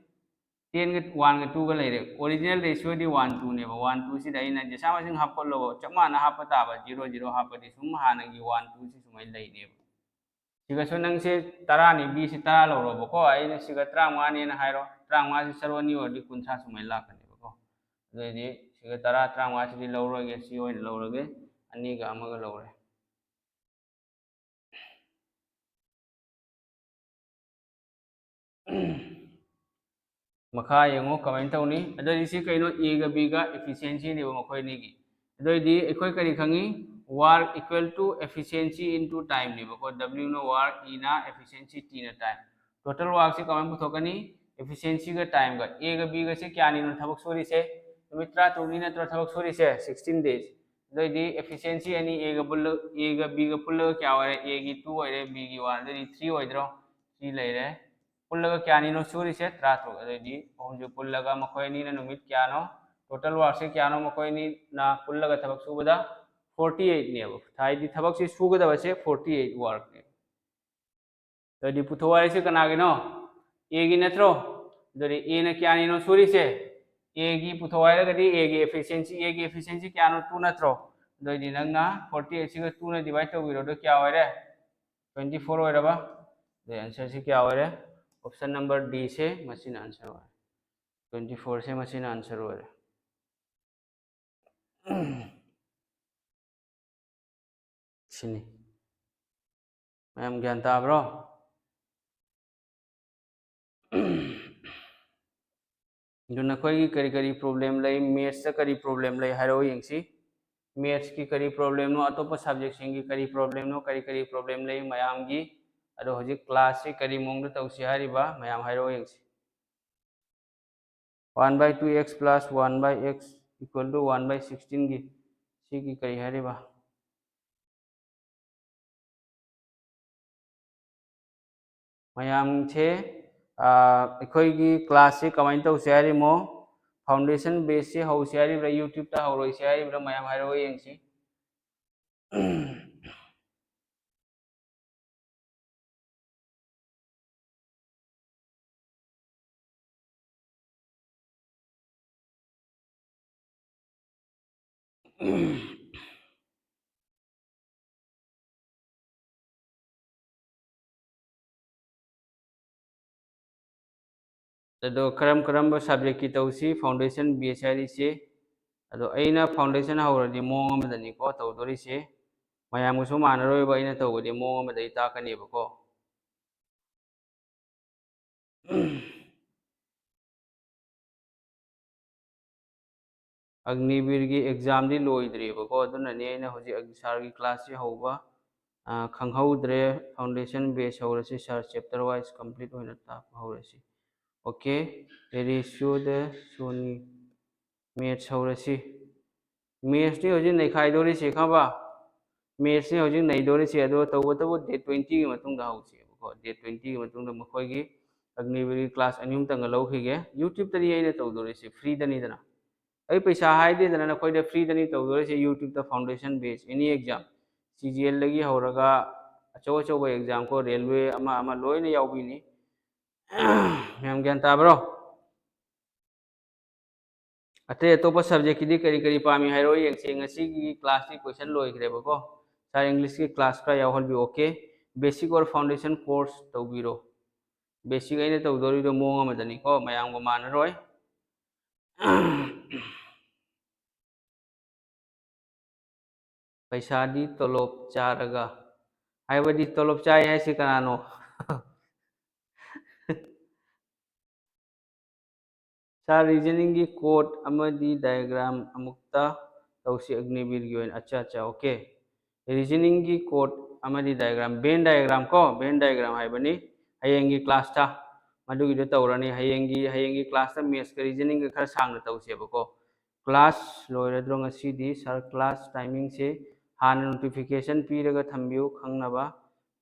tenꯒ oneꯒ twoꯒ ꯂꯩꯔꯦ꯫ Original ratioꯗꯤ one twoꯅꯦꯕ꯫ One twoꯁꯤꯗ ꯑꯩꯅ ꯗꯁꯥ ꯃꯁꯤꯡ ꯍꯥꯞꯀꯠꯂꯣꯕ, ꯆꯞ ꯃꯥꯟꯅ ꯍꯥꯞꯄ ꯇꯥꯕ, zero zero ꯍꯥꯞꯄꯗꯤ ꯁꯨꯝ ꯍꯥꯟꯅꯒꯤ one twoꯁꯤ ꯁꯨꯃꯥꯏꯅ ꯂꯩꯅꯦꯕ꯫ ꯁꯤꯒꯁꯨ ꯅꯪꯁꯦ ꯇꯔꯥꯅꯤ, ꯕꯤꯁꯤ ꯇꯔꯥ ꯂꯧꯔꯣꯕꯀꯣ꯫ ꯑꯩꯅ ꯁꯤꯒ ꯇꯔꯥꯃꯉꯥꯅꯦꯅ ꯍꯥꯏꯔꯣ, ꯇꯔꯥꯃꯉꯥꯁꯤ ꯁꯔꯨꯛ ꯑꯅꯤ ꯑꯣꯏꯔꯗꯤ ꯀꯨꯟꯊ꯭ꯔꯥ ꯁꯨꯃꯥꯏꯅ ꯂꯥꯛꯀꯅꯦꯕꯀꯣ꯫ ꯑꯗꯨꯑꯣꯏꯗꯤ ꯁꯤꯒ ꯇꯔꯥ, ꯇꯔꯥꯃꯉꯥꯁꯤꯗꯤ ꯂꯧꯔꯣꯏꯒꯦ, ꯁꯤ ꯑꯣꯏꯅ ꯂꯧꯔꯒꯦ, ꯑꯅꯤꯒ ꯑꯃꯒ ꯂꯧꯔꯦ꯫ ꯃꯈꯥ ꯌꯦꯡꯉꯨ ꯀꯃꯥꯏꯅ ꯇꯧꯅꯤ꯫ ꯑꯗꯨꯑꯣꯏꯗꯤ ꯁꯤ ꯀꯩꯅꯣ? ꯑꯦꯒ ꯕꯤꯒ efficiencyꯅꯦꯕ ꯃꯈꯣꯏ ꯑꯅꯤꯒꯤ꯫ ꯑꯗꯨꯑꯣꯏꯗꯤ ꯑꯩꯈꯣꯏ ꯀꯔꯤ ꯈꯪꯉꯤ? Work equal to efficiency into timeꯅꯦꯕꯀꯣ꯫ Wꯅ work, Eꯅ efficiency, Tꯅ time꯫ Total workꯁꯤ ꯀꯃꯥꯏꯅ ꯄꯨꯊꯣꯛꯀꯅꯤ? Efficiencyꯒ timeꯒ꯫ ꯑꯦꯒ ꯕꯤꯒꯁꯦ ꯀꯌꯥꯅꯤꯅꯣ ꯊꯕꯛ ꯁꯨꯔꯤꯁꯦ? ꯅꯨꯃꯤꯠ ꯇꯔꯥꯇꯔꯨꯛꯅꯤ ꯅꯠꯇ꯭ꯔꯣ ꯊꯕꯛ ꯁꯨꯔꯤꯁꯦ? Sixteen days꯫ ꯑꯗꯨꯑꯣꯏꯗꯤ efficiency ꯑꯅꯤ ꯑꯦꯒ ꯄꯨꯜꯂ ꯑꯦꯒ ꯕꯤꯒ ꯄꯨꯜꯂꯒ ꯀꯌꯥ ꯑꯣꯏꯔꯦ? ꯑꯦꯒꯤ two ꯑꯣꯏꯔꯦ, ꯕꯤꯒꯤ one, ꯑꯗꯨꯑꯣꯏꯗꯤ three ꯑꯣꯏꯗ꯭ꯔꯣ? Three ꯂꯩꯔꯦ꯫ ꯄꯨꯜꯂꯒ ꯀꯌꯥꯅꯤꯅꯣ ꯁꯨꯔꯤꯁꯦ? ꯇꯔꯥꯇꯔꯨꯛ꯫ ꯑꯗꯨꯑꯣꯏꯗꯤ ꯑꯍꯨꯝꯁꯦ ꯄꯨꯜꯂꯒ ꯃꯈꯣꯏ ꯑꯅꯤꯅ ꯅꯨꯃꯤꯠ ꯀꯌꯥꯅꯣ? Total workꯁꯦ ꯀꯌꯥꯅꯣ ꯃꯈꯣꯏ ꯑꯅꯤꯅ ꯄꯨꯜꯂꯒ ꯊꯕꯛ ꯁꯨꯕꯗ? Forty eightꯅꯦꯕ꯫ ꯍꯥꯏꯗꯤ ꯊꯕꯛꯁꯤ ꯁꯨꯒꯗꯕꯁꯦ forty eight workꯅꯦꯕ꯫ ꯑꯗꯨꯑꯣꯏꯗꯤ ꯄꯨꯊꯣꯛ ꯍꯥꯏꯔꯤꯁꯦ ꯀꯅꯥꯒꯤꯅꯣ? ꯑꯦꯒꯤ ꯅꯠꯇ꯭ꯔꯣ? ꯑꯗꯨꯗꯤ ꯑꯦꯅ ꯀꯌꯥꯅꯤꯅꯣ ꯁꯨꯔꯤꯁꯦ? ꯑꯦꯒꯤ ꯄꯨꯊꯣꯛ ꯍꯥꯏꯔꯒꯗꯤ ꯑꯦꯒꯤ efficiency, ꯑꯦꯒꯤ efficiency ꯀꯌꯥꯅꯣ? Two ꯅꯠꯇ꯭ꯔꯣ? ꯑꯗꯨꯑꯣꯏꯗꯤ ꯅꯪꯅ forty eightꯁꯤꯒ twoꯅ divide ꯇꯧꯕꯤꯔꯣ꯫ ꯑꯗꯨ ꯀꯌꯥ ꯑꯣꯏꯔꯦ? Twenty four ꯑꯣꯏꯔꯕ? ꯑꯗꯨꯗꯤ answerꯁꯤ ꯀꯌꯥ ꯑꯣꯏꯔꯦ? Option number Dꯁꯦ ꯃꯁꯤꯅ answer ꯑꯣꯏꯔꯦ꯫ Twenty fourꯁꯦ ꯃꯁꯤꯅ answer ꯑꯣꯏꯔꯦ꯫ ꯁꯤꯅꯤ꯫ ꯃꯌꯥꯝ ꯒ꯭ꯌꯥꯟ ꯇꯥꯕ꯭ꯔꯣ? ꯑꯗꯨ ꯅꯈꯣꯏꯒꯤ ꯀꯔꯤ ꯀꯔꯤ problem ꯂꯩ, mathsꯇ ꯀꯔꯤ problem ꯂꯩ ꯍꯥꯏꯔꯛꯑꯣ ꯌꯦꯡꯁꯤ꯫ ꯃꯦꯠꯁꯀꯤ ꯀꯔꯤ ꯄ꯭ꯔꯣꯕ꯭ꯂꯦꯝꯅꯣ, ꯑꯇꯣꯞꯄ ꯁꯕꯖꯦꯛꯁꯤꯡꯒꯤ ꯀꯔꯤ ꯄ꯭ꯔꯣꯕ꯭ꯂꯦꯝꯅꯣ, ꯀꯔꯤ ꯀꯔꯤ ꯄ꯭ꯔꯣꯕ꯭ꯂꯦꯝ ꯂꯩ ꯃꯌꯥꯝꯒꯤ, ꯑꯗꯣ ꯍꯧꯖꯤꯛ ꯀ꯭ꯂꯥꯁꯁꯤ ꯀꯔꯤ ꯃꯑꯣꯡꯗ ꯇꯧꯁꯤ ꯍꯥꯏꯔꯤꯕ ꯃꯌꯥꯝ ꯍꯥꯏꯔꯛꯑꯣ ꯌꯦꯡꯁꯤ꯫ One by two x plus one by x equal to one by sixteenꯒꯤ ꯁꯤꯒꯤ ꯀꯔꯤ ꯍꯥꯏꯔꯤꯕ? ꯃꯌꯥꯝꯁꯦ ꯑꯩꯈꯣꯏꯒꯤ ꯀ꯭ꯂꯥꯁꯁꯤ ꯀꯃꯥꯏꯅ ꯇꯧꯁꯦ ꯍꯥꯏꯔꯤꯃꯣ? ꯐꯥꯎꯟꯗꯦꯁꯟ ꯕꯦꯁꯁꯤ ꯍꯧꯁꯦ ꯍꯥꯏꯔꯤꯕ꯭ꯔꯥ, ꯌꯨꯇ꯭ꯌꯨꯕꯇ ꯍꯧꯔꯣꯏꯁꯦ ꯍꯥꯏꯔꯤꯕ꯭ꯔꯥ? ꯃꯌꯥꯝ ꯍꯥꯏꯔꯛꯑꯣ ꯌꯦꯡꯁꯤ꯫ ꯑꯗꯣ ꯀꯔꯝ ꯀꯔꯝꯕ ꯁꯕꯖꯦꯛꯀꯤ ꯇꯧꯁꯤ? ꯐꯥꯎꯟꯗꯦꯁꯟ ꯕꯦꯁ ꯍꯥꯏꯔꯤꯁꯤ꯫ ꯑꯗꯣ ꯑꯩꯅ ꯐꯥꯎꯟꯗꯦꯁꯟ ꯍꯧꯔꯗꯤ ꯃꯑꯣꯡ ꯑꯃꯗꯅꯤꯀꯣ ꯇꯧꯗꯣꯔꯤꯁꯦ꯫ ꯃꯌꯥꯝꯒꯁꯨ ꯃꯥꯟꯅꯔꯣꯏꯕ, ꯑꯩꯅ ꯇꯧꯕꯗꯤ ꯃꯑꯣꯡ ꯑꯃꯗ ꯑꯩ ꯇꯥꯛꯀꯅꯦꯕꯀꯣ꯫ ꯑꯒꯅꯤꯕꯤꯔꯒꯤ ꯑꯦꯛꯖꯥꯝꯗꯤ ꯂꯣꯏꯗ꯭ꯔꯤꯕꯀꯣ, ꯑꯗꯨꯅꯅꯦ ꯑꯩꯅ ꯍꯧꯖꯤꯛ ꯁꯥꯔꯒꯤ ꯀ꯭ꯂꯥꯁꯁꯤ ꯍꯧꯕ ꯈꯪꯍꯧꯗ꯭ꯔꯦ꯫ ꯐꯥꯎꯟꯗꯦꯁꯟ ꯕꯦꯁ ꯍꯧꯔꯁꯤ ꯁꯥꯔ, ꯆꯦꯞꯇꯔ ꯋꯥꯏꯁ ꯀꯝꯄ꯭ꯂꯤꯠ ꯑꯣꯏꯅ ꯇꯥꯛꯄ ꯍꯧꯔꯁꯤ꯫ Okay, ꯔꯦꯁꯤꯌꯣꯗ Sony. ꯃꯦꯠꯁ ꯍꯧꯔꯁꯤ꯫ ꯃꯦꯠꯁꯇꯤ ꯍꯧꯖꯤꯛ ꯅꯩꯈꯥꯏꯗꯣꯔꯤꯁꯤ ꯈꯪꯕ? ꯃꯦꯠꯁꯅꯤ ꯍꯧꯖꯤꯛ ꯅꯩꯗꯣꯔꯤꯁꯤ, ꯑꯗꯣ ꯇꯧꯕꯇꯕꯨ ꯗꯦꯠ ꯇ꯭ꯋꯦꯟꯇꯤꯒꯤ ꯃꯇꯨꯡꯗ ꯍꯧꯁꯦꯕꯀꯣ꯫ ꯗꯦꯠ ꯇ꯭ꯋꯦꯟꯇꯤꯒꯤ ꯃꯇꯨꯡꯗ ꯃꯈꯣꯏꯒꯤ ꯑꯒꯅꯤꯕꯤꯔꯒꯤ ꯀ꯭ꯂꯥꯁ ꯑꯅꯤ ꯑꯍꯨꯝꯇꯪꯒ ꯂꯧꯈꯤꯒꯦ꯫ ꯌꯨꯇ꯭ꯌꯨꯕꯇꯅꯤ ꯑꯩꯅ ꯇꯧꯗꯣꯔꯤꯁꯤ, ꯐ꯭ꯔꯤꯗꯅꯤꯗꯅ꯫ ꯑꯩ ꯄꯩꯁꯥ ꯍꯥꯏꯗꯦꯗꯅ ꯅꯈꯣꯏꯗ, ꯐ꯭ꯔꯤꯗꯅꯤ ꯇꯧꯗꯣꯔꯤꯁꯤ ꯌꯨꯇ꯭ꯌꯨꯕꯇ꯫ ꯐꯥꯎꯟꯗꯦꯁꯟ ꯕꯦꯁ ꯑꯦꯅꯤ ꯑꯦꯛꯖꯥꯝ, ꯁꯤ ꯖꯤ ꯑꯦꯜꯗꯒꯤ ꯍꯧꯔꯒ ꯑꯆꯧ ꯑꯆꯧꯕ ꯑꯦꯛꯖꯥꯝ ꯀꯣ, ꯔꯦꯜꯋꯦ ꯑꯃ ꯑꯃ ꯂꯣꯏꯅ ꯌꯥꯎꯕꯤꯅꯤ꯫ ꯃꯌꯥꯝ ꯒ꯭ꯌꯥꯟ ꯇꯥꯕ꯭ꯔꯣ? ꯑꯇꯩ ꯑꯇꯣꯞꯄ ꯁꯕꯖꯦꯛꯀꯤꯗꯤ ꯀꯔꯤ ꯀꯔꯤ ꯄꯥꯝꯃꯤ ꯍꯥꯏꯔꯣ ꯌꯦꯡꯁꯤ꯫ ꯉꯁꯤꯒꯤ ꯀ꯭ꯂꯥꯁꯇꯤ ꯀꯣꯏꯁꯟ ꯂꯣꯏꯈ꯭ꯔꯦꯕꯀꯣ꯫ ꯁꯥꯔ, ꯏꯪꯂꯤꯁꯀꯤ ꯀ꯭ꯂꯥꯁ ꯈꯔ ꯌꯥꯎꯍꯟꯕꯤꯌꯨ꯫ Okay, basic or foundation course ꯇꯧꯕꯤꯔꯣ꯫ ꯕꯦꯁꯤꯛ ꯑꯩꯅ ꯇꯧꯗꯣꯔꯤꯗꯣ ꯃꯑꯣꯡ ꯑꯃꯗꯅꯤꯀꯣ, ꯃꯌꯥꯝꯒ ꯃꯥꯟꯅꯔꯣꯏ꯫ ꯄꯩꯁꯥꯗꯤ ꯇꯣꯂꯣꯞ ꯆꯥꯔꯒ, ꯍꯥꯏꯕꯗꯤ ꯇꯣꯂꯣꯞ ꯆꯥꯏ ꯍꯥꯏꯁꯤ ꯀꯅꯥꯅꯣ? ꯁꯥꯔ, ꯔꯤꯖꯅꯤꯡꯒꯤ ꯀꯣꯗ ꯑꯃꯗꯤ ꯗꯥꯏꯒ꯭ꯔꯥꯝ ꯑꯃꯨꯛꯇ ꯇꯧꯁꯤ ꯑꯒꯅꯤꯕꯤꯔꯒꯤ ꯑꯣꯏꯅ꯫ ꯑꯠꯆꯥ, ꯑꯠꯆꯥ, okay꯫ Reasoningꯒꯤ code ꯑꯃꯗꯤ diagram, Venn diagram ꯀꯣ, Venn diagram ꯍꯥꯏꯕꯅꯤ꯫ ꯍꯌꯦꯡꯒꯤ classꯇ ꯃꯗꯨꯒꯤꯗꯣ ꯇꯧꯔꯅꯤ꯫ ꯍꯌꯦꯡꯒꯤ, ꯍꯌꯦꯡꯒꯤ classꯇ mathsꯀ reasoningꯒ ꯈꯔ ꯁꯥꯡꯅ ꯇꯧꯁꯦꯕꯀꯣ꯫ Class ꯂꯣꯏꯔꯗ꯭ꯔꯣ ꯉꯁꯤꯗꯤ? Sir, class timingꯁꯦ ꯍꯥꯟꯅ notification ꯄꯤꯔꯒ ꯊꯝꯕꯤꯌꯨ ꯈꯪꯅꯕ꯫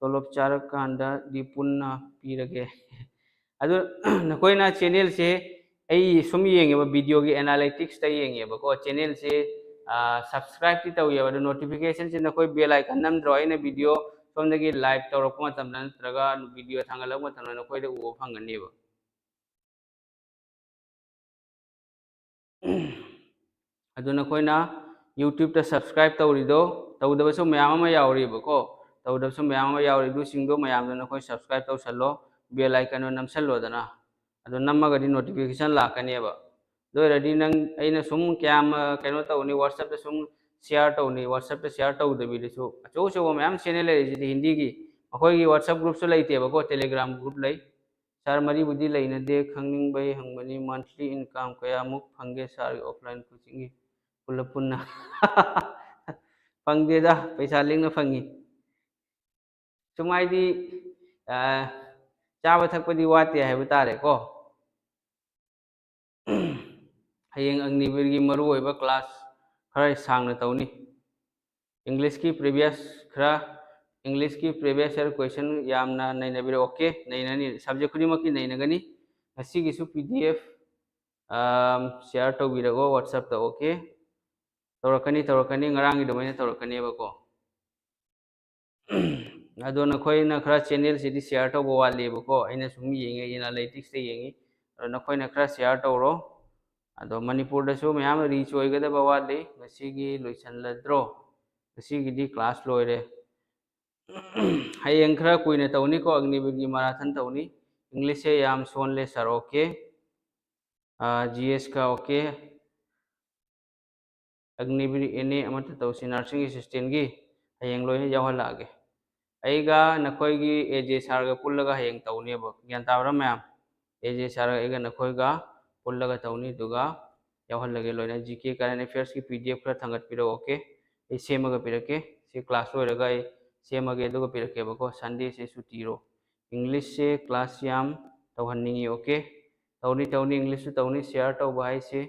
ꯇꯣꯂꯣꯞ ꯆꯥꯔꯀꯥꯟꯗꯗꯤ ꯄꯨꯟꯅ ꯄꯤꯔꯒꯦ꯫ ꯑꯗꯨ ꯅꯈꯣꯏꯅ channelꯁꯦ ꯑꯩ ꯁꯨꯝ ꯌꯦꯡꯉꯦꯕ, videoꯒꯤ analyticsꯇ ꯌꯦꯡꯉꯦꯕꯀꯣ꯫ Channelꯁꯦ subscribeꯇꯤ ꯇꯧꯋꯦꯕ, ꯑꯗꯨ notificationꯁꯦ ꯅꯈꯣꯏ bell icon ꯅꯝꯗ꯭ꯔꯣ? ꯑꯩꯅ video ꯁꯣꯝꯗꯒꯤ live ꯇꯧꯔꯛꯄ ꯃꯇꯝꯗ ꯅꯠꯇ꯭ꯔꯒ video ꯊꯥꯡꯒꯠꯂꯛꯄ ꯃꯇꯝꯗ ꯅꯈꯣꯏꯗ ꯎꯕ ꯐꯪꯒꯅꯦꯕ꯫ ꯑꯗꯨ ꯅꯈꯣꯏꯅ YouTubeꯇ subscribe ꯇꯧꯔꯤꯗꯣ, ꯇꯧꯗꯕꯁꯨ ꯃꯌꯥꯝ ꯑꯃ ꯌꯥꯎꯔꯤꯕꯀꯣ꯫ ꯇꯧꯗꯕꯁꯨ ꯃꯌꯥꯝ ꯑꯃ ꯌꯥꯎꯔꯤ, ꯑꯗꯨꯁꯤꯡꯗꯣ ꯃꯌꯥꯝꯗꯣ ꯅꯈꯣꯏ subscribe ꯇꯧꯁꯜꯂꯣ, bell iconꯗꯣ ꯅꯝꯁꯜꯂꯣꯗꯅ꯫ ꯑꯗꯨ ꯅꯝꯃꯒꯗꯤ notification ꯂꯥꯛꯀꯅꯦꯕ꯫ ꯑꯗꯨ ꯑꯣꯏꯔꯗꯤ ꯅꯪ, ꯑꯩꯅ ꯁꯨꯝ ꯀꯌꯥꯝ, ꯑ, ꯀꯩꯅꯣ ꯇꯧꯅꯤ, WhatsAppꯇ ꯁꯨꯝ share ꯇꯧꯅꯤ, WhatsAppꯇ share ꯇꯧꯗꯕꯤꯗꯁꯨ ꯑꯆꯧ ꯑꯆꯧꯕ ꯃꯌꯥꯝ channel ꯂꯩꯔꯤꯁꯤꯗꯤ ꯍꯤꯟꯗꯤꯒꯤ, ꯃꯈꯣꯏꯒꯤ WhatsApp groupꯁꯨ ꯂꯩꯇꯦꯕꯀꯣ, Telegram group ꯂꯩ꯫ Sir, ꯃꯔꯤꯕꯨꯗꯤ ꯂꯩꯅꯗꯦ, ꯈꯪꯅꯤꯡꯕꯩ ꯍꯪꯕꯅꯤ, monthly income ꯀꯌꯥꯃꯨꯛ ꯐꯪꯒꯦ sirꯒꯤ offline coachingꯒꯤ ꯄꯨꯂꯞ ꯄꯨꯟꯅ? ꯐꯪꯗꯦꯗ, ꯄꯩꯁꯥ ꯂꯤꯛꯅ ꯐꯪꯉꯤ꯫ ꯁꯨꯝ ꯍꯥꯏꯗꯤ, ꯑ, ꯆꯥꯕ ꯊꯛꯄꯗꯤ ꯋꯥꯠꯇꯦ ꯍꯥꯏꯕ ꯇꯥꯔꯦꯀꯣ꯫ ꯍꯌꯦꯡ ꯑꯒꯅꯤꯕꯤꯔꯒꯤ ꯃꯔꯨꯑꯣꯏꯕ class ꯈꯔ ꯁꯥꯡꯅ ꯇꯧꯅꯤ꯫ Englishꯀꯤ previous ꯈꯔ, Englishꯀꯤ previous year question ꯌꯥꯝꯅ ꯅꯩꯅꯕꯤꯔꯛꯑꯣ꯫ Okay, ꯅꯩꯅꯅꯤ, subject ꯈꯨꯗꯤꯡꯃꯛꯀꯤ ꯅꯩꯅꯒꯅꯤ꯫ ꯉꯁꯤꯒꯤꯁꯨ PDF, ꯑꯝ, share ꯇꯧꯕꯤꯔꯛꯑꯣ WhatsAppꯇ꯫ Okay, ꯇꯧꯔꯛꯀꯅꯤ, ꯇꯧꯔꯛꯀꯅꯤ, ꯉꯔꯥꯡꯒꯤ ꯑꯗꯨꯃꯥꯏꯅ ꯇꯧꯔꯛꯀꯅꯦꯕꯀꯣ꯫ ꯑꯗꯣ ꯅꯈꯣꯏꯅ ꯈꯔ channelꯁꯤꯗꯤ share ꯇꯧꯕ ꯋꯥꯠꯂꯤꯕꯀꯣ, ꯑꯩꯅ ꯁꯨꯝ ꯌꯦꯡꯉꯦ, analyticsꯇ ꯌꯦꯡꯉꯤ꯫ ꯑꯗꯣ ꯅꯈꯣꯏꯅ ꯈꯔ share ꯇꯧꯔꯣ꯫ ꯑꯗꯣ ꯃꯅꯤꯄꯨꯔꯗꯁꯨ ꯃꯌꯥꯝ reach ꯑꯣꯏꯒꯗꯕ ꯋꯥꯠꯂꯤ꯫ ꯉꯁꯤꯒꯤ ꯂꯣꯏꯁꯤꯜꯂꯗ꯭ꯔꯣ? ꯉꯁꯤꯒꯤꯗꯤ class ꯂꯣꯏꯔꯦ꯫ ꯍꯌꯦꯡ ꯈꯔ ꯀꯨꯏꯅ ꯇꯧꯅꯤꯀꯣ, ꯑꯒꯅꯤꯕꯤꯔꯒꯤ marathon ꯇꯧꯅꯤ꯫ Englishꯁꯦ ꯌꯥꯝ ꯁꯣꯜꯂꯦ sir꯫ Okay꯫ ꯑꯥ, GSꯀ okay꯫ ꯑꯒꯅꯤꯕꯤꯔ NA ꯑꯃꯠꯇ ꯇꯧꯁꯤ, nursing assistantꯀꯤ ꯍꯌꯦꯡ ꯂꯣꯏꯅ ꯌꯥꯎꯍꯜꯂꯛꯑꯒꯦ꯫ ꯑꯩꯒ ꯅꯈꯣꯏꯒꯤ AJ sirꯒ ꯄꯨꯜꯂꯒ ꯍꯌꯦꯡ ꯇꯧꯅꯦꯕ, ꯒ꯭ꯌꯥꯟ ꯇꯥꯕ꯭ꯔꯥ ꯃꯌꯥꯝ? AJ sirꯒ ꯑꯩꯒ ꯅꯈꯣꯏꯒ ꯄꯨꯜꯂꯒ ꯇꯧꯅꯤ꯫ ꯑꯗꯨꯒ ꯌꯥꯎꯍꯜꯂꯒꯦ ꯂꯣꯏꯅ꯫ ꯖꯤ ꯀꯦ current affairs ꯀꯤ ꯄꯤ ꯗꯤ ꯑꯦꯐ ꯈꯔ ꯊꯥꯡꯒꯠꯄꯤꯔꯛꯑꯣ꯫ ꯑꯣꯀꯦ, ꯑꯩ ꯁꯦꯝꯃꯒ ꯄꯤꯔꯛꯀꯦ꯫ ꯁꯤ ꯀ꯭ꯂꯥꯁ ꯂꯣꯏꯔꯒ ꯑꯩ ꯁꯦꯝꯃꯒꯦ, ꯑꯗꯨꯒ ꯄꯤꯔꯛꯀꯦꯕꯀꯣ꯫ ꯁꯟꯗꯦꯁꯦ ꯁꯨꯇꯤꯔꯣ? ꯏꯪꯂꯤꯁꯁꯦ ꯀ꯭ꯂꯥꯁ ꯌꯥꯝ ꯇꯧꯍꯟꯅꯤꯡꯉꯤ꯫ ꯑꯣꯀꯦ, ꯇꯧꯅꯤ ꯇꯧꯅꯤ, ꯏꯪꯂꯤꯁꯁꯨ ꯇꯧꯅꯤ꯫ ꯁꯤꯌꯥꯔ ꯇꯧꯕ ꯍꯥꯏꯁꯦ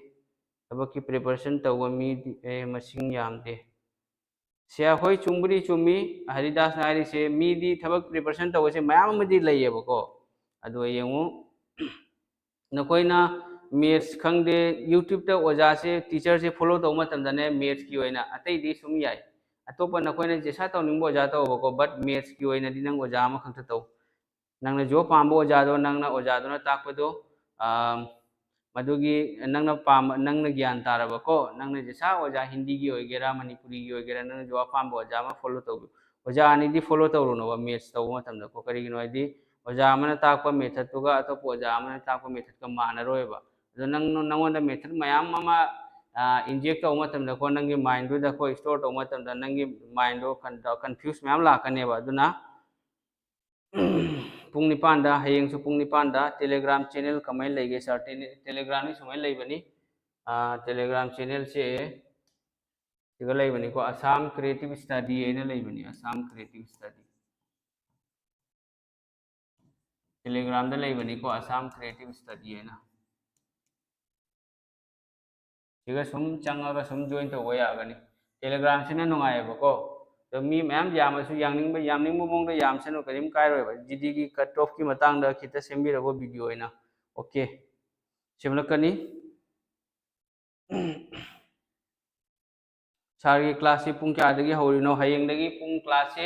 ꯊꯕꯛꯀꯤ ꯄ꯭ꯔꯤꯄꯦꯔꯦꯁꯟ ꯇꯧꯕ ꯃꯤꯗꯤ, ꯑꯦ, ꯃꯁꯤꯡ ꯌꯥꯝꯗꯦ꯫ ꯁꯦ, ꯍꯣꯏ, ꯆꯨꯝꯕꯨꯗꯤ ꯆꯨꯝꯃꯤ꯫ ꯍꯔꯤꯗꯥꯁꯅ ꯍꯥꯏꯔꯤꯁꯦ ꯃꯤꯗꯤ ꯊꯕꯛ ꯄ꯭ꯔꯤꯄꯦꯔꯦꯁꯟ ꯇꯧꯕꯁꯦ ꯃꯌꯥꯝ ꯑꯃꯗꯤ ꯂꯩꯌꯦꯕꯀꯣ꯫ ꯑꯗꯣ ꯌꯦꯡꯉꯨ, ꯅꯈꯣꯏꯅ ꯃꯦꯠꯁ ꯈꯪꯗꯦ, ꯌꯨꯇ꯭ꯌꯨꯕꯇ ꯑꯣꯖꯥꯁꯦ, ꯇꯤꯆꯔꯁꯦ ꯐꯣꯂꯣ ꯇꯧꯕ ꯃꯇꯝꯗꯅꯦ, ꯃꯦꯠꯁꯀꯤ ꯑꯣꯏꯅ, ꯑꯇꯩꯗꯤ ꯁꯨꯝ ꯌꯥꯏ꯫ ꯑꯇꯣꯞꯄ ꯅꯈꯣꯏꯅ ꯖꯦꯁꯥ ꯇꯧꯅꯤꯡꯕ ꯑꯣꯖꯥ ꯇꯧꯕꯀꯣ, but ꯃꯦꯠꯁꯀꯤ ꯑꯣꯏꯅꯗꯤ ꯅꯪ ꯑꯣꯖꯥ ꯑꯃꯈꯛꯇ ꯇꯧ꯫ ꯅꯪꯅ ꯖꯣꯕ ꯄꯥꯝꯕ ꯑꯣꯖꯥꯗꯣ, ꯅꯪꯅ ꯑꯣꯖꯥꯗꯨꯅ ꯇꯥꯛꯄꯗꯣ, ꯑꯥ, ꯃꯗꯨꯒꯤ ꯅꯪꯅ ꯄꯥꯝꯕ, ꯅꯪꯅ ꯒ꯭ꯌꯥꯟ ꯇꯥꯔꯕꯀꯣ, ꯅꯪꯅ ꯖꯦꯁꯥ ꯑꯣꯖꯥ ꯍꯤꯟꯗꯤꯒꯤ ꯑꯣꯏꯒꯦꯔꯥ, ꯃꯅꯤꯄꯨꯔꯤꯒꯤ ꯑꯣꯏꯒꯦꯔꯥ, ꯅꯪꯅ ꯖꯣꯕ ꯄꯥꯝꯕ ꯑꯣꯖꯥ ꯑꯃ ꯐꯣꯂꯣ ꯇꯧꯕꯤꯌꯨ꯫ ꯑꯣꯖꯥ ꯑꯅꯤꯗꯤ ꯐꯣꯂꯣ ꯇꯧꯔꯨꯅꯣꯕ ꯃꯦꯠꯁ ꯇꯧꯕ ꯃꯇꯝꯗꯀꯣ꯫ ꯀꯔꯤꯒꯤꯅꯣ ꯍꯥꯏꯗꯤ, ꯑꯣꯖꯥ ꯑꯃꯅ ꯇꯥꯛꯄ ꯃꯦꯊꯠꯇꯨꯒ ꯑꯇꯣꯞꯄ ꯑꯣꯖꯥ ꯑꯃꯅ ꯇꯥꯛꯄ ꯃꯦꯊꯠꯀ ꯃꯥꯟꯅꯔꯣꯏꯕ꯫ ꯑꯗꯣ ꯅꯪ, ꯅꯪꯉꯣꯟꯗ ꯃꯦꯊꯠ ꯃꯌꯥꯝ ꯑꯃ, ꯑꯥ, ꯏꯟꯖꯦꯛ ꯇꯧꯕ ꯃꯇꯝꯗꯀꯣ, ꯅꯪꯒꯤ ꯃꯥꯏꯟꯗꯨꯗꯀꯣ ꯏꯁꯇꯣꯔ ꯇꯧꯕ ꯃꯇꯝꯗ, ꯅꯪꯒꯤ ꯃꯥꯏꯟꯗꯣ ꯀꯟ-, ꯀꯟꯐ꯭ꯌꯨꯁ ꯃꯌꯥꯝ ꯂꯥꯛꯀꯅꯦꯕ꯫ ꯑꯗꯨꯅ ꯄꯨꯡ ꯅꯤꯄꯥꯟꯗ, ꯍꯌꯦꯡꯁꯨ ꯄꯨꯡ ꯅꯤꯄꯥꯟꯗ꯫ ꯇꯦꯂꯦꯒ꯭ꯔꯥꯝ ꯆꯦꯅꯦꯜ ꯀꯃꯥꯏꯅ ꯂꯩꯒꯦ, ꯁꯥꯔ? ꯇꯦꯂꯦ-, ꯇꯦꯂꯦꯒ꯭ꯔꯥꯝꯗꯤ ꯁꯨꯃꯥꯏꯅ ꯂꯩꯕꯅꯤ꯫ ꯑꯥ, ꯇꯦꯂꯦꯒ꯭ꯔꯥꯝ ꯆꯦꯅꯦꯜꯁꯦ ꯁꯤꯒ ꯂꯩꯕꯅꯤꯀꯣ, ꯑꯁꯥꯝ ꯀ꯭ꯔꯤꯌꯦꯇꯤꯞ ꯁ꯭ꯇꯗꯤ ꯍꯥꯏꯅ ꯂꯩꯕꯅꯤ, ꯑꯁꯥꯝ ꯀ꯭ꯔꯤꯌꯦꯇꯤꯞ ꯁ꯭ꯇꯗꯤ꯫ ꯇꯦꯂꯦꯒ꯭ꯔꯥꯝꯗ ꯂꯩꯕꯅꯤꯀꯣ, ꯑꯁꯥꯝ ꯀ꯭ꯔꯤꯌꯦꯇꯤꯞ ꯁ꯭ꯇꯗꯤ ꯍꯥꯏꯅ꯫ ꯁꯤꯒ ꯁꯨꯝ ꯆꯪꯉꯒ ꯁꯨꯝ ꯖꯣꯏꯟ ꯇꯧꯕ ꯌꯥꯒꯅꯤ꯫ ꯇꯦꯂꯦꯒ꯭ꯔꯥꯝꯁꯤꯅ ꯅꯨꯡꯉꯥꯏꯌꯦꯕꯀꯣ꯫ ꯑꯗꯣ ꯃꯤ ꯃꯌꯥꯝ ꯌꯥꯝꯃꯁꯨ, ꯌꯥꯅꯤꯡꯕ, ꯌꯥꯝꯅꯤꯡꯕ ꯃꯑꯣꯡꯗ ꯌꯥꯝꯁꯅꯨ, ꯀꯔꯤꯝ ꯀꯥꯏꯔꯣꯏꯕ꯫ ꯖꯤ ꯗꯤꯒꯤ ꯀꯠ ꯑꯣꯐꯀꯤ ꯃꯇꯥꯡꯗ ꯈꯤꯇ ꯁꯦꯝꯕꯤꯔꯒ ꯚꯤꯗꯤꯑꯣ ꯑꯣꯏꯅ꯫ ꯑꯣꯀꯦ꯫ ꯁꯦꯝꯂꯛꯀꯅꯤ꯫ ꯁꯥꯔꯒꯤ ꯀ꯭ꯂꯥꯁꯁꯤ ꯄꯨꯡ ꯀꯌꯥꯗꯒꯤ ꯍꯧꯔꯤꯅꯣ? ꯍꯌꯦꯡꯗꯒꯤ ꯄꯨꯡ, ꯀ꯭ꯂꯥꯁꯁꯤ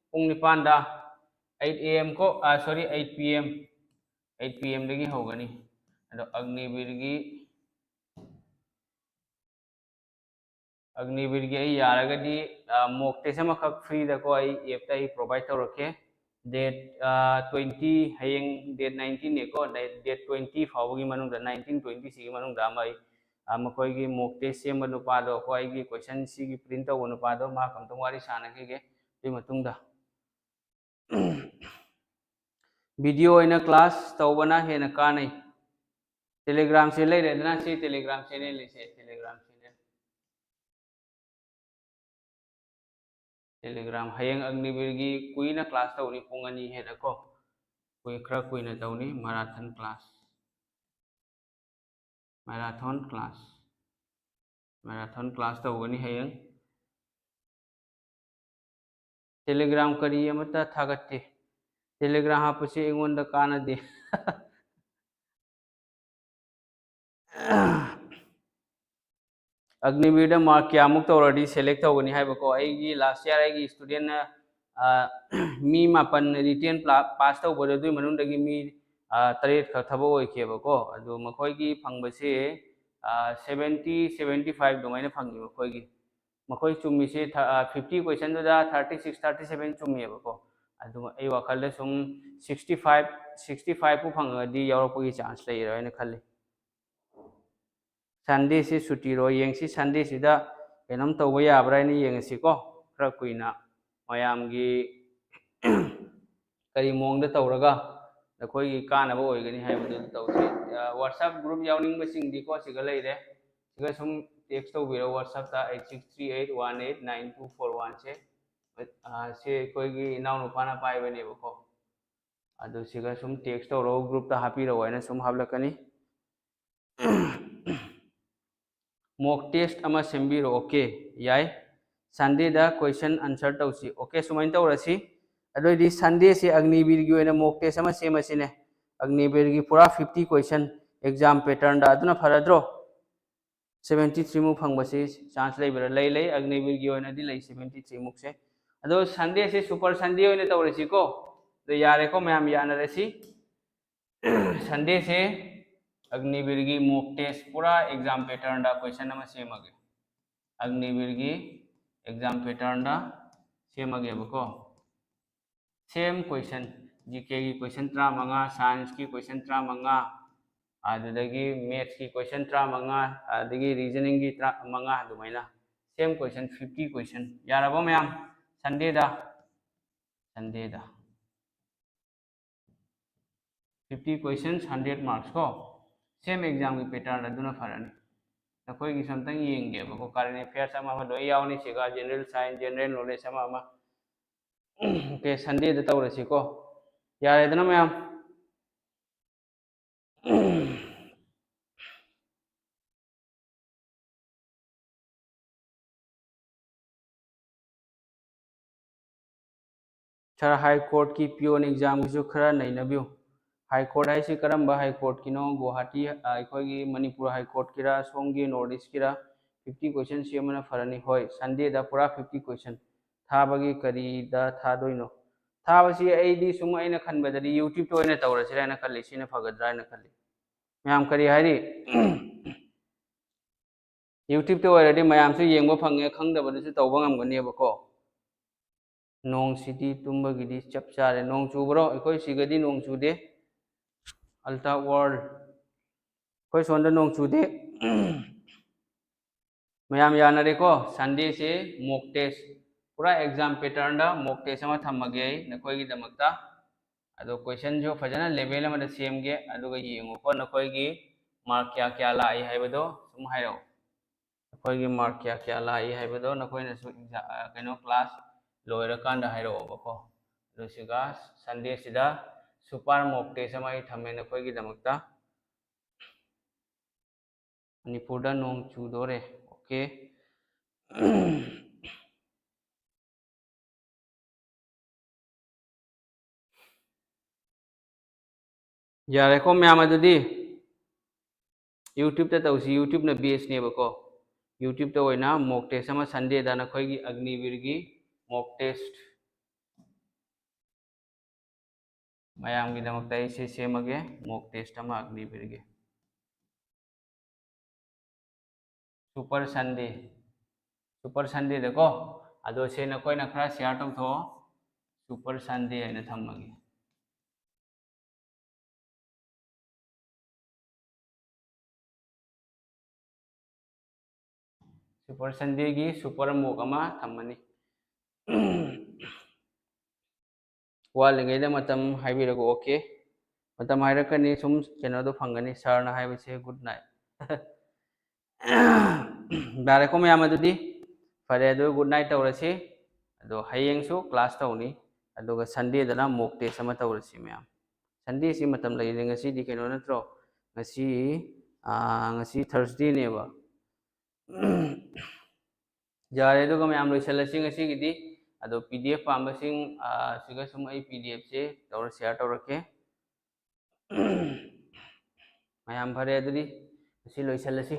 ꯄꯨꯡ ꯅꯤꯄꯥꯟꯗ, eight A M ꯀꯣ, ꯑꯥ, sorry, eight P M, eight P M ꯗꯒꯤ ꯍꯧꯒꯅꯤ꯫ ꯑꯗꯣ ꯑꯒꯅꯤꯕꯤꯔꯒꯤ, ꯑꯒꯅꯤꯕꯤꯔꯒꯤ ꯑꯩ ꯌꯥꯔꯒꯗꯤ, ꯑꯥ, mock test ꯑꯃꯈꯛ ꯐ꯭ꯔꯤꯗꯀꯣ ꯑꯩ ꯑꯦꯞꯇ ꯑꯩ ꯄ꯭ꯔꯣꯚꯥꯏꯠ ꯇꯧꯔꯛꯀꯦ꯫ Date, ꯑꯥ, twenty, ꯍꯌꯦꯡ date nineteen ꯅꯦꯀꯣ, date twenty ꯐꯥꯎꯕꯒꯤ ꯃꯅꯨꯡꯗ, nineteen twenty ꯁꯤꯒꯤ ꯃꯅꯨꯡꯗ ꯑꯃ ꯑꯩ, ꯑꯥ, ꯃꯈꯣꯏꯒꯤ mock test ꯁꯦꯝꯕ ꯅꯨꯄꯥꯗꯣ, ꯑꯩꯈꯣꯏ ꯑꯩꯒꯤ question ꯁꯤꯒꯤ print ꯇꯧꯕ ꯅꯨꯄꯥꯗꯣ, ꯃꯍꯥꯛ ꯑꯝꯇꯪ ꯋꯥꯔꯤ ꯁꯥꯟꯅꯈꯤꯒꯦ꯫ ꯑꯗꯨꯒꯤ ꯃꯇꯨꯡꯗ ꯚꯤꯗꯤꯑꯣ ꯑꯣꯏꯅ ꯀ꯭ꯂꯥꯁ ꯇꯧꯕꯅ ꯍꯦꯟꯅ ꯀꯥꯟꯅꯩ꯫ Telegram ꯁꯦ ꯂꯩꯔꯦꯗꯅ, ꯁꯤ Telegram channel ꯁꯦ, Telegram channel꯫ Telegram, ꯍꯌꯦꯡ ꯑꯒꯅꯤꯕꯤꯔꯒꯤ ꯀꯨꯏꯅ class ꯇꯧꯅꯤ, ꯄꯨꯡ ꯑꯅꯤ ꯍꯦꯟꯅꯀꯣ꯫ ꯀꯨꯏ-, ꯈꯔ ꯀꯨꯏꯅ ꯇꯧꯅꯤ, marathon class꯫ Marathon class꯫ Marathon class ꯇꯧꯒꯅꯤ ꯍꯌꯦꯡ꯫ Telegram ꯀꯔꯤ ꯑꯃꯠꯇ ꯊꯥꯒꯠꯇꯦ꯫ Telegram ꯍꯥꯞꯄꯁꯤ ꯑꯩꯉꯣꯟꯗ ꯀꯥꯟꯅꯗꯦ꯫ ꯑꯒꯅꯤꯕꯤꯔꯗ mark ꯀꯌꯥꯃꯨꯛ ꯇꯧꯔꯗꯤ select ꯇꯧꯒꯅꯤ ꯍꯥꯏꯕꯀꯣ? ꯑꯩꯒꯤ last year ꯑꯩꯒꯤ student ꯅ, ꯑ, ꯃꯤ ꯃꯥꯄꯟ written ꯄ꯭ꯂꯥ-, pass ꯇꯧꯕꯗ, ꯑꯗꯨꯒꯤ ꯃꯅꯨꯡꯗꯒꯤ ꯃꯤ, ꯑ, ꯇꯔꯦꯠ ꯈꯛ ꯊꯕꯛ ꯑꯣꯏꯈꯤꯑꯕꯀꯣ꯫ ꯑꯗꯨ ꯃꯈꯣꯏꯒꯤ ꯐꯪꯕꯁꯦ, ꯑ, seventy, seventy five ꯑꯗꯨꯃꯥꯏꯅ ꯐꯪꯉꯤ ꯃꯈꯣꯏꯒꯤ꯫ ꯃꯈꯣꯏ ꯆꯨꯝꯃꯤꯁꯦ ꯊ-, ꯑ, fifty question ꯗꯨꯗ thirty six, thirty seven ꯆꯨꯝꯃꯦꯕꯀꯣ꯫ ꯑꯗꯨ ꯑꯩ ꯋꯥꯈꯜꯗ ꯁꯨꯝ sixty five, sixty five ꯄꯨ ꯐꯪꯉꯒꯗꯤ ꯌꯥꯎꯔꯛꯄꯒꯤ chance ꯂꯩꯔꯦ ꯍꯥꯏꯅ ꯈꯜꯂꯤ꯫ Sunday ꯁꯤ ꯁꯨꯇꯤꯔꯣ? ꯌꯦꯡꯁꯤ, Sunday ꯁꯤꯗ ꯀꯩꯅꯣꯝ ꯇꯧꯕ ꯌꯥꯕ꯭ꯔꯥ ꯍꯥꯏꯅ ꯌꯦꯡꯉꯁꯤꯀꯣ꯫ ꯈꯔ ꯀꯨꯏꯅ ꯃꯌꯥꯝꯒꯤ ꯀꯔꯤ ꯃꯑꯣꯡꯗ ꯇꯧꯔꯒ ꯅꯈꯣꯏꯒꯤ ꯀꯥꯟꯅꯕ ꯑꯣꯏꯒꯅꯤ ꯍꯥꯏꯕꯗꯨ ꯇꯧꯁꯤ꯫ ꯑ, WhatsApp group ꯌꯥꯎꯅꯤꯡꯕꯁꯤꯡꯗꯤꯀꯣ, ꯁꯤꯒ ꯂꯩꯔꯦ, ꯁꯤꯒ ꯁꯨꯝ text ꯇꯧꯕꯤꯔꯣ WhatsApp ꯇ, eight six three eight one eight nine two four one ꯁꯦ꯫ ꯑ, ꯁꯤ ꯑꯩꯈꯣꯏꯒꯤ ꯏꯅꯥꯎꯅꯨꯄꯥꯅ ꯄꯥꯏꯕꯅꯦꯕꯀꯣ꯫ ꯑꯗꯨ ꯁꯤꯒ ꯁꯨꯝ text ꯇꯧꯔꯣ, group ꯇ ꯍꯥꯞꯄꯤꯔꯛꯑꯣ ꯍꯥꯏꯅ ꯁꯨꯝ ꯍꯥꯞꯂꯛꯀꯅꯤ꯫ Mock test ꯑꯃ ꯁꯦꯝꯕꯤꯔꯣ꯫ Okay, ꯌꯥꯏ꯫ Sunday ꯗ question answer ꯇꯧꯁꯤ꯫ Okay, ꯁꯨꯃꯥꯏꯅ ꯇꯧꯔꯁꯤ꯫ ꯑꯗꯨꯑꯣꯏꯗꯤ Sunday ꯁꯤ ꯑꯒꯅꯤꯕꯤꯔꯒꯤ ꯑꯣꯏꯅ mock test ꯑꯃ ꯁꯦꯝꯃꯁꯤꯅꯦ꯫ ꯑꯒꯅꯤꯕꯤꯔꯒꯤ ꯄꯨꯔꯥ fifty question exam pattern ꯗ, ꯑꯗꯨꯅ ꯐꯔꯗ꯭ꯔꯣ? Seventy three ꯃꯨꯛ ꯐꯪꯕꯁꯤ chance ꯂꯩꯕ꯭ꯔꯥ? ꯂꯩ, ꯂꯩ꯫ ꯑꯒꯅꯤꯕꯤꯔꯒꯤ ꯑꯣꯏꯅꯗꯤ ꯂꯩ seventy three ꯃꯨꯛꯁꯦ꯫ ꯑꯗꯣ Sunday ꯁꯤ Super Sunday ꯑꯣꯏꯅ ꯇꯧꯔꯁꯤꯀꯣ꯫ ꯑꯗꯣ ꯌꯥꯔꯦꯀꯣ ꯃꯌꯥꯝ, ꯌꯥꯅꯔꯁꯤ꯫ Sunday ꯁꯦ ꯑꯒꯅꯤꯕꯤꯔꯒꯤ mock test ꯄꯨꯔꯥ exam pattern ꯗ question ꯑꯃ ꯁꯦꯝꯃꯒꯦ꯫ ꯑꯒꯅꯤꯕꯤꯔꯒꯤ exam pattern ꯗ ꯁꯦꯝꯃꯒꯦꯕꯀꯣ꯫ Same question, G K ꯒꯤ question ꯇꯔꯥꯃꯉꯥ, science ꯀꯤ question ꯇꯔꯥꯃꯉꯥ, ꯑꯗꯨꯗꯒꯤ maths ꯀꯤ question ꯇꯔꯥꯃꯉꯥ, ꯑꯗꯒꯤ reasoning ꯒꯤ ꯇꯔꯥꯃꯉꯥ, ꯑꯗꯨꯃꯥꯏꯅ same question fifty question꯫ ꯌꯥꯔꯕꯣ ꯃꯌꯥꯝ? Sunday ꯗ, Sunday ꯗ fifty questions, hundred marks ꯀꯣ꯫ Same examꯒꯤ pattern ꯑꯗꯨꯅ ꯐꯔꯅꯤ꯫ ꯅꯈꯣꯏꯒꯤꯁꯨ ꯑꯝꯇꯪ ꯌꯦꯡꯒꯦꯕꯀꯣ꯫ Current affairs ꯑꯃ ꯑꯃ ꯂꯣꯏ ꯌꯥꯎꯅꯤ ꯁꯤꯒ, general science, general knowledge ꯑꯃ ꯑꯃ꯫ Okay, Sundayꯗ ꯇꯧꯔꯁꯤꯀꯣ꯫ ꯌꯥꯔꯦꯗꯅ ꯃꯌꯥꯝ? Sir, High Courtꯀꯤ peon examꯒꯤꯁꯨ ꯈꯔ ꯅꯩꯅꯕꯤꯌꯨ꯫ High Court ꯍꯥꯏꯁꯤ ꯀꯔꯝꯕ High Courtꯀꯤꯅꯣ? ꯒꯨꯋꯥꯍꯥꯇꯤ, ꯑ, ꯑꯩꯈꯣꯏꯒꯤ ꯃꯅꯤꯄꯨꯔ High Courtꯀꯤꯔꯥ, ꯁꯣꯝꯒꯤ North Eastꯀꯤꯔꯥ? Fifty question ꯁꯦꯝꯕꯅ ꯐꯔꯅꯤ꯫ ꯍꯣꯏ, Sundayꯗ ꯄꯨꯔꯥ fifty question꯫ ꯊꯥꯕꯒꯤ ꯀꯔꯤꯗ ꯊꯥꯗꯣꯏꯅꯣ? ꯊꯥꯕꯁꯤ ꯑꯩꯗꯤ ꯁꯨꯝ ꯑꯩꯅ ꯈꯟꯕꯗꯗꯤ YouTubeꯇ ꯑꯣꯏꯅ ꯇꯧꯔꯁꯤꯔꯥ ꯍꯥꯏꯅ ꯈꯜꯂꯤ, ꯁꯤꯅ ꯐꯒꯗ꯭ꯔꯥ ꯍꯥꯏꯅ ꯈꯜꯂꯤ꯫ ꯃꯌꯥꯝ ꯀꯔꯤ ꯍꯥꯏꯔꯤ? YouTubeꯇ ꯑꯣꯏꯔꯗꯤ ꯃꯌꯥꯝꯁꯨ ꯌꯦꯡꯕ ꯐꯪꯉꯦ, ꯈꯪꯗꯕꯗꯨꯁꯨ ꯇꯧꯕ ꯉꯝꯒꯅꯦꯕꯀꯣ꯫ ꯅꯣꯡꯁꯤꯗꯤ ꯇꯨꯝꯕꯒꯤꯗꯤ ꯆꯞ ꯆꯥꯔꯦ꯫ ꯅꯣꯡ ꯆꯨꯕ꯭ꯔꯣ? ꯑꯩꯈꯣꯏ ꯁꯤꯒꯗꯤ ꯅꯣꯡ ꯆꯨꯗꯦ꯫ Alta World꯫ ꯑꯩꯈꯣꯏ ꯁꯣꯝꯗ ꯅꯣꯡ ꯆꯨꯗꯦ꯫ ꯃꯌꯥꯝ ꯌꯥꯅꯔꯦꯀꯣ? Sundayꯁꯦ mock test, ꯄꯨꯔꯥ exam patternꯗ mock test ꯑꯃ ꯊꯝꯃꯒꯦ ꯑꯩ ꯅꯈꯣꯏꯒꯤꯗꯃꯛꯇ꯫ ꯑꯗꯣ questionꯁꯨ ꯐꯖꯅ level ꯑꯃꯗ ꯁꯦꯝꯒꯦ, ꯑꯗꯨꯒ ꯌꯦꯡꯉꯨꯀꯣ, ꯅꯈꯣꯏꯒꯤ mark ꯀꯌꯥ ꯀꯌꯥ ꯂꯥꯛꯏ ꯍꯥꯏꯕꯗꯣ ꯁꯨꯝ ꯍꯥꯏꯔꯛꯑꯣ꯫ ꯑꯩꯈꯣꯏꯒꯤ mark ꯀꯌꯥ ꯀꯌꯥ ꯂꯥꯛꯏ ꯍꯥꯏꯕꯗꯣ ꯅꯈꯣꯏꯅꯁꯨ ꯑꯦꯛꯖꯥ-, ꯑ, ꯀꯩꯅꯣ, class ꯂꯣꯏꯔꯀꯥꯟꯗ ꯍꯥꯏꯔꯛꯑꯣꯕꯀꯣ꯫ ꯑꯗꯨ ꯁꯤꯒ Sundayꯁꯤꯗ super mock test ꯑꯃ ꯑꯩ ꯊꯝꯃꯦ ꯅꯈꯣꯏꯒꯤꯗꯃꯛꯇ꯫ ꯃꯅꯤꯄꯨꯔꯗ ꯅꯣꯡ ꯆꯨꯗꯣꯔꯦ꯫ Okay꯫ ꯌꯥꯔꯦꯀꯣ ꯃꯌꯥꯝ, ꯑꯗꯨꯗꯤ YouTubeꯇ ꯇꯧꯁꯤ꯫ YouTubeꯅ bestꯅꯦꯕꯀꯣ꯫ YouTubeꯇ ꯑꯣꯏꯅ mock test ꯑꯃ Sundayꯗ ꯅꯈꯣꯏꯒꯤ ꯑꯒꯅꯤꯕꯤꯔꯒꯤ mock test꯫ ꯃꯌꯥꯝꯒꯤꯗꯃꯛꯇ ꯑꯩꯁꯦ ꯁꯦꯝꯃꯒꯦ mock test ꯑꯃ ꯑꯒꯅꯤꯕꯤꯔꯒꯤ꯫ Super Sunday, Super Sundayꯗꯀꯣ꯫ ꯑꯗꯣ ꯁꯦ ꯅꯈꯣꯏꯅ ꯈꯔ share ꯇꯧꯊꯣꯛꯑꯣ꯫ Super Sunday ꯍꯥꯏꯅ ꯊꯝꯃꯒꯦ꯫ Super Sundayꯒꯤ super mock ꯑꯃ ꯊꯝꯃꯅꯤ꯫ ꯋꯥꯠꯂꯤꯉꯩꯗ ꯃꯇꯝ ꯍꯥꯏꯕꯤꯔꯒ, okay꯫ ꯃꯇꯝ ꯍꯥꯏꯔꯛꯀꯅꯤ, ꯁꯨꯝ ꯀꯩꯅꯣꯗꯣ ꯐꯪꯒꯅꯤ, ꯁꯥꯔꯅ ꯍꯥꯏꯕꯁꯦ good night꯫ ꯌꯥꯔꯦꯀꯣ ꯃꯌꯥꯝ? ꯑꯗꯨꯗꯤ ꯐꯔꯦ, ꯑꯗꯨ good night ꯇꯧꯔꯁꯤ꯫ ꯑꯗꯣ ꯍꯌꯦꯡꯁꯨ class ꯇꯧꯅꯤ, ꯑꯗꯨꯒ Sundayꯗꯅ mock test ꯑꯃ ꯇꯧꯔꯁꯤ ꯃꯌꯥꯝ꯫ Sundayꯁꯤ ꯃꯇꯝ ꯂꯩꯔꯦ, ꯉꯁꯤꯗꯤ ꯀꯩꯅꯣ ꯅꯠꯇ꯭ꯔꯣ? ꯉꯁꯤ, ꯑꯥ, ꯉꯁꯤ Thursdayꯅꯦꯕ꯫ ꯌꯥꯔꯦ, ꯑꯗꯨꯒ ꯃꯌꯥꯝ ꯂꯣꯏꯁꯤꯜꯂꯁꯤ ꯉꯁꯤꯒꯤꯗꯤ꯫ ꯑꯗꯣ P D F ꯄꯥꯝꯕꯁꯤꯡ, ꯑꯥ, ꯁꯤꯒ ꯁꯨꯝ ꯑꯩ P D Fꯁꯦ ꯇꯧꯔ share ꯇꯧꯔꯛꯀꯦ꯫ ꯃꯌꯥꯝ ꯐꯔꯦ, ꯑꯗꯨꯗꯤ ꯉꯁꯤ ꯂꯣꯏꯁꯤꯜꯂꯁꯤ꯫